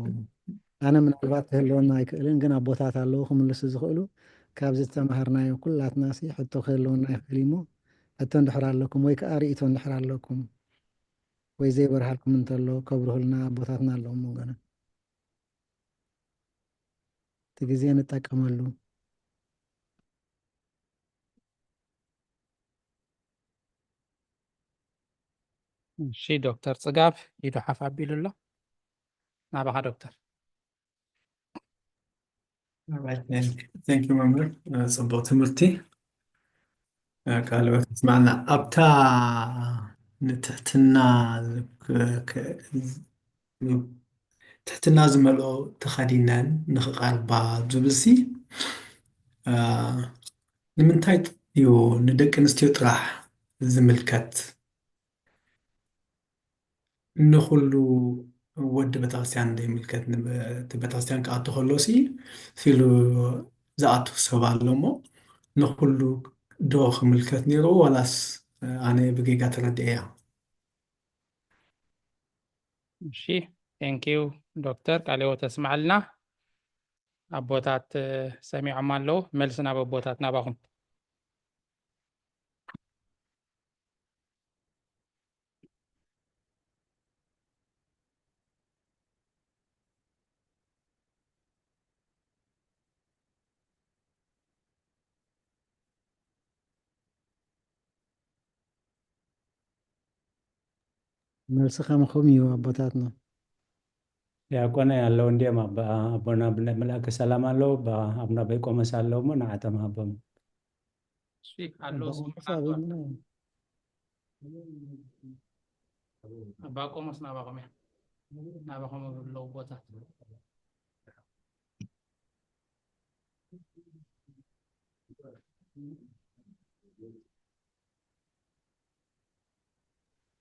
ኣነ ምናልባት ክህልወና ኣይክእልን፣ ግን ኣቦታት ኣለዉ ክምልሱ ዝኽእሉ። ካብዚ ዝተማሃርናዮ ኩላትናሲ ሕቶ ክህልወና ይኽእል እዩ እሞ፣ ሕቶ እንድሕር ኣለኩም ወይ ከኣ ርእይቶ እንድሕር ኣለኩም ወይ ዘይበርሃልኩም እንተሎ ከብርሁልና ኣቦታትና ኣለዉ መንጎና። እቲ ግዜ ንጠቀመሉ። እሺ፣ ዶክተር ጽጋብ ኢዱ ሓፍ ኣቢሉ ኣሎ። ናባኻ ዶክተር። Alright, thank you መምህር፣ እ፣ ጽቡቕ ትምህርቲ፣ እ፣ ቃለ ሕይወት ይስማዕና። ኣብታ ንትሕትና ዝ-፣ ክ-፣ ክ-፣ ዝ-፣ ትሕትና ዝመልኦ ተኸዲነን ንኽቐርባ ዝብልሲ፣ እ፣ ንምንታይ እዩ ንደቂ ኣንስትዮ ጥራሕ ዝምልከት? ንኹሉ ወዲ ቤተክርስትያን ዘይምልከት፣ ን-፣ እቲ ቤተክርስትያን ክኣቱ ከሎ ሲ፣ ሲሉ ዝኣቱ ሰብ ኣሎ እሞ፣ ንኹሉ ዶ ክምልከት ነይርዎ፣ ዋላስ ኣነ ብጌጋ ተረዲኤያ? እሺ፣ thank you ዶክተር፣ ቃለ ሕይወት ተስምዓልና። ኣቦታት፣ እ፣ ሰሚዖም ኣለዉ። መልሲ ናብ ኣቦታት፣ ናባኹም። መልሲ ከማኹም እዩ ኣቦታትና። ዲያቆናይ ኣለዉ እንድዮም፣ ኣባ-፣ ኣቦና ኣቡነ መልኣከ ሰላም ኣለዉ፣ ኣባ-፣ ኣቡነ ኣባይ ቆሞስ ኣለዉ እሞ ንዓቶም ሃቦም። እሺ፣ ኣሎ ኣባ ዝሰምዑ ቆሞስ ኣበይ ኣለዉ። ኣባ ቆሞስ ናባኹም እያ። ናባኹም ኣለዉ ቦታ።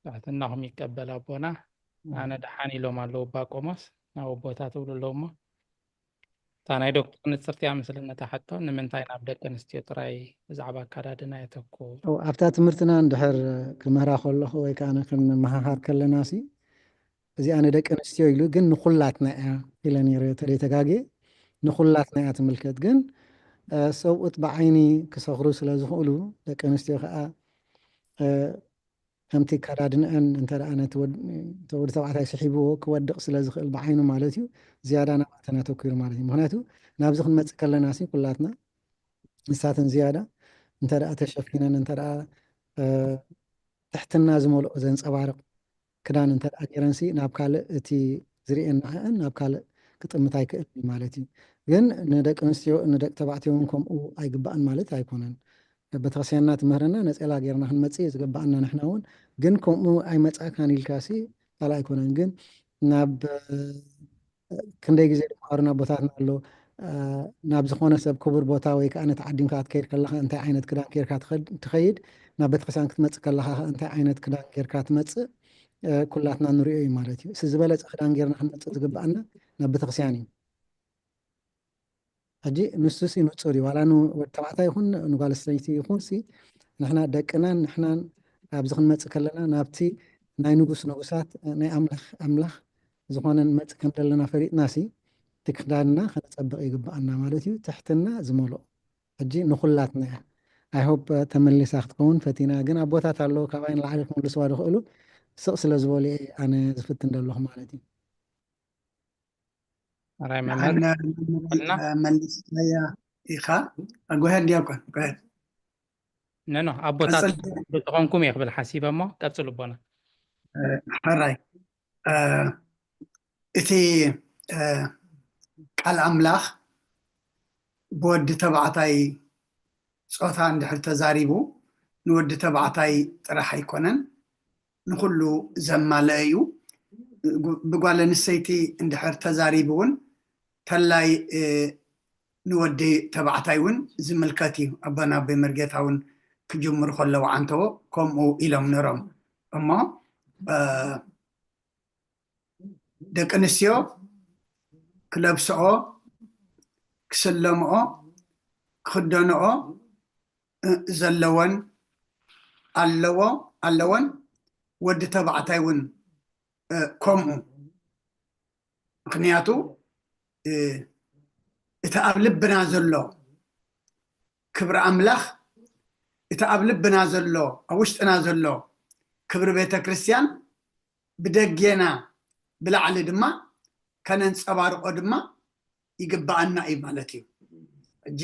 ትሕትናኹም ይቀበል ኣቦና። ኣነ ደሓን ኢሎም ኣለዉ ኣባ ቆሞስ፣ ናብ ኣቦታት ትብሉ ኣለዉ እሞ። እታ ናይ ዶክተር ንጽርቲ እያ መስለኒ እታ ሕቶ፣ ንምንታይ ናብ ደቂ ኣንስትዮ ጥራይ ብዛዕባ ኣካዳድና የተኩር? ኣብታ ትምህርትና እንድሕር ክምህራ ከለኹ ወይ ከዓ ክንመሃሃር ከለና ሲ እዚኣ ንደቂ ኣንስትዮ ኢሉ ግን ንኹላትና እያ ኢለ ነይረ፣ ተደይተጋግየ ንኹላትና እያ ትምልከት። ግን ሰብኡት ብዓይኒ ክሰኽሩ ስለ ዝኽእሉ ደቂ ኣንስትዮ ከዓ ከምቲ ኣከዳድንአን እንተ ደኣ ነቲ ወዲ ተባዕታይ ስሒብዎ ክወድቕ ስለ ዝኽእል ብዓይኑ ማለት እዩ፣ ዝያዳ ናባተን ኣተኲሩ ማለት እዩ። ምኽንያቱ ናብዚ ክንመጽእ ከለና ሲ ኩላትና ንሳተን ዝያዳ እንተ ደኣ ተሸፊነን እንተ ደኣ ትሕትና ዝመልኦ ዘንጸባርቕ ክዳን እንተ ደኣ ገይረንሲ ናብ ካልእ እቲ ዝርእየን ንዕአን ናብ ካልእ ክጥምት ኣይክእልን እዩ ማለት እዩ። ግን ንደቂ ኣንስትዮ ንደቂ ተባዕትዮ እውን ከምኡ ኣይግባእን ማለት ኣይኮነን። ቤተክርስትያንና ትምህረና ነፀላ ገይርና ክንመፅእ እዩ ዝግባኣና ንሕና እውን። ግን ከምኡ ኣይመፃእካን ኢልካሲ ካልእ ኣይኮነን። ግን ናብ ክንደይ ግዜ ዝመሃሩና ኣቦታትና ኣሎ። ናብ ዝኾነ ሰብ ክቡር ቦታ ወይ ከዓ ነቲ ዓዲምካ ክትከይድ ከለኻ እንታይ ዓይነት ክዳን ጌርካ ትኸይድ፣ ናብ ቤተክርስትያን ክትመፅእ ከለኻ እንታይ ዓይነት ክዳን ጌርካ ትመፅእ ኩላትና ንሪኦ እዩ ማለት እዩ። እቲ ዝበለፀ ክዳን ጌርና ክንመፅእ ዝግበኣና ናብ ቤተክርስትያን እዩ። ሕጂ ንሱስ ንፁር እዩ፣ ዋላ ንወዲ ተባዕታይ ይኹን ንጓል ኣንስተይቲ ይኹን ሲ ንሕና ደቅናን ንሕናን ኣብዚ ክንመፅእ ከለና ናብቲ ናይ ንጉስ ንጉሳት ናይ ኣምላኽ ኣምላኽ ዝኾነ ንመፅእ ከም ዘለና ፈሊጥና ሲ እቲ ክዳንና ከነፀብቕ ይግበኣና ማለት እዩ። ትሕትና ዝመልኦ ሕጂ ንኹላትና እያ። I hope ተመሊሳ ክትከውን ፈቲና ግን ኣቦታት ኣለዉ ካባይ ንላዕሊ ክምልስዋ ዝኽእሉ ስቕ ስለ ዝበሉ እየ ኣነ ዝፍትን ዘለኹ ማለት እዩ። ራይ መምህር መሊስካያ ኢኻ። ጎሄድ ዲያቆን ጎሄድ ነኖ ኣቦታት ዝኾንኩም እየ ክብል ሓሲበ እሞ ቀፅሉ ኣቦና። ሕራይ እቲ ቃል ኣምላኽ ብወዲ ተባዕታይ ጾታ እንድሕር ተዛሪቡ ንወዲ ተባዕታይ ጥራሕ ኣይኮነን ንኹሉ ዘማለአ እዩ። ብጓል ኣንስተይቲ እንድሕር ተዛሪቡ እውን ተላይ ንወዲ ተባዕታይ እውን ዝምልከት እዩ። ኣቦና ኣቦይ መርጌታ እውን ክጅምሩ ከለዉ ዓንተቦ ከምኡ ኢሎም ነሮም እሞ ደቂ ኣንስትዮ ክለብስኦ ክስለምኦ ክኽደንኦ ዘለወን ኣለዎ ኣለወን ወዲ ተባዕታይ እውን ከምኡ ምክንያቱ እቲ ኣብ ልብና ዘሎ ክብሪ ኣምላኽ እቲ ኣብ ልብና ዘሎ ኣብ ውሽጥና ዘሎ ክብሪ ቤተ ክርስቲያን ብደጌና ብላዕሊ ድማ ከነንፀባርቆ ድማ ይግበኣና እዩ ማለት እዩ። ሕጂ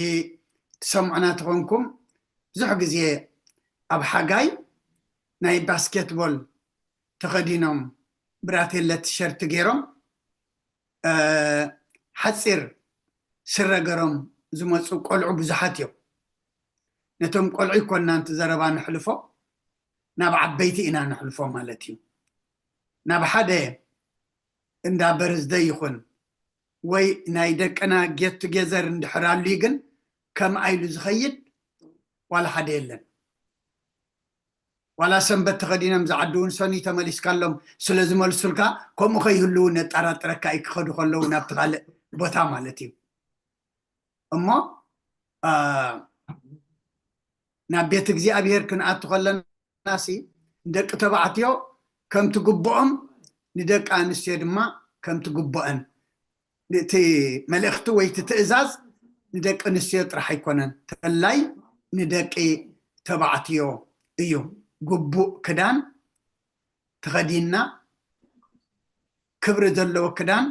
ትሰምዑና ተኾንኩም ብዙሕ ግዜ ኣብ ሓጋይ ናይ ባስኬትቦል ተኸዲኖም ብራቴለ ቲሸርት ገይሮም ሓፂር ስረ ገሮም ዝመፁ ቆልዑ ብዙሓት እዮም። ነቶም ቆልዑ ይኮንና ነቲ ዘረባ ነሕልፎ ናብ ዓበይቲ ኢና ነሕልፎ ማለት እዩ። ናብ ሓደ እንዳ በርዝደይ ይኹን ወይ ናይ ደቅና ጌት ቱጌዘር እንድሕር ኣሉዩ ግን ከምኣ ኢሉ ዝኸይድ ዋላ ሓደ የለን። ዋላ ሰንበት ተኸዲኖም ዝዓዲ እውን ሰኑይ ተመሊስካሎም ስለ ዝመልሱልካ ከምኡ ከይህልው ነጠራጥረካ እዩ ክኸዱ ከለዉ ናብቲ ካልእ ቦታ ማለት እዩ። እሞ ናብ ቤት እግዚኣብሔር ክንኣቱ ከለና ሲ ንደቂ ተባዕትዮ ከምቲ ግብኦም ንደቂ ኣንስትዮ ድማ ከምቲ ግብኦን እቲ መልእኽቲ ወይ እቲ ትእዛዝ ንደቂ ኣንስትዮ ጥራሕ ኣይኮነን ተላይ ንደቂ ተባዕትዮ እዩ። ግቡእ ክዳን ተኸዲንና ክብሪ ዘለዎ ክዳን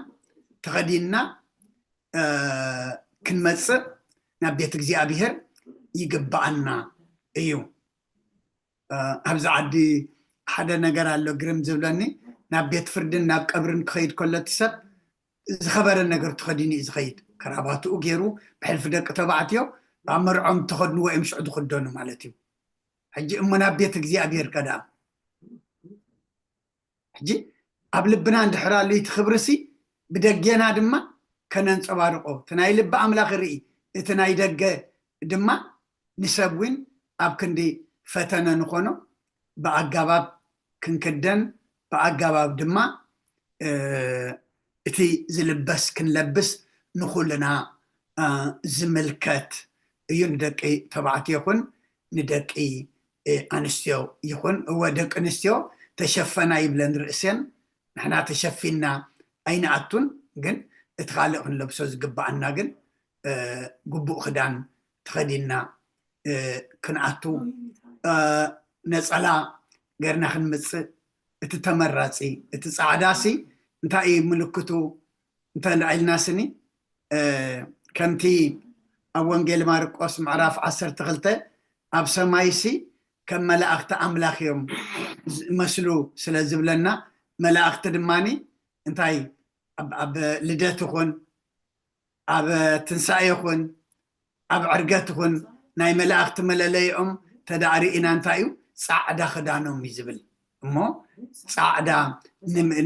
ተኸዲንና ክንመፅእ ናብ ቤት እግዚኣብሔር ይግበኣና እዩ። ኣብዚ ዓዲ ሓደ ነገር ኣሎ ግርም ዝብለኒ ናብ ቤት ፍርድን ናብ ቀብርን ክኸይድ ከሎ እቲ ሰብ ዝኸበረ ነገር ተኸዲኑ እዩ ዝኸይድ ከራባትኡ ገይሩ ብሕልፊ ደቂ ተባዕትዮ ኣብ መርዖም ተኸድንዎ እዮም ሽዑ ዝኽደኑ ማለት እዩ። ሕጂ እሞ ናብ ቤት እግዚኣብሔር ከ ደኣ ሕጂ ኣብ ልብና እንድሕር ኣሎ እቲ ክብርሲ ብደጌና ድማ ከነንፀባርቆ እቲ ናይ ልቢ ኣምላኽ ርኢ እቲ ናይ ደገ ድማ ንሰብ እውን ኣብ ክንዲ ፈተነ ንኾኖ ብኣገባብ ክንክደን ብኣገባብ ድማ እቲ ዝልበስ ክንለብስ ንኹልና ዝምልከት እዩ። ንደቂ ተባዕትዮ ይኹን ንደቂ ኣንስትዮ ይኹን፣ እወ ደቂ ኣንስትዮ ተሸፈና ይብለን ርእሰን፣ ንሕና ተሸፊና ኣይንኣቱን፣ ግን እቲ ካልእ ክንለብሶ ዝግብኣና ግን ግቡእ ክዳን ተኸዲንና ክንኣቱ፣ ነፀላ ገርና ክንምፅእ እቲ ተመራፂ። እቲ ፃዕዳ ሲ እንታይ እዩ ምልክቱ እንተልዒልና ስኒ፣ ከምቲ ኣብ ወንጌል ማርቆስ ምዕራፍ ዓሰርተ ክልተ ኣብ ሰማይ ሲ ከም መላእኽቲ ኣምላኽ እዮም ዝመስሉ ስለ ዝብለና፣ መላእኽቲ ድማ እንታይ ኣብ ልደት ይኹን ኣብ ትንሳኤ ይኹን ኣብ ዕርገት ይኹን ናይ መላእኽቲ መለለይኦም ተዳእሪእና እንታይ እዩ ፃዕዳ ክዳኖም እዩ ዝብል እሞ ፃዕዳ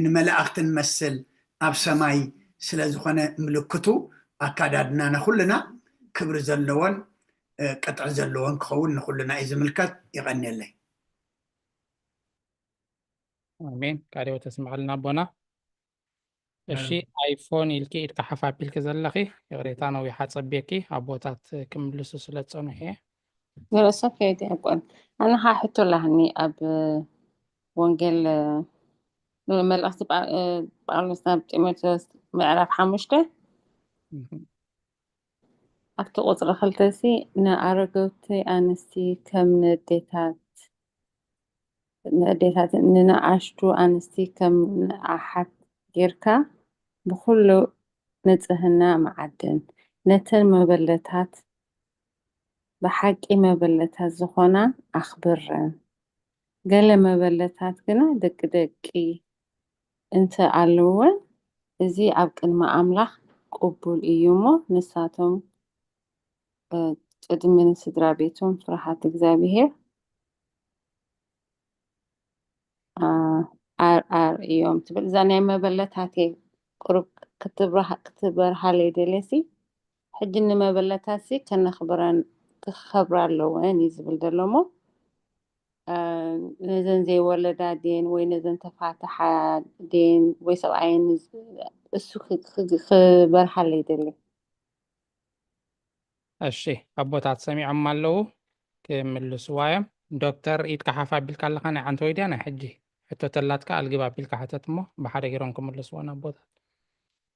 ንመላእኽቲ ንመስል ኣብ ሰማይ ስለ ዝኾነ ምልክቱ ኣካዳድናና ኩልና ክብሪ ዘለዎን ቅጥዒ ዘለዎን ክኸውን ንኩልና እዩ ዝምልከት። ይቐንየለይ። ኣሜን። ቃል ሕይወት ተስምዐልና ኣቦና። እሺ ኣይፎን ኢልኪ ኢድካ ሓፍ ኣቢልኪ ዘለኺ ይቕሬታ ነዊሓ ጸቢየኪ ኣቦታት ክምልሱ ስለ ዝጸንሑ እየ። ገለሰብ ከይዲ ያቆን ኣነ ካ ሕቶ ላህኒ ኣብ ወንጌል መልእኽቲ ጳውሎስ ናብ ጢሞቴዎስ ምዕራፍ ሓሙሽተ ኣብቲ ቁፅሪ ክልተ ሲ ንኣረገውቲ ኣንስቲ ከም ንዴታት ንዴታት ንንኣሽቱ ኣንስቲ ከም ንኣሓት ጌርካ ብኹሉ ንጽህና መዓድን ነተን መበለታት ብሓቂ መበለታት ዝኾና ኣኽብረን። ገለ መበለታት ግና ደቂ ደቂ እንተ ኣለወን እዚ ኣብ ቅድሚ ኣምላኽ ቅቡል እዩ እሞ ንሳቶም ቅድሚ ንስድራ ቤቶም ፍርሃት እግዚኣብሔር ኣርኣር እዮም ትብል። እዛ ናይ መበለታት እየ ቁሩብ ክትበርሃለይ ደልየ ሲ ሕጂ ንመበለታት ሲ ከነኽብረን ክኸብራ ኣለወን እዩ ዝብል ዘሎ እሞ ነዘን ዘይወለዳ ድየን ወይ ነዘን ተፋተሓ ድየን ወይ ሰብኣየን እሱ ክበርሃለይ ደልየ። እሺ ኣቦታት ሰሚዖም ኣለዉ ክምልስዋ እዮም። ዶክተር ኢድካ ሓፍ ኣቢልካ ኣለኻ ናይ ዓንተወይ ድያ ናይ ሕጂ ሕቶ ተላትካ ኣልግብ ኣቢልካ ሕተት እሞ ብሓደ ገይሮም ክምልስዋ ንኣቦታት።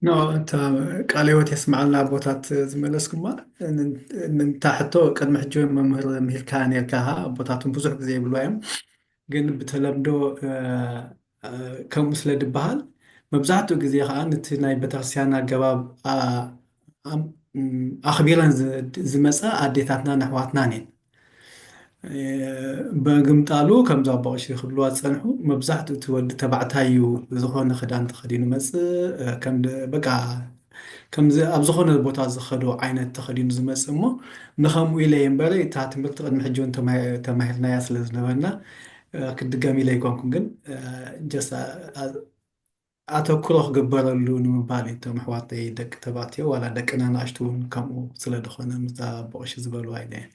ኖ እታ ቃለ ህይወት የስምዓልና ኣቦታት ዝመለስኩማ እንታ ሕቶ ቅድሚ ሕጂ እውን መምህር ምሂርካ ነርካ ኣቦታትን ብዙሕ ግዜ ይብልዋ እዮም ግን ብተለምዶ ከምኡ ስለ ዝበሃል መብዛሕትኡ ግዜ ከዓ ነቲ ናይ ቤተክርስትያን ኣገባብ ኣኽቢረን ዝመፃ ኣዴታትናን ኣሕዋትናን እየን። በግምጣሉ ከምዚ ኣቦ ቀሺ ክብልዋ ዝፀንሑ መብዛሕትኡ እቲ ወዲ ተባዕታይ እዩ ዝኾነ ክዳን ተኸዲኑ መፅእ ከም በቃ ከምዚ ኣብ ዝኾነ ቦታ ዝኸዶ ዓይነት ተኸዲኑ ዝመፅእ እሞ ንኸምኡ ኢለ እየ እምበረ እታ ትምህርቲ ቅድሚ ሕጂ እውን ተማሂርናያ ስለ ዝነበርና ክድገም ኢለ ኣይኮንኩን ግን ጀስት ኣተኩሮ ክግበረሉ ንምባል እዩ እቶም ኣሕዋተይ ደቂ ተባዕትዮ ዋላ ደቅና ንኣሽቱ እውን ከምኡ ስለ ዝኾነ ምስዛ ኣቦ ቀሺ ዝበልዋ ኢለ እየ።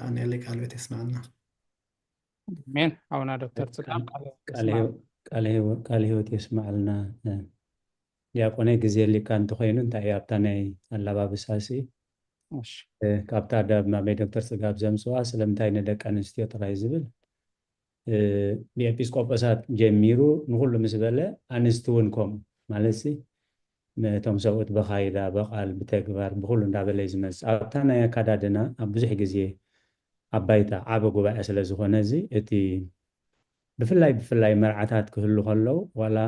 ኣነ ቃል ቤት የስምዐልና። ኣሜን ኣቡና ዶክተር ፅጋብ ቃለ ህይወት የስምዐልና። ዲያቆነይ ግዜ ሊካ እንተኮይኑ እንታይ እዩ ኣብታ ናይ ኣላባብሳ ሲ ካብታ ዳብ ናበይ ዶክተር ፅጋብ ዘምፅዋ ስለምንታይ ንደቂ ኣንስትዮ ጥራይ ዝብል ብኤጲስቆጶሳት ጀሚሩ ንኩሉ ምስ በለ ኣንስቲ እውን ከምኡ ማለት ሲ ነቶም ሰብኡት በካይዳ በቃል ብተግባር ብኩሉ እንዳበለ እዩ ዝመፅእ ኣብታ ናይ ኣካዳድና ኣብ ብዙሕ ግዜ ኣብ ባይታ ዓበ ጉባኤ ስለ ዝኾነ እዚ እቲ ብፍላይ ብፍላይ መርዓታት ክህሉ ከለው ዋላ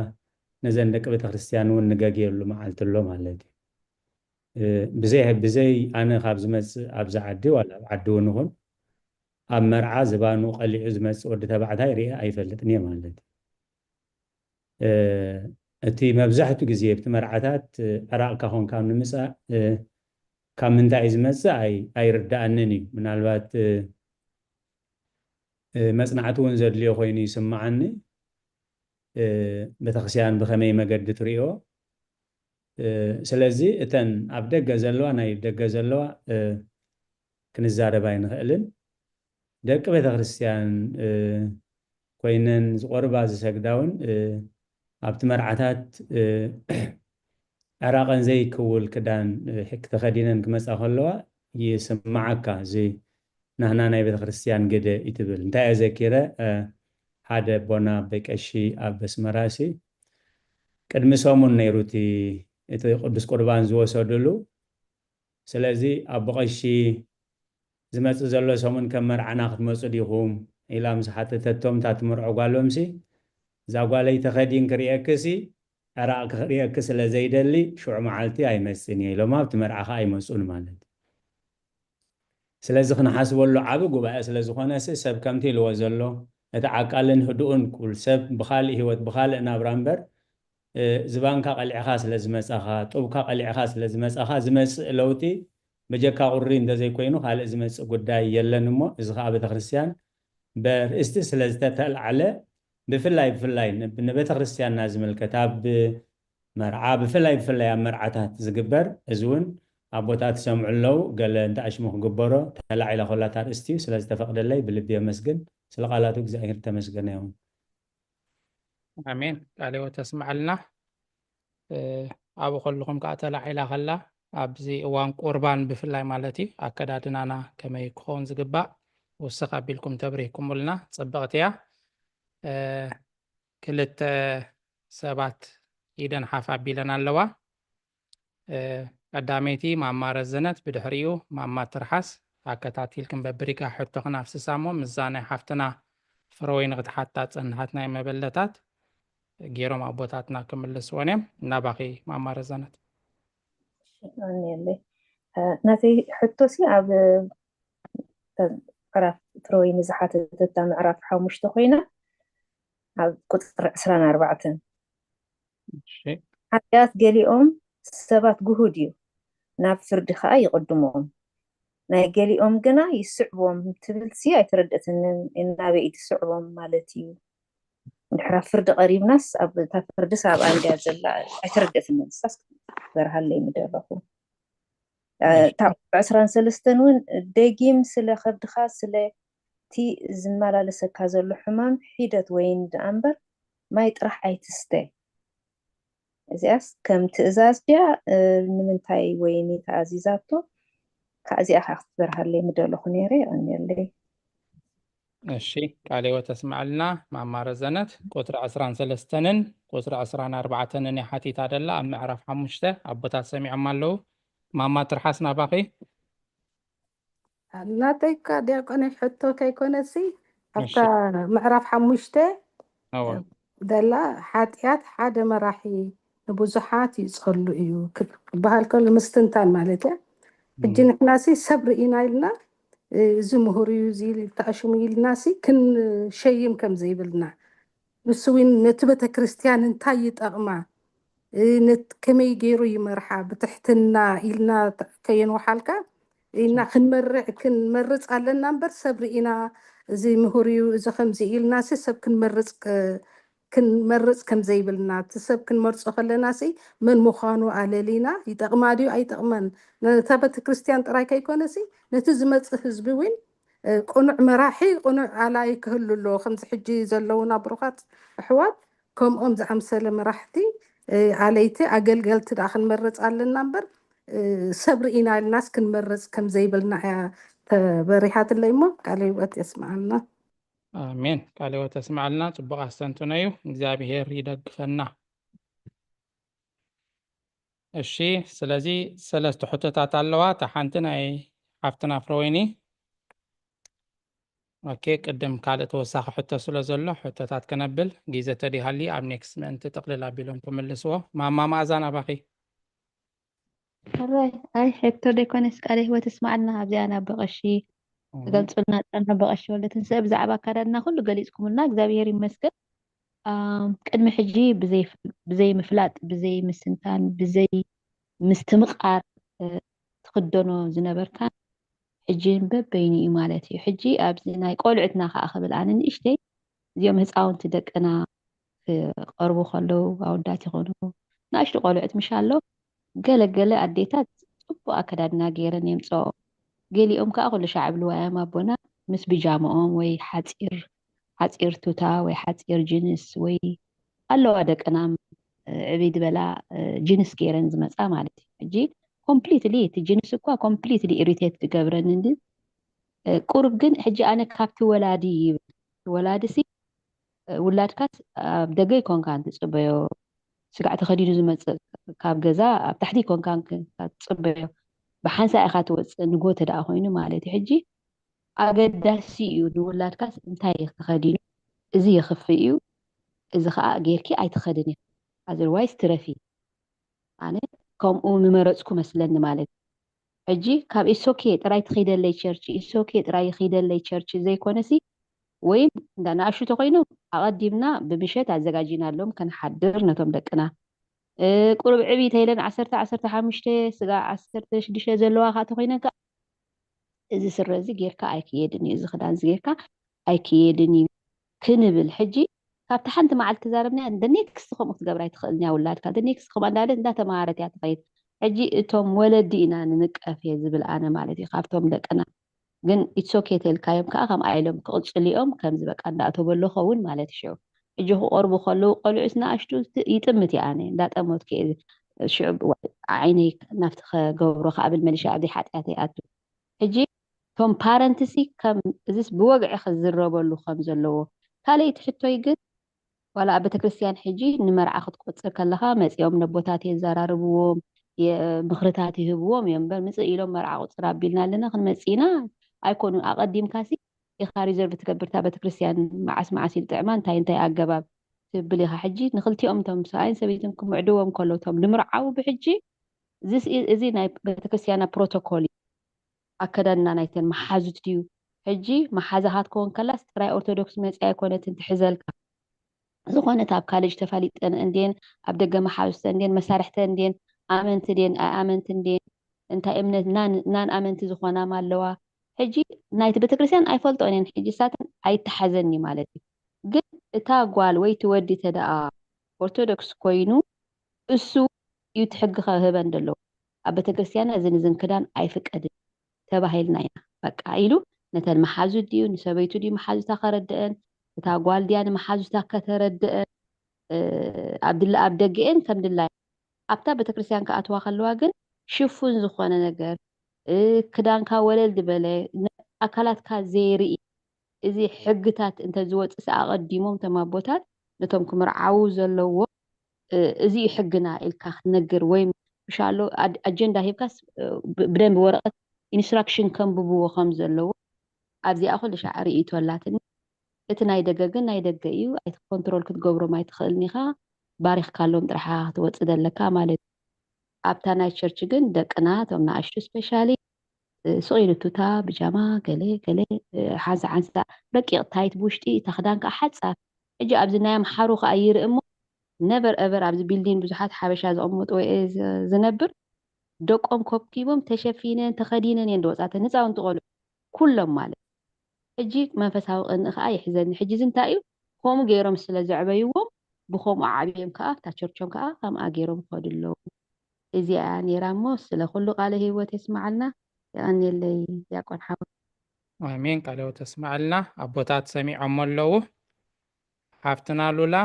ነዘን ደቂ ቤተክርስትያን እውን ንገግየሉ መዓልቲ ኣሎ ማለት እዩ ብዘይ ብዘይ ኣነ ካብ ዝመፅእ ኣብዚ ዓዲ ዋላ ኣብ ዓዲ እውን ይኹን ኣብ መርዓ ዝባኑ ቀሊዑ ዝመፅእ ወዲ ተባዕታይ ርአ ኣይፈልጥን እየ ማለት እዩ እቲ መብዛሕትኡ ግዜ ኣብቲ መርዓታት ዕራቕካ ኮንካ ንምፃእ ካብ ምንታይ እዩ ዝመፅእ ኣይርዳኣንን እዩ ምናልባት መፅናዕቲ እውን ዘድልዮ ኮይኑ ይስማዓኒ ቤተክርስትያን ብከመይ መገዲ ትሪኦ ስለዚ እተን ኣብ ደገ ዘለዋ ናይ ደገ ዘለዋ ክንዛረብ ኣይንኽእልን። ደቂ ቤተክርስትያን ኮይነን ዝቆርባ ዝሰግዳ እውን ኣብቲ መርዓታት ዕራቐን ዘይክውል ክዳን ተኸዲነን ክመፃ ከለዋ ይስማዓካ። እዚ ናህና ናይ ቤተክርስትያን ግደ እዩ ትብል። እንታይ እየ ዘኪረ፣ ሓደ ኣቦና በቀሺ ኣብ ኣስመራ ሲ ቅድሚ ሰሙን ነይሩ እቲ እቲ ቅዱስ ቁርባን ዝወሰድሉ። ስለዚ ኣቦ ቀሺ ዝመጽእ ዘሎ ሰሙን ከም መርዓና ክትመጹ ዲኹም ኢላ ምስ ሓተተቶም እታ ትምርዖ ጓሎምሲ እዛ ጓለይ ተኸዲን ክርእየክሲ ዕራቕ ክርእየኪ ስለ ዘይደሊ ሽዑ መዓልቲ ኣይመጽእን እየ ኢሎም ኣብቲ መርዓ ከዓ ኣይመጹን ማለት እዩ። ስለዚ ክንሓስበሉ ዓቢ ጉባኤ ስለ ዝኾነ ሲ ሰብ ከምቲ ኢልዎ ዘሎ እቲ ዓቃልን ህዱኡን ኩል ሰብ ብኻልእ ህይወት ብኻልእ ናብራ እምበር ዝባንካ ቀሊዕኻ ስለ ዝመጻኻ ጡብካ ቀሊዕኻ ስለ ዝመጻኻ ዝመጽእ ለውጢ በጀካ ቁሪ እንተዘይኮይኑ ካልእ ዝመጽእ ጉዳይ የለን እሞ እዚ ከዓ ቤተክርስትያን በርእስቲ ስለ ዝተተልዓለ ብፍላይ ብፍላይ ንቤተክርስትያንና ዝምልከት ኣብ መርዓ ብፍላይ ብፍላይ ኣብ መርዓታት ዝግበር እዚ እውን ኣቦታት ይሰምዑ ኣለዉ ገለ እንተ ኣሽሙ ክግበሮ ተላዒላ ኮላ እታ ኣርእስቲ እዩ ስለ ዝተፈቅደለይ ብልቢ የመስግን ስለ ቃላቱ እግዚኣብሔር ተመስገነ ይኹን ኣሜን ቃለ ሕይወት ተስምዓልና ኣብኡ ከለኹም ከዓ ተላዒላ ከላ ኣብዚ እዋን ቁርባን ብፍላይ ማለት እዩ ኣከዳድናና ከመይ ክኸውን ዝግባእ ውስኽ ኣቢልኩም ተብሪህኩምልና ፅብቕቲ እያ ክልተ ሰባት ኢደን ሓፍ ኣቢለን ኣለዋ ቀዳመይቲ ማማ ረዘነት ብድሕሪኡ ማማ ትርሓስ ኣከታቲልክን በብሪጋ ሕቶኽን ኣፍስሳ እሞ ምዛ ናይ ሓፍትና ፍረወይኒ ክትሓታ ፀንሓት ናይ መበለታት ገይሮም ኣቦታትና ክምልስወን እዮም እናባኺ ማማ ረዘነት ናተይ ሕቶሲ ኣብ ምዕራፍ ፍረወይኒ ዝሓተተታ ምዕራፍ ሓሙሽተ ኮይና ኣብ ቁፅሪ ዕስራን ኣርባዕተን ሓጢኣት ገሊኦም ሰባት ግሁድ እዩ ናብ ፍርዲ ከዓ ይቕድሞም ናይ ገሊኦም ግና ይስዕቦም ትብልሲ ኣይተረደእትንን ናበይ ትስዕቦም ማለት እዩ እንድሕራ ፍርዲ ቀሪብናስ ኣብታ ፍርድስ ኣብኣ እንድያ ዘላ ኣይተረደእትንን ንሳስ በርሃለይ ምደለኹ እታ ዕስራን ሰለስተን እውን ደጊም ስለ ከብድኻ ስለ እቲ ዝመላለሰካ ዘሎ ሕማም ሒደት ወይን ደኣ እምበር ማይ ጥራሕ ኣይትስተ እዚኣስ ከም ትእዛዝ ድያ ንምንታይ ወይኒ ተኣዚዛቶ ካእዚኣ ከዓ ክትበርሃለይ ምደለኹ ነይረ ይቐንየለይ እሺ ቃለ ሕይወት ተስምዓልና ማማ ረዘነት ቁፅሪ ዕስራን ሰለስተንን ቁፅሪ ዕስራን ኣርባዕተንን እያ ሓቲታ ደላ ኣብ ምዕራፍ ሓሙሽተ ኣቦታት ሰሚዖም ኣለዉ ማማ ትርሓስ ናባኺ ናተይካ ዲያቆን ሕቶ ከይኮነሲ ኣብታ ምዕራፍ ሓሙሽተ ደላ ሓጢኣት ሓደ መራሒ ንብዙሓት ይፀሉ እዩ ክበሃል ከሎ ምስትንታን ማለት እያ ሕጂ ንሕናሲ ሰብ ርኢና ኢልና እዚ ምሁር እዩ እዚ ተኣሽሙ ኢልናሲ ክንሸይም ከም ዘይብልና ንሱ እውን ነቲ ቤተክርስትያን እንታይ ይጠቕማ ከመይ ገይሩ ይመርሓ ብትሕትና ኢልና ከየንውሓልካ እና ክንመርዕ ክንመርፅ ኣለና እምበር ሰብ ርኢና እዚ ምሁር እዩ እዚ ከምዚ ኢልናሲ ሰብ ክንመርፅ ክንመርፅ ከም ዘይብልና እቲ ሰብ ክንመርፆ ከለና ሲ መን ምዃኑ ኣለሊና ይጠቕማ ድዩ ኣይጠቕመን ነታ ቤተክርስትያን ጥራይ ከይኮነ ሲ ነቲ ዝመፅእ ህዝቢ እውን ቅኑዕ መራሒ ቅኑዕ ኣላይ ክህሉ ኣለዎ ከምዚ ሕጂ ዘለውና ብሩኻት ኣሕዋት ከምኦም ዝኣምሰለ መራሕቲ ኣለይቲ ኣገልገልቲ ደኣ ክንመርፅ ኣለና እምበር ሰብ ርኢና ኢልናስ ክንመርፅ ከም ዘይብልና እያ ተበሪሃትለይ እሞ ቃለ ህይወት የስምዓልና ኣሜን ቃለ ህይወት የስምዓልና ፅቡቅ ኣስተንትኖ እዩ እግዚኣብሄር ይደግፈና እሺ ስለዚ ሰለስተ ሕቶታት ኣለዋ እታ ሓንቲ ናይ ሓፍትና ፍረወይኒ ኦኬ ቅድም ካልእ ተወሳኺ ሕቶ ስለ ዘሎ ሕቶታት ከነብል ግዜ ተዲሃሊ ኣብ ኔክስት ምእንቲ ጥቕልል ኣቢሎም ክምልስዎ ማማ መኣዛ ናባኺ ሕራይ ኣይ ሕቶ ደይኮነስ ቃለ ህይወት እስማዓልና ኣብዚኣ ናብ በቐሺ ትገልፁልና ጸንሑ በቐሺ ወልደ ትንስእ ብዛዕባ ኣካዳድና ኩሉ ገሊፅኩምልና እግዚኣብሔር ይመስገን ቅድሚ ሕጂ ብዘይ ምፍላጥ ብዘይ ምስንታን ብዘይ ምስትምቓር ትኽደኖ ዝነበርካ ሕጂ በበይኑ እዩ ማለት እዩ ሕጂ ኣብዚ ናይ ቆልዑትና ከዓ ክብል ኣነ ንእሽተይ እዚኦም ህፃውንቲ ደቅና ክቐርቡ ከለዉ ኣወዳት ይኾኑ ናእሽቱ ቆልዑት ምሽ ኣሎ ገለ ገለ ኣዴታት ፅቡቅ ኣከዳድና ገይረን የምፅኦ ገሊኦም ከዓ ኩሉ ሻዕ ይብልዋ እዮም ኣቦና፣ ምስ ብጃምኦም ወይ ሓፂር ሓፂር ቱታ ወይ ሓፂር ጅንስ ወይ ኣለዋ ደቅና፣ እ፣ ዕብይ ዝበላ፣ እ፣ ጅንስ ገይረን ዝመፃ ማለት እዩ። ሕጂ ኮምፕሊትሊ እቲ ጅንስ እኳ ኮምፕሊትሊ ኢሪቴት ዝገብረኒ እንዲ፣ እ፣ ቁሩብ ግን ሕጂ ኣነ ካብቲ ወላዲ ይብል፣ ወላዲ ሲ፣ እ፣ ውላድካስ ኣብ ደገ ይኮንካ እንትፅበዮ፣ ስጋዕ ተኸዲኑ ዝመፅእ ካብ ገዛ ኣብ ታሕቲ ይኮንካ እንክ-፣ ትፅበዮ፣ ብሓንሳ ኢኻ ትወፅእ፣ ንጎ ተደኣ ኮይኑ ማለት እዩ። ሕጂ ኣገዳሲ እዩ ንውላድካስ እንታይ ተኸዲኑ፣ እዚ የኽፍእ እዩ፣ እዚ ኸዓ ጌርኪ ኣይትኸድን ኢኻ፣ ኣዘርዋይስ ትረፊ። ኣነ ከምኡ ምመረፅኩ መስለኒ ማለት እዩ። ሕጂ ካብ ኢሶኬ ጥራይ ትኸይደለይ ቸርች፣ ኢሶኬ ጥራይ ይኸይደለይ ቸርች ዘይኮነሲ፣ ወይም እንዳ ንኣሽቱ ተኮይኑ ኣቐዲምና ብምሸት ኣዘጋጂናሎም ከንሓድር ነቶም ደቅና። እ፣ ቁሩብ ዕብይ ተይለን ዓሰርተ፣ ዓሰርተ ሓሙሽተ፣ ስጋ ዓሰርተ ሽዱሽተ ዘለዋ ከዓ ተኮይነን ከዓ እዚ ስረ እዚ ጌርካ ኣይክየድን እዩ፣ እዚ ክዳን እዚ ጌርካ ኣይክየድን እዩ ክንብል፣ ሕጂ ካብቲ ሓንቲ መዓልቲ ተዛረብና፣ the next ከምኡ ክትገብራ ኣይትኽእልን እያ ውላድካ፣ the next ከምኣ እንዳለት እንዳተማሃረት እያ ትኸይድ። ሕጂ እቶም ወለዲ ኢና ንንቀፍ እየ ዝብል ኣነ ማለት እዩ፣ ካብቶም ደቅና። ግን it's okay ተልካዮም ከዓ ከምኣ ኢሎም ክቕፅሉ እዮም፣ ከምዚ በቃ እንዳእተወሎ ኸውን ማለት እዩ። ሽዑ ሕጂ ክቐርቡ ከለዉ ቆልዑስ ንኣሽቱ ይጥምት እየ ኣነ፣ እንዳጠመትኩ እየ ሽዑ ዓይነይ ናብቲ ከገብሮ ክኣብል መሊሻ ኣብዚ ሓጢኣት ይኣቱ። ሕጂ እቶም ፓረንትሲ ከም እዚስ ብወግዒ ክዝረበሉ ከም ዘለዎ። ካልኣይቲ ሕቶይ ግን ዋላ ኣብ ቤተክርስትያን ሕጂ ንመርዓ ክትቆጽር ከለኻ መጺኦም ነቦታት የዘራርብዎም፣ የ-፣ ምኽርታት ይህብዎም እዮም እምበር ምጽእ ኢሎም መርዓ ቁጽር ኣቢልና ኣለና ክንመጽእ ኢና ኣይኮኑን። ኣቐዲምካሲ ኢኻ ሪዘርቭ ትገብር እታ ቤተክርስትያን መዓስ መዓስ ኢሉ ጥዕማ እንታይ እንታይ ኣገባብ ትብል ኢኻ። ሕጂ ንኽልቲኦም እቶም ሰብኣይን ሰበይትን ክምዕድዎም ከሎ እቶም ንምርዓው ብሕጂ እዚስ ኢ-፣ እዚ ናይ ቤተክርስትያና ፕሮቶኮል እዩ። ኣከዳድና ናይተን መሓዙት ድዩ? ሕጂ መሓዛኻ ትከውን ከላስ ጥራይ ኦርቶዶክስ መጺኣ ኣይኮነትን ትሕዘልካ። ዝኾነት ኣብ ካሌጅ ተፋሊጠን እንድየን፣ ኣብ ደገ መሓዙተ እንድየን፣ መሳርሕተ እንድየን፣ ኣመንቲ ድየን፣ ኣይኣመንቲ እንድየን፣ እንታይ እምነት ናን፣ ናን ኣመንቲ ዝኾናም ኣለዋ። ሕጂ ናይቲ ቤተክርስትያን ኣይፈልጦን እየን፣ ሕጂ ሳተን ኣይተሓዘኒ ማለት እዩ። ግን እታ ጓል ወይ እቲ ወዲ ተደኣ ኦርቶዶክስ ኮይኑ እሱ እዩ እቲ ሕጊ ከህበን ዘለዎ። ኣብ ቤተክርስትያና እዝን እዝን ክዳን ኣይፍቀድን ተባሂልና ኢና። በቃ ኢሉ ነተን መሓዙት ድዩ ንሰበይቱ ድዩ መሓዙታ ከረድአን፣ እታ ጓል ድያ ንመሓዙታ ከተረድአን፣ እ፣ ኣብ ድላ-፣ ኣብ ደገኤን ከም ድላይ ኣብታ ቤተክርስትያን ክኣትዋ ከለዋ ግን ሽፉን ዝኾነ ነገር፣ እ፣ ክዳንካ ወለል ዝበለ፣ ነ-፣ ኣካላትካ ዘይርኢ፣ እዚ ሕግታት እንተዝወፅእ ኣቐዲሞም እቶም ኣቦታት ነቶም ክምርዓዉ ዘለዎ፣ እ፣ እዚ እዩ ሕግና ኢልካ ክትነግር ወይ ምሻሎ ኣድ-፣ ኣጀንዳ ሂብካስ፣ እ፣ ብ-፣ ብደንቢ ወረቐት ኢንስትራክሽን ከንብብዎ ከም ዘለዎ ኣብዚኣ ኩሉ ሻዕ ርእይቶ ኣላትኒ። እቲ ናይ ደገ ግን ናይ ደገ እዩ፣ ኣይት-፣ ኮንትሮል ክትገብሮም ኣይትኽእልን ኢኻ። ባሪኽካሎም ጥራሕ ክትወፅእ ዘለካ ማለት እዩ። ኣብታ ናይ ቸርች ግን ደቅና እቶም ንኣሽቱ ስፔሻሊ፣ እ፣ ስቕ ኢሉ ቱታ፣ ብጃማ፣ ገለ፣ ገለ፣ እ፣ ሓንሳ፣ ሓንሳ ረቂቕ ታይት ብውሽጢ፣ እታ ክዳን ከዓ ሓጻር። ሕጂ ኣብዚ ናይ ኣምሓሩ ከዓ ይርኢ እሞ፣ ነቨር ኤቨር ኣብዚ ቢልዲን ብዙሓት ሓበሻ ዝቕመጡ ወይ ዝ-፣ ዝነብር፣ ደቆም ኮብኪቦም ተሸፊነን፣ ተኸዲነን እየን ዝወጻተን፣ ህፃውንቲ ቆልዑ፣ ኩሎም ማለት። ሕጂ መንፈሳዊ ቅንኢ ከዓ ይሕዘኒ። ሕጂ እዚ እንታይ እዩ? ከምኡ ገይሮም ስለ ዘዕበይዎም፣ ብኸምኡ ዓብዮም ከዓ፣ ኣብታ ቸርቾም ከዓ ከምኣ ገይሮም ይኸዱ ኣለዉ። እዚኣ እያ ነይራ እሞ፣ ስለ ኩሉ ቃለ ህይወት የስምዓልና። የቐንየለይ ዲያቆን ሓወይ። ኣሜን። ቃለ ህይወት የስምዓልና። ኣቦታት ሰሚዖሞ ኣለዉ። ሓፍትና ሉላ።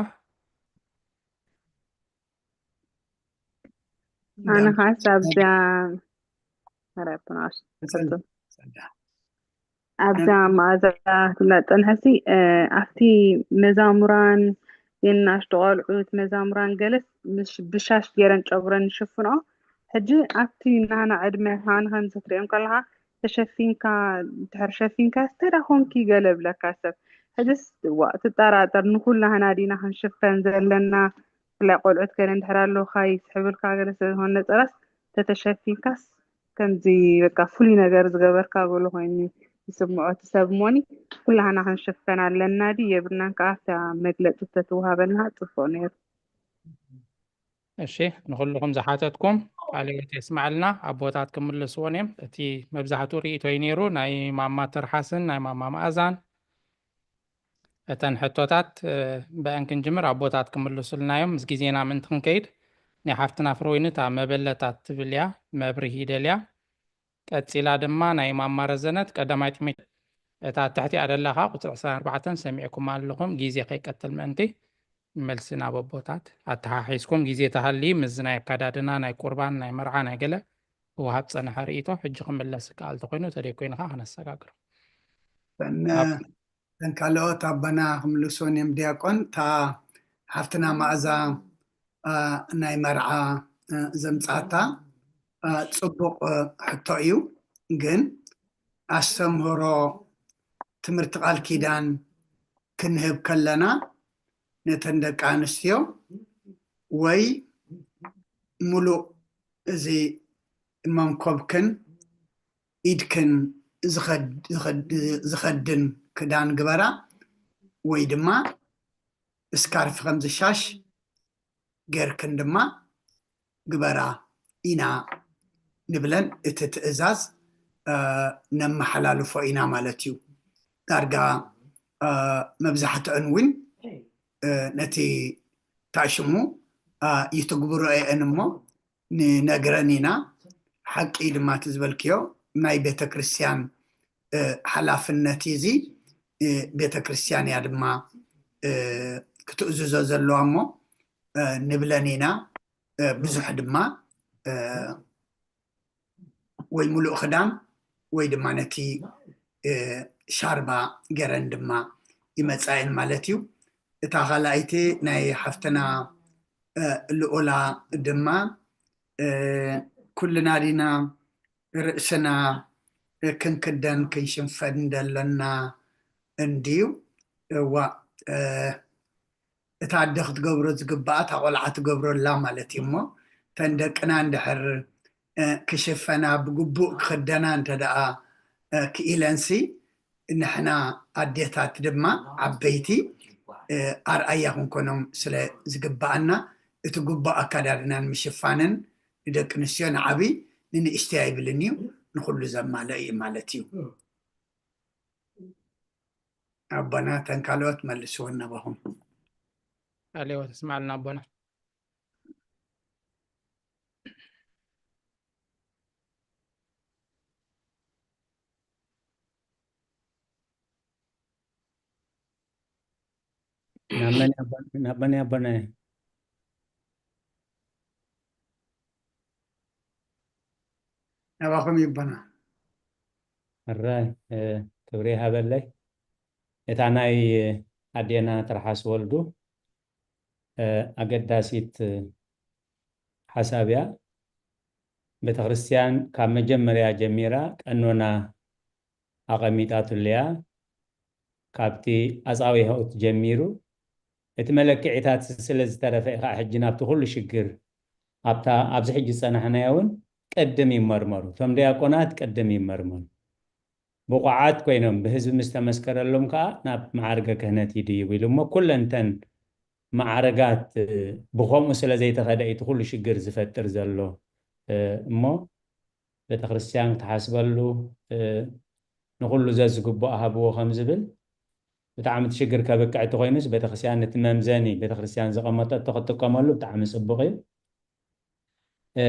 ኣነ ዳም-፣ ኸዓስ ኣብዛ፣ ኧረ፣ ብናትሽ ጸሊ-፣ ትኽክል። ጸሊ-፣ ኣብዛ መኣዛ ትብላ ጸንሐሲ፣ እ፣ ኣብቲ መዛሙራን የናሽቱ ቆልዑት መዛሙራን ገለስ ምስ ብሻሽ ገይረን ጨጉረን ይሽፍንኦ። ሕጂ ኣብቲ ናና ዕድመ ሃኒ ከምዚ ክትሪኦም ከለኻ ተሸፊንካ፣ ድሕር ሸፊንካ፣ "ተዳ ኮንኪ?" ገለ ብለካ ሰብ። ሕጅስ፣ ዋ፣ ትጠራጠር፣ ንኹላህና ዲና ክንሽፈን ዘለና? ብፍላይ ቆልዑት ገለ እንድሕር ኣለውካ፣ ይስሕብልካ ገለ ስለ ዝኾነ ነጸላስ ተተሸፊንካስ፣ ከምዚ በቃ ፍሉይ ነገር ዝገበርካ ገለ ኮይኑ ይስምዖ እቲ ሰብ እሞኒ፣ ኩላህና ክንሽፈን ኣለና ድዩ የብልናን? ከኣ ኣብታ መግለጺ ተትወሃበልና ጽቡቕ ነይሩ። እሺ፣ ንኹልኹም ዝሓተትኩም ቃለ ህይወት የስምዓልና። ኣቦታት ክምልስዎን እዮም። እቲ መብዛሕትኡ ርእይቶይ ነይሩ ናይ ማማ ትርሓስን ናይ ማማ መኣዛን። እተን ሕቶታት፣ እ፣ ብአን ክንጅምር ኣቦታት ክምልሱልና እዮም። ምስ ግዜና ምእንቲ ክንከይድ ናይ ሓፍትና ፍረወይኒ እታ መበለታት ትብል እያ፣ መብርሂ ደልያ። ቀጺላ ድማ ናይ ማማ ረዘነት ቀዳማይ ጢሞቴዎስ እታ ትሕቲኣ ደላ ኸኣ ቁጽሪ ዕስራን ኣርባዕተን ሰሚዕኩም ኣለኹም። ግዜ ከይቀትል ምእንቲ፣ መልሲ ናብ ኣቦታት ኣተሓሒዝኩም፣ ግዜ ተሃልዩ ምስዚ ናይ ኣካዳድና፣ ናይ ቁርባን፣ ናይ መርዓ፣ ናይ ገለ ክወሃብ ዝጸንሐ ርእይቶ ሕጂ ክምለስ ዝከኣል እንተኾይኑ፣ ተደይ ኮይኑ ኸኣ ክነሰጋግሮ። እተን፣ ኣብ እተን ካልኦት ኣቦና ክምልሱን እዮም ዲያቆን። እታ ሓፍትና መኣዛ፣ አ፣ ናይ መርዓ፣ አ፣ ዘምጻታ፣ አ፣ ጽቡቕ፣ አ፣ ሕቶ እዩ። ግን ኣስተምህሮ ትምህርቲ ቃል ኪዳን ክንህብ ከለና ነተን ደቂ ኣንስትዮ ወይ ሙሉእ እዚ መንኮብክን ኢድክን ዝኸድ-፣ ዝኸድ-፣ ዝኸድን ክዳን ግበራ፣ ወይ ድማ ስካርፍ ከምዚ ሻሽ ጌርክን ድማ ግበራ ኢና ንብለን። እቲ ትእዛዝ፣ እ፣ ነመሓላልፎ ኢና ማለት እዩ። ዳርጋ፣ እ፣ መብዛሕትአን እውን፣ እ፣ ነቲ ታሽሙ፣ እ፣ ይትግብሮ እየን እሞ ንነግረን ኢና። ሓቂ ድማ እቲ ዝበልክዮ ናይ ቤተ ክርስቲያን፣ እ፣ ሓላፍነት እዩ እዚ። እ፣ ቤተ ክርስቲያን እያ ድማ፣ እ፣ ክትእዝዞ ዘለዋ እሞ፣ እ፣ ንብለን ኢና። እ፣ ብዙሕ ድማ፣ እ፣ ወይ ሙሉእ ክዳን ወይ ድማ ነቲ፣ እ፣ ሻርባ ገረን ድማ ይመጻ እየን ማለት እዩ። እታ ካልኣይቲ ናይ ሓፍትና፣ እ፣ ልኡላ ድማ፣ እ፣ ኩልና ዲና ርእስና ክንክደን ክንሽፈን ደለና እንድዩ? እዋእ፣ እ፣ እታ ኣደ ክትገብሮ ዝግብኣ እታ ቆልዓ ትገብሮ ኣላ ማለት እዩ። እሞ እተን ደቅና እንድሕር፣ እ፣ ክሽፈና ብግቡእ ክኽደና እንተ ደኣ፣ እ፣ ክኢለንሲ ንሕና ኣዴታት ድማ ዓበይቲ፣ እ፣ ኣርኣያ ክንኮኖም ስለ ዝግብኣና እቲ ግቡእ ኣካዳድናን ምሽፋንን ንደቂ ኣንስትዮ ንዓቢ ንንእሽተይ ኣይብልን እዩ፣ ንኹሉ ዘማልእ እዩ ማለት እዩ። ኣቦና እተን ካልኦት መልስወን ናባኹም። ኣሌዎ ተስማዕልና ኣቦና። ናብ መን ኣቦ-፣ ናብ መን ኣቦና? ናባኹም ይቦና። ሕራይ፣ እ፣ ክብሪ ይሃበለይ። እታ ናይ ኣዴና ትርሓስ ወልዱ፣ እ፣ ኣገዳሲት ሓሳብ እያ። ቤተክርስትያን ካብ መጀመርያ ጀሚራ ቀኖና ኣቐሚጣትሉ እያ። ካብቲ ኣጻብኦት ጀሚሩ እቲ መለክዒታት ስለ ዝተረፈ እዩ ከዓ ሕጂ ናብቲ ኩሉ ሽግር ኣብታ ኣብዚ ሕጂ ዝጸናሕናዮ እውን ቅድም ይመርመሩ። እቶም ዲያቆናት ቅድም ይመርመሩ። ብቑዓት ኮይኖም ብህዝቢ ምስ ተመስከረሎም ከዓ ናብ መዓርገ ክህነት ይድይቡ ኢሉ እሞ ኩለን እተን መዓርጋት፣ እ፣ ብኸምኡ ስለ ዘይተኸደ እዩ እቲ ኩሉ ሽግር ዝፈጥር ዘሎ። እ፣ እሞ ቤተክርስትያን ክትሓስበሉ፣ እ፣ ንኹሉ ዘዝግብኦ ሃብዎ ከም ዝብል ብጣዕሚ እቲ ሽግር ከብቅዕ እንተኾይኑስ ቤተክርስትያን ነቲ መምዘኒ ቤተክርስትያን ዘቐመጠቶ ክትጥቀመሉ ብጣዕሚ ጽቡቕ እዩ። እ፣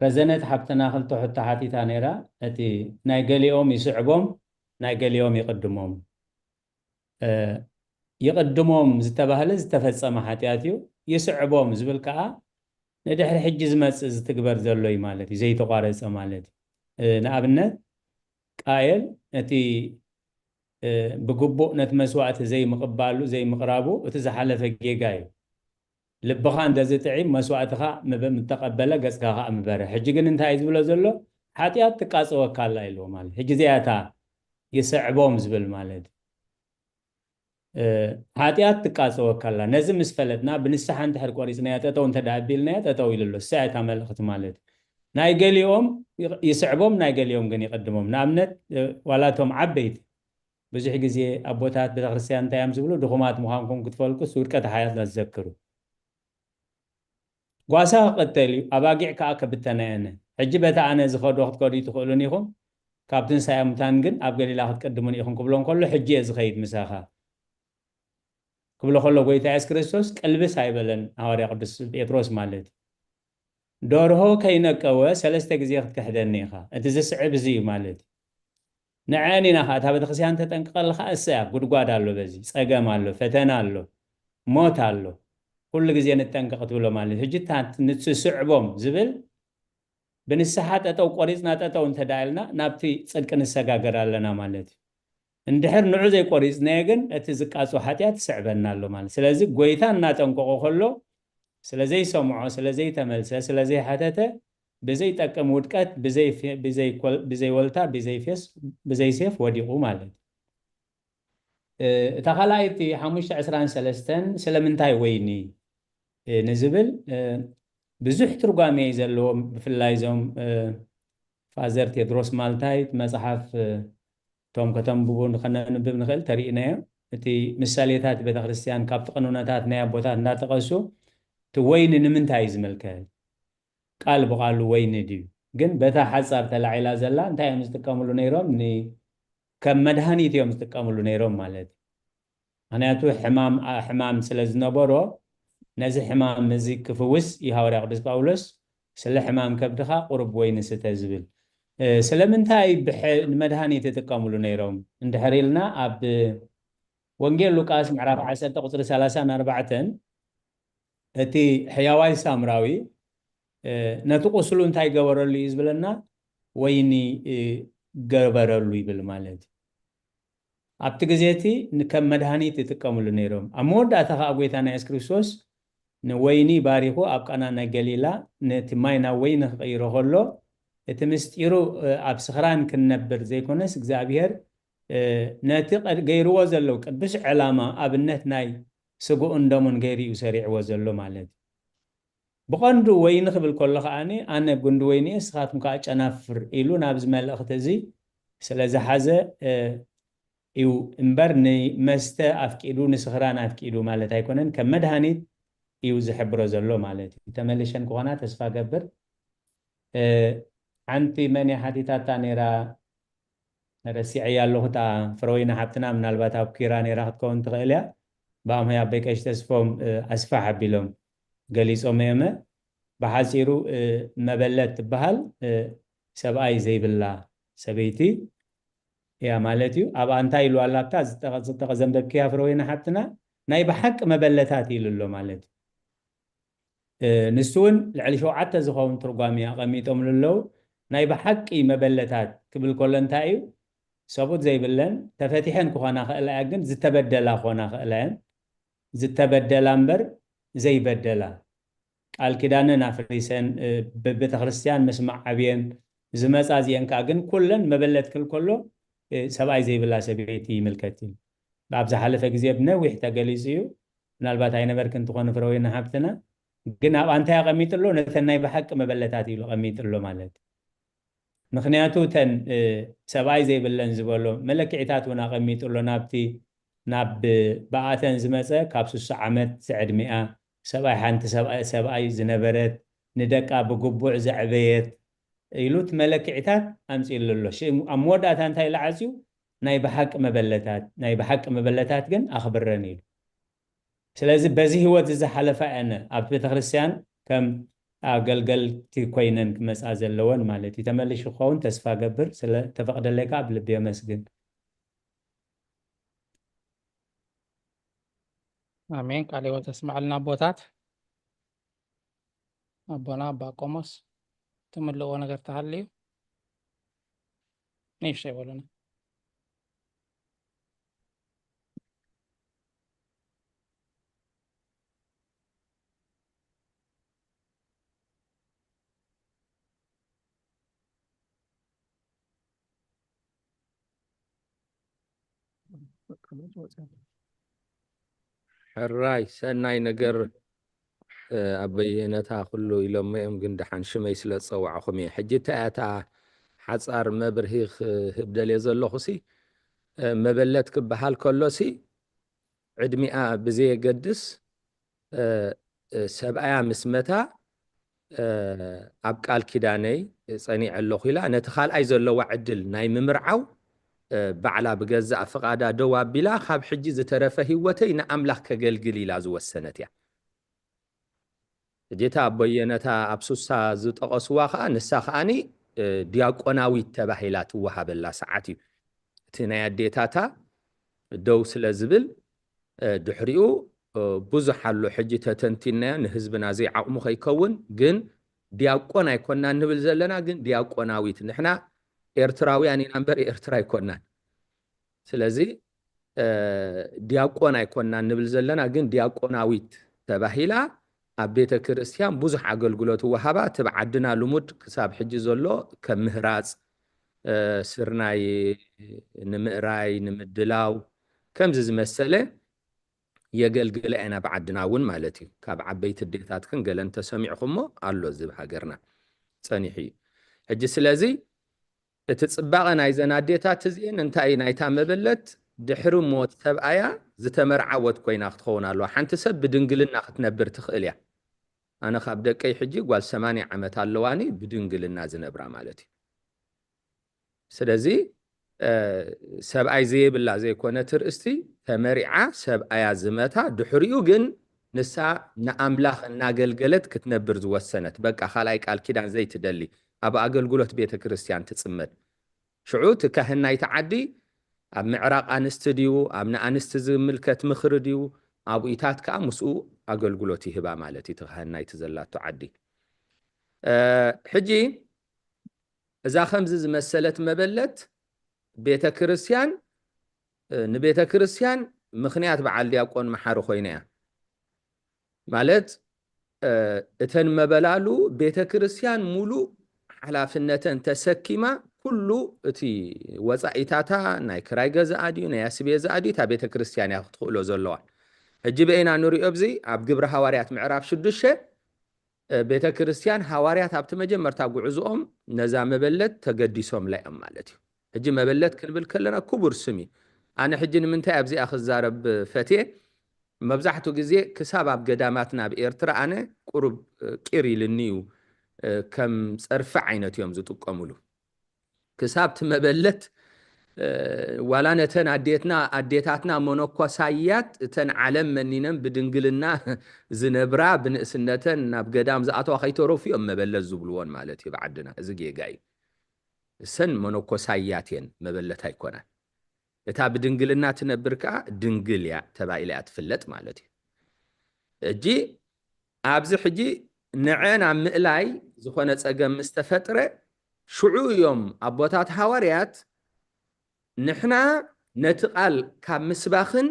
ረዘነት ሓብትና ክልተ ሕቶ ሓቲታ ነይራ። እቲ ናይ ገሊኦም ይስዕቦም፣ ናይ ገሊኦም ይቕድሞም። እ፣ ይቕድሞም ዝተባህለ ዝተፈጸመ ሓጢኣት እዩ። ይስዕቦም ዝብል ከኣ ንድሕሪ ሕጂ ዝመጽእ ዝትግበር ዘሎ እዩ ማለት እዩ፣ ዘይተቋረጸ ማለት እዩ። እ፣ ንኣብነት ቃየል ነቲ፣ እ፣ ብግቡእ ነቲ መስዋእቲ ዘይምቕባሉ፣ ዘይምቕራቡ እቲ ዝሓለፈ ጌጋ እዩ። ልብኻ እንተዝጥዒም መስዋእትኻ ምበ-፣ ምተቐበለ ገጽካ ከኣ ምበረ። ሕጂ ግን እንታይ እዩ ዝብሎ ዘሎ? ሓጢኣት ትቃጸወካ ኣላ ኢልዎ ማለት። ሕጂ እዚኣ እታ ይስዕቦም ዝብል ማለት እዩ። እ፣ ሓጢኣት ትቃጸወካ ኣላ። ነዚ ምስ ፈለጥና ብንስሓ እንድሕር ቆሪጽናያ ጠጠው እንተ ደኣ ኣቢልናያ ጠጠው ኢሉ ኣሎ። እሳ እያ እታ መልእኽቲ ማለት እዩ። ናይ ገሊኦም ይቕ-፣ ይስዕቦም፣ ናይ ገሊኦም ግን ይቕድሞም። ንኣብነት፣ እ፣ ዋላ እቶም ዓበይቲ ብዙሕ ግዜ ኣቦታት ቤተክርስትያን እንታይ እዮም ዝብሉ? ድኹማት ምዃንኩም ክትፈልጡስ ውድቀት ሓጢኣትና ትዘክሩ። ጓሳ ክቕተል እዩ፣ ኣባጊዕ ከኣ ክብተና እየን። ሕጂ በቲ ኣነ ዝኸዶ ክትከዱ ኣይትኽእሉን ኢኹም፣ ካብ ትንሳኤ ሙታን ግን ኣብ ገሊላ ክትቅድሙኒ ኢኹም ክብሎ እንከሎ፣ ሕጂ እየ ዝኸይድ ምሳኻ ክብሎ ከሎ፣ ጎይታ የሱስ ክርስቶስ ቅልብስ ኣይበለን፣ ሃዋርያ ቅዱስ ጴጥሮስ ማለት እዩ። ደርሆ ከይነቀወ ሰለስተ ግዜ ክትክሕደኒ ኢኻ። እቲ ዝስዕብ እዚ እዩ ማለት እዩ። ንዐን ኢና ኸዓ፣ እታ ቤተክርስትያን ተጠንቅቐልኻ እሰያ፣ ጉድጓድ ኣሎ፣ በዚ ጸገም ኣሎ፣ ፈተና ኣሎ፣ ሞት ኣሎ፣ ኩሉ ግዜ ንጠንቀቕ ትብሎ ማለት እዩ። ሕጂ እታ ንስዕቦም ዝብል ብንስሓ ጠጠው ቆሪጽና ጠጠው እንተ ደኣ ኢልና ናብቲ ጽድቂ ንሰጋገር ኣለና ማለት እዩ። እንድሕር ንዑ ዘይቆሪጽናዮ ግን እቲ ዝቃጾ ሓጢኣት ይስዕበና ኣሎ ማለት። ስለዚ ጎይታ እናጠንቀቖ ከሎ ስለ ዘይሰምዖ፣ ስለ ዘይተመልሰ፣ ስለ ዘይሓተተ ብዘይጠቅም ውድቀት ብዘይ ፌ- ብዘይ ኮል- ብዘይ ወልታ ብዘይ ፌስ ብዘይ ሴፍ ወዲቑ ማለት እዩ። እ፣ እታ ካልኣይቲ ሓሙሽተ ዕስራን ሰለስተን ስለምንታይ ወይኒ እ፣ ንዝብል እ፣ ብዙሕ ትርጓሜ እዩ ዘለዎም። ብፍላይ እዞም እ፣ ፋዘር ቴድሮስ ማልታይ መፅሓፍ እ፣ እቶም ከተንብቡ ንኸነንብብ ንኽእል ተሪእናዮ። እቲ ምሳሌታት ቤተክርስትያን ካብቲ ቀኖናታት ናይ ኣቦታት እንዳጠቐሱ እቲ ወይኒ ንምንታይ እዩ ዝምልከት? ቃል ብቓሉ ወይኒ ድዩ? ግን በታ ሓጻር ተላዒላ ዘላ እንታይ እዮም ዝጥቀምሉ ነይሮም? ን ከም መድሃኒት እዮም ዝጥቀምሉ ነይሮም ማለት እዩ። ምክንያቱ ሕማም ሕማም ስለ ዝነበሮ ነዚ ሕማም እዚ ክፍውስ እዩ ሃዋርያ ቅዱስ ጳውሎስ ስለ ሕማም ከብድኻ ቁሩብ ወይኒ ስተ ዝብል። ስለምንታይ ንመድሃኒት ይጥቀምሉ ነይሮም እንድሕር ኢልና ኣብ ወንጌል ሉቃስ ምዕራፍ ዓሰርተ ቁፅሪ ሰላሳን ኣርባዕተን እቲ ሕያዋይ ሳምራዊ ነቲ ቁስሉ እንታይ ገበረሉ እዩ ዝብለና? ወይኒ ገበረሉ ይብል ማለት እዩ። ኣብቲ ግዜ እቲ ከም መድሃኒት ይጥቀምሉ ነይሮም። ኣብ መወዳእታ ከዓ ጎይታና የሱስ ክርስቶስ ንወይኒ ባሪኹ ኣብ ቃና ናይ ገሊላ ነቲ ማይ ናብ ወይኒ ክቕይሮ ከሎ እቲ ምስጢሩ ኣብ ስኽራን ክንነብር ዘይኮነስ እግዚኣብሔር ነቲ ገይርዎ ዘሎ ቅዱስ ዕላማ ኣብነት ናይ ስግኡን ደሙን ገይሩ እዩ ሰሪዕዎ ዘሎ ማለት እዩ። ብቐንዱ ወይኒ ክብል ከሎ ከዓኒ ኣነ ጉንዲ ወይኒ እየ ንስኻትኩም ከዓ ጨናፍር ኢሉ ናብዚ መልእኽቲ እዚ ስለ ዝሓዘ እዩ እምበር ንመስተ ኣፍቂዱ ንስኽራን ኣፍቂዱ ማለት ኣይኮነን። ከም መድሃኒት እዩ ዝሕብሮ ዘሎ ማለት እዩ። ተመልሸን ክኾና ተስፋ ገብር። ሓንቲ መን እያ ሓቲታታ ነይራ? ረሲዐያ ኣለኹ። እታ ፍረወይኒ ሓብትና ምናልባት ኣብ ኪራ ነይራ ክትከውን ትኽእል እያ። ብኣምሆይ ኣቦይ ቀሺ ተስፎም ኣስፋሕ ኣቢሎም ገሊጾም እዮመ። ብሓጺሩ መበለት ትበሃል ሰብኣይ ዘይብላ ሰበይቲ እያ ማለት እዩ። ኣብኣ እንታይ ኢሉ ኣላ ኣብታ ዝጠቐ- ዝጠቐ- ዘንበብክያ ፍረወይኒ ሓብትና? ናይ ብሓቂ መበለታት ኢሉ ኣሎ ማለት እዩ። ንሱ እውን ልዕሊ ሸውዓተ ዝኸውን ትርጓሚ ኣቐሚጦምሉ ኣለዉ። ናይ ብሓቂ መበለታት ክብል ከሎ እንታይ እዩ? ሰብኡት ዘይብለን ተፈቲሐን ክኾና ክእላ እያ፣ ግን ዝተበደላ ክኾና ክእላ እየን። ዝተበደላ እምበር ዘይበደላ፣ ቃል ኪዳነን ኣፍሪሰን ብቤተ ክርስቲያን ምስማዕ ዓብየን ዝመፃ እዚአን ከዓ ግን ኩለን መበለት ክብል ከሎ ሰብኣይ ዘይብላ ሰበይቲ ይምልከት እዩ። ኣብ ዝሓለፈ ግዜ ብነዊሕ ተገሊፁ እዩ። ምናልባት ኣይነበርክን ትኾኒ ፍረወይኒ ሓብትና፣ ግን ኣብኣ እንታይ ኣቐሚጡ ኣሎ? ነተን ናይ ብሓቂ መበለታት ኢሉ ኣቐሚጡ ኣሎ ማለት እዩ። ምክንያቱ እተን ሰብኣይ ዘይብለን ዝበሎ መለክዒታት እውን ኣቐሚጡ ኣሎ። ናብቲ ናብ ብኣተን ዝመፀ ካብ ስሳ ዓመት ዝዕድሚኣ ሰብኣይ ሓንቲ ሰብኣይ ዝነበረት ንደቃ ብግቡዕ ዘዕበየት ኢሉ እቲ መለክዒታት ኣምፂሉ ኣሎ። ኣብ መወዳእታ እንታይ ኢሉ ዓፅዩ? ናይ ብሓቂ መበለታት፣ ናይ ብሓቂ መበለታት ግን ኣኽብረን ኢሉ። ስለዚ በዚ ህይወት እዚ ዝሓለፋ እየን ኣብቲ ቤተክርስትያን ከም ኣገልገልቲ ኮይነን ክመፃ ዘለወን ማለት እዩ። ተመልሽ ክኸውን ተስፋ ገብር። ስለ ተፈቅደለይ ከዓ ብልቢ የመስግን። ኣሜን። ቃለ ህይወት ተስማዕልና ኣቦታት። ኣቦና ኣባ ቆሞስ ትምልእዎ ነገር ተሃልዩ ንእሽተይ በሉና። ሕራይ ሰናይ ነገር ኣበየነታ ኩሉ ኢሎሞ እዮም፣ ግን ደሓን ሽመይ ስለ ዝፀዋዕኹም እየ። ሕጂ እንታይ እያ እታ ሓፃር መብርሂ ክህብ ደልየ ዘለኹሲ፣ መበለት ክበሃል ከሎሲ ዕድሚኣ ብዘየገድስ ሰብኣያ ምስ መታ ኣብ ቃል ኪዳነይ ፀኒዐ ኣለኹ ኢላ ነቲ ካልኣይ ዘለዋ ዕድል ናይ ምምርዓው ባዕላ ብገዛእ ፍቓዳ ደው ኣቢላ ካብ ሕጂ ዝተረፈ ህይወተይ ንኣምላኽ ከገልግል ኢላ ዝወሰነት እያ። እታ ኣቦየነታ ኣብ ሱሳ ዝጠቐስዋ ከዓ ንሳ ከዓኒ ዲያቆናዊት ተባሂላ ትወሃበላ ሰዓት እዩ። እቲ ናይ ኣዴታታ ደው ስለ ዝብል ድሕሪኡ ብዙሕ ኣሎ። ሕጂ ተተንቲናዮ ንህዝብና ዘይዓቕሙ ከይከውን፣ ግን ዲያቆን ኣይኮናን ንብል ዘለና፣ ግን ዲያቆናዊት። ንሕና ኤርትራውያን ኢና እምበር ኤርትራ ኣይኮናን። ስለዚ ዲያቆን ኣይኮናን ንብል ዘለና፣ ግን ዲያቆናዊት ተባሂላ ኣብ ቤተ ክርስቲያን ብዙሕ ኣገልግሎት ወሃባ። እቲ ብዓድና ልሙድ ክሳብ ሕጂ ዘሎ ከም ምህራፅ፣ ስርናይ ንምእራይ፣ ንምድላው፣ ከምዚ ዝመሰለ የገልግላ ኢና ብዓድና እውን ማለት እዩ። ካብ ዓበይቲ ኣዴታትክን ገለን ተሰሚዕኹሞ ኣሎ እዚ ብሃገርና ጸኒሑ እዩ። ሕጂ ስለዚ እቲ ጽባቐ ናይዘን ኣዴታት እዚኤን እንታይ እዩ? ናይታ መበለት ድሕሪ ሞት ሰብኣያ ዝተመርዓወት ኮይና ክትኸውን ኣለዋ። ሓንቲ ሰብ ብድንግልና ክትነብር ትኽእል እያ። ኣነ ካብ ደቀይ ሕጂ ጓል ሰማንያ ዓመት ኣለዋኒ ብድንግልና ዝነብራ ማለት እዩ። ስለዚ ሰብኣይ ዘየብላ ዘይኮነ ትርእስቲ ተመሪዓ ሰብኣያ ዝመታ ድሕሪኡ ግን ንሳ ንኣምላኽ እናገልገለት ክትነብር ዝወሰነት በቃ ካልኣይ ቃል ኪዳን ዘይትደሊ ኣብ ኣገልግሎት ቤተ ክርስቲያን ትጽመድ። ሽዑ እቲ ካህን ናይቲ ዓዲ ኣብ ምዕራቕ ኣንስቲ ድዩ ኣብ ንኣንስቲ ዝምልከት ምኽሪ ድዩ ኣብኡታት ከዓ ምስኡ ኣገልግሎት ይህባ ማለት እዩ። እቲ ካህን ናይቲ ዘላቶ ዓዲ ሕጂ እዛ ከምዚ ዝመሰለት መበለት ቤተ ክርስቲያን ንቤተ ክርስቲያን ምኽንያት በዓል ዲያቆን መሓሪ ኮይና እያ። ማለት እተን መበላሉ ቤተ ክርስቲያን ሙሉእ ሓላፍነተን ተሰኪማ ኩሉ እቲ ወፃኢታታ ናይ ክራይ ገዛኣ ድዩ ናይ ኣስቤዛኣ ድዩ እታ ቤተ ክርስቲያን እያ ክትኽእሎ ዘለዋ። ሕጂ በይና ንሪኦ ብዚ ኣብ ግብረ ሃዋርያት ምዕራፍ ሽዱሽተ ቤተ ክርስቲያን ሃዋርያት ኣብቲ መጀመርታ ጉዕዝኦም ነዛ መበለት ተገዲሶምላ እዮም ማለት እዩ። ሕጂ መበለት ክንብል ከለና ክቡር ስም እዩ። ኣነ ሕጂ ንምንታይ ኣብዚኣ ክዛረብ ፈትየ? መብዛሕትኡ ግዜ ክሳብ ኣብ ገዳማትና ኣብ ኤርትራ ኣነ ቁሩብ ቂር ኢልኒ እዩ። ከም ጸርፊ ዓይነት እዮም ዝጥቀምሉ። ክሳብ እቲ መበለት ዋላ ነተን ኣዴትና ኣዴታትና መነኮሳያት እተን ዓለም መኒነን ብድንግልና ዝነብራ ብንእስነተን ናብ ገዳም ዝኣተዋ ከይተረፉ እዮም መበለት ዝብልዎን ማለት እዩ ብዓድና። እዚ ጌጋ እዩ። እሰን መነኮሳያት እየን፣ መበለት ኣይኮናን። እታ ብድንግልና ትነብር ከዓ ድንግል እያ ተባኢላ እያ ትፍለጥ ማለት እዩ። እጂ ኣብዚ ሕጂ ንዐን ኣብ ምእላይ ዝኾነ ጸገም ምስ ተፈጥረ ሽዑ እዮም ኣቦታት ሃዋርያት ንሕና ነቲ ቃል ካብ ምስባኽን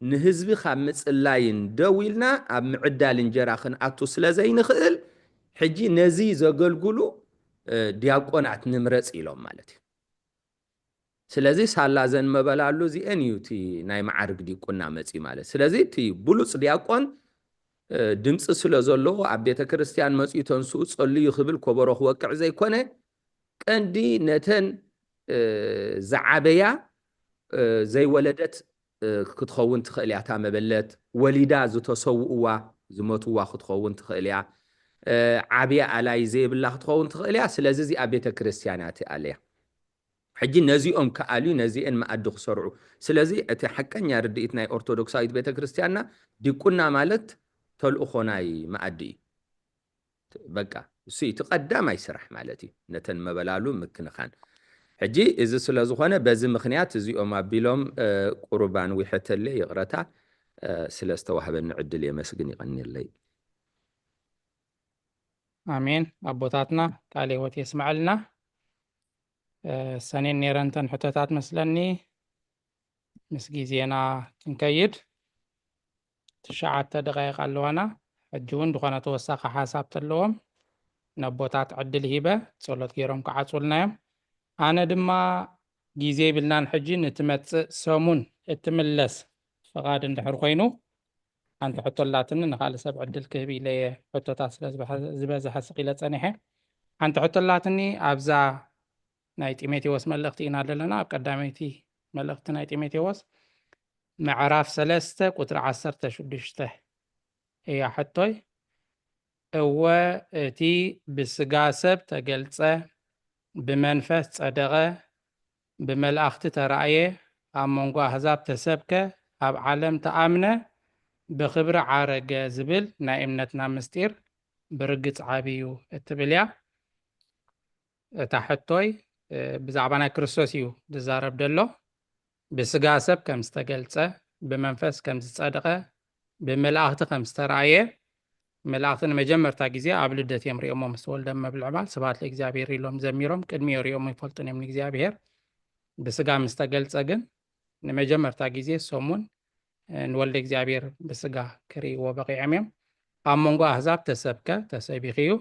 ንህዝቢ ካብ ምጽላይን ደው ኢልና ኣብ ምዕዳል እንጀራ ክንኣቱ ስለ ዘይንኽእል ሕጂ ነዚ ዘገልግሉ ዲያቆናት ንምረጽ ኢሎም ማለት እዩ። ስለዚ ሳላ ዘንመበላሉ እዚአን እዩ እቲ ናይ መዓርግ ዲቁና መፂ ማለት። ስለዚ እቲ ብሉፅ ዲያቆን ድምፂ ስለ ዘለዎ ኣብ ቤተ ክርስቲያን መፂኡ ተንስኡ ጸልዩ ክብል ኮበሮ ክወቅዕ ዘይኮነ ቀንዲ ነተን ዝዓበያ ዘይወለደት ክትኸውን ትኽእል እያ። እታ መበለት ወሊዳ ዝተሰውእዋ ዝመትዋ ክትኸውን ትኽእል እያ። ዓብያ ኣላይ ዘይብላ ክትኸውን ትኽእል እያ። ስለዚ እዚኣ ቤተ ክርስቲያን እያ ትኣልያ። ሕጂ ነዚኦም ክኣልዩ ነዚአን መኣዲ ክሰርዑ። ስለዚ እቲ ሓቀኛ ርድኢት ናይ ኦርቶዶክሳዊት ቤተ ክርስቲያንና ዲቁና ማለት ተልእኾ ናይ መኣዲ እዩ። በቃ እሱ እቲ ቀዳማይ ስራሕ ማለት እዩ። ነተን መበላሉ ምክንኻን። ሕጂ እዚ ስለ ዝኾነ በዚ ምኽንያት እዚኦም ኣቢሎም ቁሩብ ኣንዊሐተለይ ይቕረታ ስለ ዝተዋህበኒ ዕድል የመስግን ይቐንየለይ። ኣሜን። ኣቦታትና ቃለ ህይወት የስምዐልና። ሰኔን ነይረንተን ሕቶታት መስለኒ ምስ ግዜና ክንከይድ ትሽዓተ ደቃይቕ ኣለዋና። ሕጂ እውን ዝኾነ ተወሳኺ ሓሳብ ተለዎም ነቦታት ዕድል ሂበ ጸሎት ገይሮም ክዓጽውልና እዮም። ኣነ ድማ ግዜ ይብልናን ሕጂ ንትመጽእ ሰሙን እትምለስ ፍቓድ እንድሕር ኮይኑ ሓንቲ ሕቶ ኣላትኒ ንኻልእ ሰብ ዕድል ክህብ ኢለ እየ ሕቶታት ስለ ዝበዝሐ ስቕ ኢለ ጸኒሐ። ሓንቲ ሕቶ ኣላትኒ ኣብዛ ናይ ጢሞቴዎስ መልእኽቲ ኢና ዘለና ኣብ ቀዳመይቲ መልእኽቲ ናይ ጢሞቴዎስ ምዕራፍ ሰለስተ ቁጽሪ ዓሰርተ ሽዱሽተ እያ ሕቶይ። እወ እቲ ብስጋ ሰብ ተገልጸ ብመንፈስ ጸደቐ ብመላእኽቲ ተራእየ ኣብ መንጎ ኣህዛብ ተሰብከ ኣብ ዓለም ተኣምነ ብኽብሪ ዓረገ ዝብል ናይ እምነትና ምስጢር ብርግጽ ዓቢ እዩ እትብል እያ። እታ ሕቶይ ብዛዕባ ናይ ክርስቶስ እዩ ዝዛረብ ዘሎ። ብስጋ ሰብ ከም ዝተገልጸ፣ ብመንፈስ ከም ዝጸደቐ፣ ብመላእኽቲ ከም ዝተራእየ፣ መላእኽቲ ንመጀመርታ ግዜ ኣብ ልደት እዮም ሪኦሞ ምስ ተወልደ መብልዕ ባል ስብሐት ለእግዚኣብሔር ኢሎም ዘሚሮም። ቅድሚኡ ሪኦም ይፈልጡን እዮም ንእግዚኣብሔር። ብስጋ ምስ ተገልጸ ግን ንመጀመርታ ግዜ ሰሙን ንወልደ እግዚኣብሔር ብስጋ ክርእይዎ በቒዖም እዮም። ኣብ መንጎ ኣህዛብ ተሰብከ፣ ተሰቢኹ እዩ፣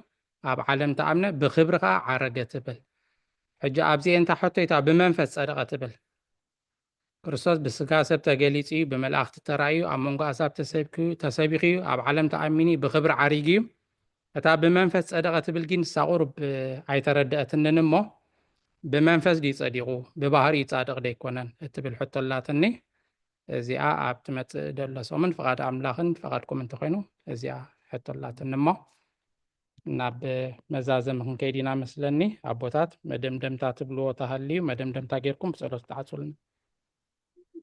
ኣብ ዓለም ተኣምነ፣ ብኽብሪ ኸዓ ዓረገ ትብል። ሕጂ ኣብዚኤን እታ ሕቶይታ ብመንፈስ ጸደቐ ትብል። ክርስቶስ ብስጋ ሰብ ተገሊጹ እዩ፣ ብመላእኽቲ ተራእዩ፣ ኣብ መንጎ ኣህዛብ ተሰብኪ ተሰቢኹ እዩ፣ ኣብ ዓለም ተኣሚኑ እዩ፣ ብኽብሪ ዓሪጉ እዩ። እታ ብመንፈስ ጸደቐ ትብል ግን ንሳ ቁሩብ ኣይተረድአትንን እሞ ብመንፈስ ድዩ ጸዲቑ ብባህሪ እዩ ጻድቕ ደይኮነን እትብል ሕቶ ኣላትኒ። እዚኣ ኣብ ትመጽእ ደሎ ሰሙን ፍቓድ ኣምላኽን ፍቓድኩም እንተኾይኑ እዚኣ ሕቶ ኣላትኒ እሞ ናብ መዛዘሚ ክንከይድ ኢና መስለኒ። ኣቦታት መደምደምታ ትብልዎ ተሃልዩ መደምደምታ ጌርኩም ብጸሎት ተዓጹልና።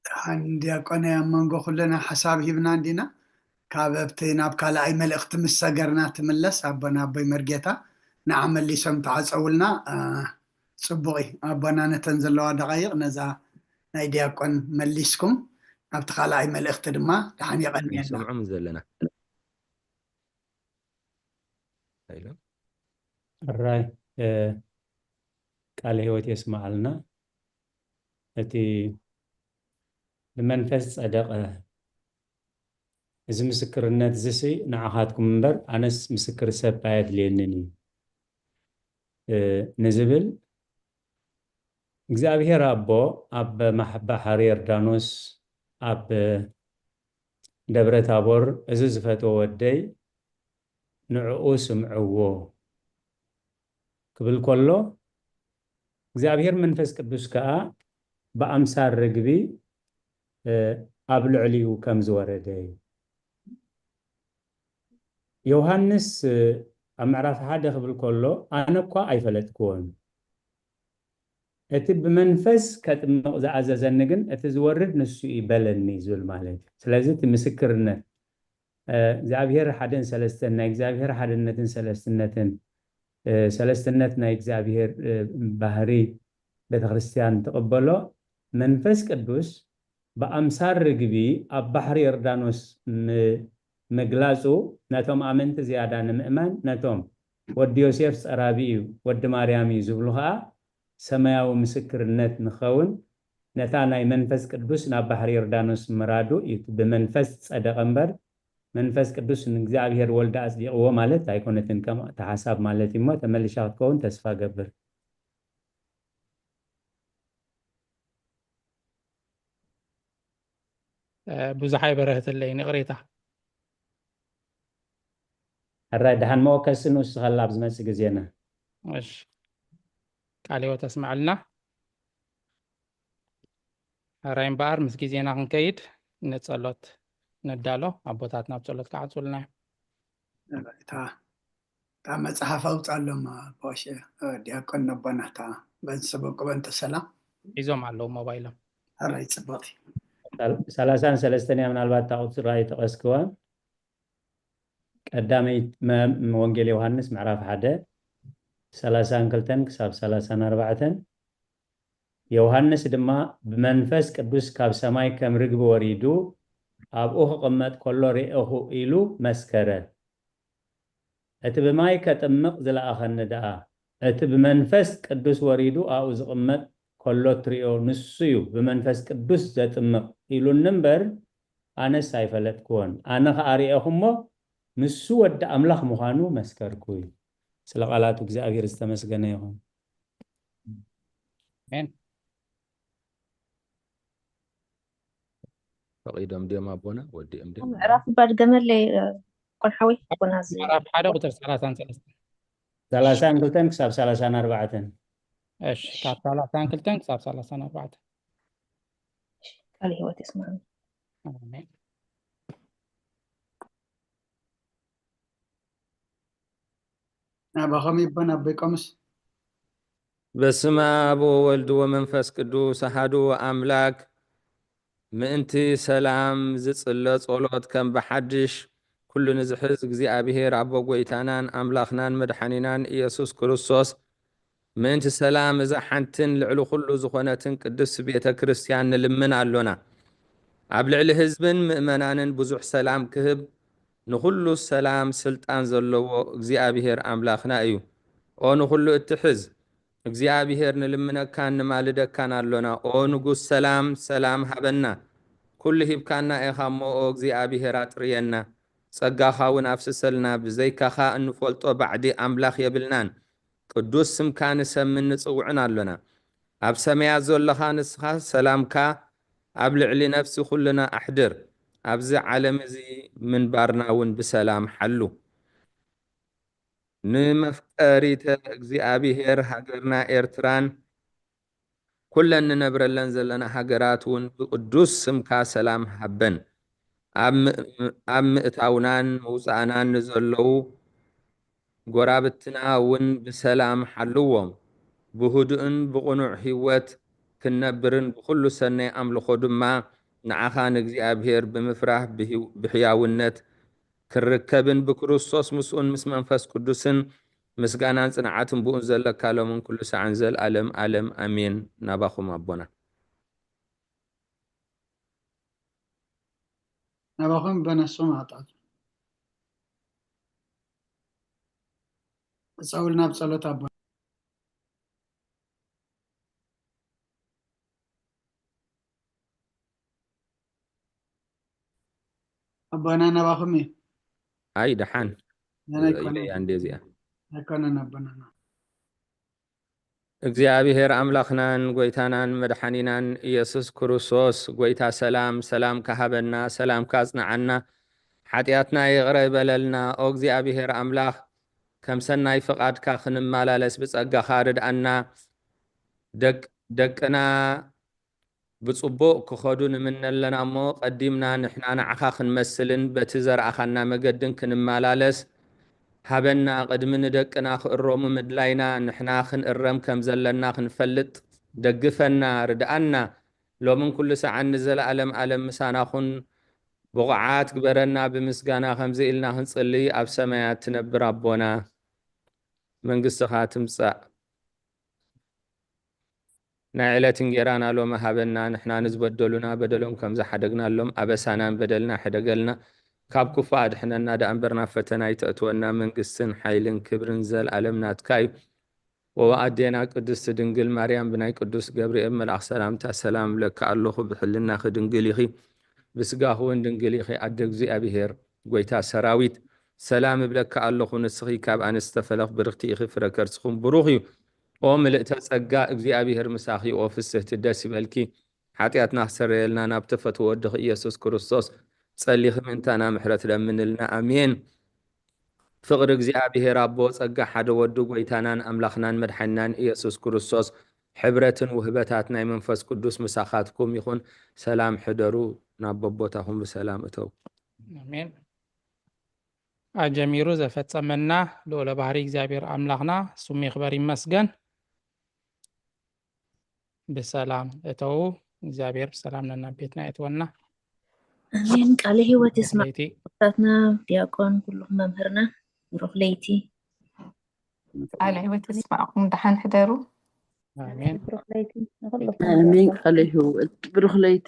ደሓን ዲያቆን፣ ኣብ መንጎ ኩልና ሓሳብ ሂብና እንዲና ካብ ኣብቲ ናብ ካልኣይ መልእኽቲ ምስ ሰገርና ትምለስ ኣቦና ኣቦይ መርጌታ ንዓ መሊሶም ተዓጸውልና። ጽቡቕ እዩ ኣቦና፣ ነተን ዘለዋ ደቓይቕ ነዛ ናይ ዲያቆን መሊስኩም ኣብቲ ካልኣይ መልእኽቲ ድማ ደሓን የቐንየና። ንሰምዖም ዘለና ሕራይ ቃለ ህይወት የስማዓልና። እቲ ብመንፈስ ጸደቐ፣ እዚ ምስክርነት ዝሲ ንዓኻትኩም እምበር ኣነስ ምስክር ሰብ ኣየድልየንን እዩ ንዝብል እግዚኣብሔር ኣቦ ኣብ ባሕሪ ዮርዳኖስ ኣብ ደብረ ታቦር እዚ ዝፈትዎ ወደይ ንዕኡ ስምዕዎ ክብል ከሎ እግዚኣብሔር መንፈስ ቅዱስ ከኣ ብኣምሳል ርግቢ ኣብ ልዕሊኡ ከም ዝወረደ እዩ። ዮሃንስ ኣብ ምዕራፍ ሓደ ክብል ከሎ ኣነ እኳ ኣይፈለጥክዎን፣ እቲ ብመንፈስ ከጥምቕ ዝኣዘዘኒ ግን እቲ ዝወርድ ንሱ እዩ በለኒ ዝብል ማለት እዩ። ስለዚ እቲ ምስክርነት እግዚኣብሔር ሓደን ሰለስተን ናይ እግዚኣብሔር ሓድነትን ሰለስትነትን ሰለስትነት ናይ እግዚኣብሔር ባህሪ ቤተክርስትያን ትቕበሎ መንፈስ ቅዱስ ብኣምሳል ርግቢ ኣብ ባሕሪ ዮርዳኖስ ምግላጹ ነቶም ኣመንቲ ዝያዳ ንምእማን ነቶም ወዲ ዮሴፍ ጸራቢ እዩ ወዲ ማርያም እዩ ዝብሉ ኸኣ ሰማያዊ ምስክርነት ንኸውን ነታ ናይ መንፈስ ቅዱስ ናብ ባሕሪ ዮርዳኖስ ምራዱ እዩ። ብመንፈስ ጸደቐ እምበር መንፈስ ቅዱስ ንእግዚኣብሔር ወልድ ኣጽዲቕዎ ማለት ኣይኮነትን። ከም እቲ ሓሳብ ማለት እዩ እሞ ተመሊሻ ክትከውን ተስፋ ገብር። ብዙሕ ኣይበረህትለይን፣ ይቕሬታ። ሕራይ ደሓን መወከሲ ንውስኸላ ኣብ ዝመጽእ ግዜና። እሺ፣ ቃለ ህይወት ኣስምዐልና። ሕራይ እምበኣር ምስ ግዜና ክንከይድ ንጸሎት ንዳሎ። ኣቦታት ናብ ጸሎት ክዓጹልና እዮም። እታ እታ መጽሓፍ ኣውጻሎም ኣቦሽ ዲያቆን ነቦና እታ በእንተ ሰላም ሒዞም ኣለዉ ሞባይሎም። ሕራይ ጽብቕቲ ሰላሳን ሰለስተን እያ ምናልባት እታ ቁጽራ ይጠቐስክዋ። ቀዳመይ ወንጌል ዮሃንስ ምዕራፍ ሓደ ሰላሳን ክልተን ክሳብ ሰላሳን ኣርባዕተን። ዮሃንስ ድማ ብመንፈስ ቅዱስ ካብ ሰማይ ከም ርግቢ ወሪዱ ኣብኡ ክቕመጥ ከሎ ርኤኹ ኢሉ መስከረ። እቲ ብማይ ከጥምቕ ዝለኣኸኒ ደኣ እቲ ብመንፈስ ቅዱስ ወሪዱ ኣብኡ ዝቕመጥ ከሎ እትርእዮ ንሱ እዩ ብመንፈስ ቅዱስ ዘጥምቕ ኢሉኒ እምበር ኣነስ ኣይፈለጥክዎን። ኣነ ኸኣ ርኤኹ እሞ ንሱ ወዲ ኣምላኽ ምዃኑ መስከርኩ እዩ። ስለ ቃላቱ እግዚኣብሔር ዝተመስገነ ይኹን። ኣሜን። ፈቒዶም ድዮም ኣቦና ወዲኦም ድዮም? ምዕራፍ እባ ድገመለይ ቆልሓወይ ኣቦና እዚ ምዕራፍ ሓደ ቁፅሪ ሰላሳን ሰለስተን ሰላሳን ክልተን ክሳብ ሰላሳን ኣርባዕተን። እሺ፣ ካብ ሰላሳን ክልተን ክሳብ ሰላሳን ኣርባዕተን። ቃል ህይወት ይስማዕና። ኣሜን። ናባኸም ይበን ኣቦይ ቆምስ። በስመ አብ ወወልድ ወመንፈስ ቅዱስ አሐዱ አምላክ። ምእንቲ ሰላም ዝጽለ ጸሎት ከም ብሓድሽ ኩሉ ንዝሕዝ እግዚኣብሔር ኣቦ ጎይታናን ኣምላኽናን መድሓኒናን ኢየሱስ ክርስቶስ ምእንቲ ሰላም እዛ ሓንትን ልዕሊ ኩሉ ዝኾነትን ቅድስት ቤተ ክርስቲያን ንልምን ኣሎና። ኣብ ልዕሊ ህዝብን ምእመናንን ብዙሕ ሰላም ክህብ ንኹሉ ሰላም ስልጣን ዘለዎ እግዚኣብሔር ኣምላኽና እዩ። ኦ ንኹሉ እትሕዝ እግዚኣብሔር ንልምነካን ንማልደካን ኣሎና። ኦ ንጉስ ሰላም ሰላም ሃበና። ኩሉ ሂብካና ኢኻ እሞ ኦ እግዚኣብሔር ኣጥርየና። ጸጋኻ እውን ኣፍስሰልና። ብዘይካኻ እንፈልጦ ባዕዲ ኣምላኽ የብልናን። ቅዱስ ስምካ ንሰምን ንጽውዕን ኣሎና። ኣብ ሰማያት ዘለኻ ንስኻ ሰላምካ ኣብ ልዕሊ ነፍሲ ኩልና ኣሕድር። ኣብዚ ዓለም እዚ ምንባርና እውን ብሰላም ሓሉ። ንመፍቀሪተ እግዚኣብሔር ሃገርና ኤርትራን ኩለን ንነብረለን ዘለና ሃገራት እውን ብቅዱስ ስምካ ሰላም ሃበን። ኣብ ም- ኣብ ምእታውናን ምውፃእናን ንዘለዉ ጎራብትና እውን ብሰላም ሓልዎም። ብህዱእን ብቕኑዕ ህይወት ክንነብርን ብኹሉ ሰናይ ኣምልኾ ድማ ንዓኻ ንእግዚኣብሔር ብምፍራህ ብህው- ብሕያውነት ክርከብን ብክርስቶስ ምስኡን ምስ መንፈስ ቅዱስን ምስጋናን ጽንዓትን ብኡን ዘለካ ሎምን ኩሉ ሰዓን ዘልኣለም ኣለም ኣሜን። ናባኹም ኣቦና። ናባኹም በነሶም ኣጣት ክጸውልና ብጸሎት ኣቦ ኣቦና ናባኹም እዩ። ኣይ ደሓን ነና ኣይኮነን ኢለያ እንደ እዚኣ ኣይኮነን ኣቦናና። እግዚኣብሔር ኣምላኽናን ጎይታናን መድሓኒናን ኢየሱስ ክርስቶስ ጎይታ ሰላም ሰላም ካሃበና ሰላም ካጽንዓና ሓጢኣትና ይቕረ ይበለልና። ኦ እግዚኣብሔር ኣምላኽ ከም ሰናይ ፍቓድካ ክንመላለስ ብጸጋኻ ርድኣና። ደቅ ደቅና ብጽቡቕ ክኸዱ ንምነ ኣለና እሞ፣ ቀዲምና ንሕና ንዓኻ ክንመስልን በቲ ዘርኣኻና መገድን ክንመላለስ ሃበና። ቅድሚ ንደቅና ክእረሙ ምድላይና፣ ንሕና ክንእረም ከም ዘለና ክንፈልጥ ደግፈና፣ ርድኣና። ሎምን ኩሉ ሰዓን ንዘለኣለም ኣለም ምሳና ኩን። ብቑዓት ግበረና፣ ብምስጋና ከምዚ ኢልና ክንጽሊ፣ ኣብ ሰማያት ትነብር ኣቦና፣ መንግስትኻ ትምጻእ። ናይ ዕለት እንጌራና ሎሚ ሃበና፣ ንሕና ንዝበደሉና በደሎም ከም ዝሓደግናሎም ኣበሳናን በደልና ሕደገልና፣ ካብ ክፉእ ኣድሕነና ደኣ እምበር ናብ ፈተና ኣይተእትወና፣ መንግስትን ሓይልን ክብርን ዘልኣለም ናትካ እዩ። ወኣዴና ቅድስቲ ድንግል ማርያም ብናይ ቅዱስ ገብርኤል መልኣኽ ሰላምታ ሰላም እብለኪ ኣለኹ፣ ብሕልናኺ ድንግል ኢኺ፣ ብስጋኺ እውን ድንግል ኢኺ፣ ኣደ እግዚኣብሔር ጎይታ ሰራዊት ሰላም እብለኪ ኣለኹ፣ ንስኺ ካብ ኣንስቲ ተፈለኽ ብርኽቲ ኢኺ፣ ፍረ ከርስኹም ብሩኽ እዩ። ኦ ምልእተ ጸጋ እግዚኣብሔር ምሳኺ፣ ኦ ፍስህቲ ደስ ይበልኪ፣ ሓጢኣትና ክሰረየልና ናብ ተፈትዎ ወድኺ ኢየሱስ ክርስቶስ ጸሊኺ ምእንታና ምሕረት ለምንልና፣ ኣሜን። ፍቕሪ እግዚኣብሔር ኣቦ፣ ጸጋ ሓደ ወዱ ጎይታናን ኣምላኽናን መድሓኒናን ኢየሱስ ክርስቶስ ሕብረትን ውህበታት ናይ መንፈስ ቅዱስ ምሳኻትኩም ይኹን። ሰላም ሕደሩ፣ ናብ በቦታኹም ብሰላም እተው። ኣሜን። ኣጀሚሩ ዘፈጸመና ልዑለ ባህሪ እግዚኣብሔር ኣምላኽና ስሙ ይኽበር ይመስገን። ብሰላም እተው። እግዚኣብሔር ብሰላም ነናብ ቤትና የእትወና። ኣሜን። ቃለ ህይወት ይስማዕ። ለይቲ ኣቦታትና ዲያቆን ኩልኹም መምህርና ብሩኽ ለይቲ። ቃለ ህይወት ይስማዕኩም። ደሓን ሕደሩ። ኣሜን። ብሩኽ ለይቲ ንኹሉ ኣሜን። ቃለ ህይወት ብሩኽ ለይቲ።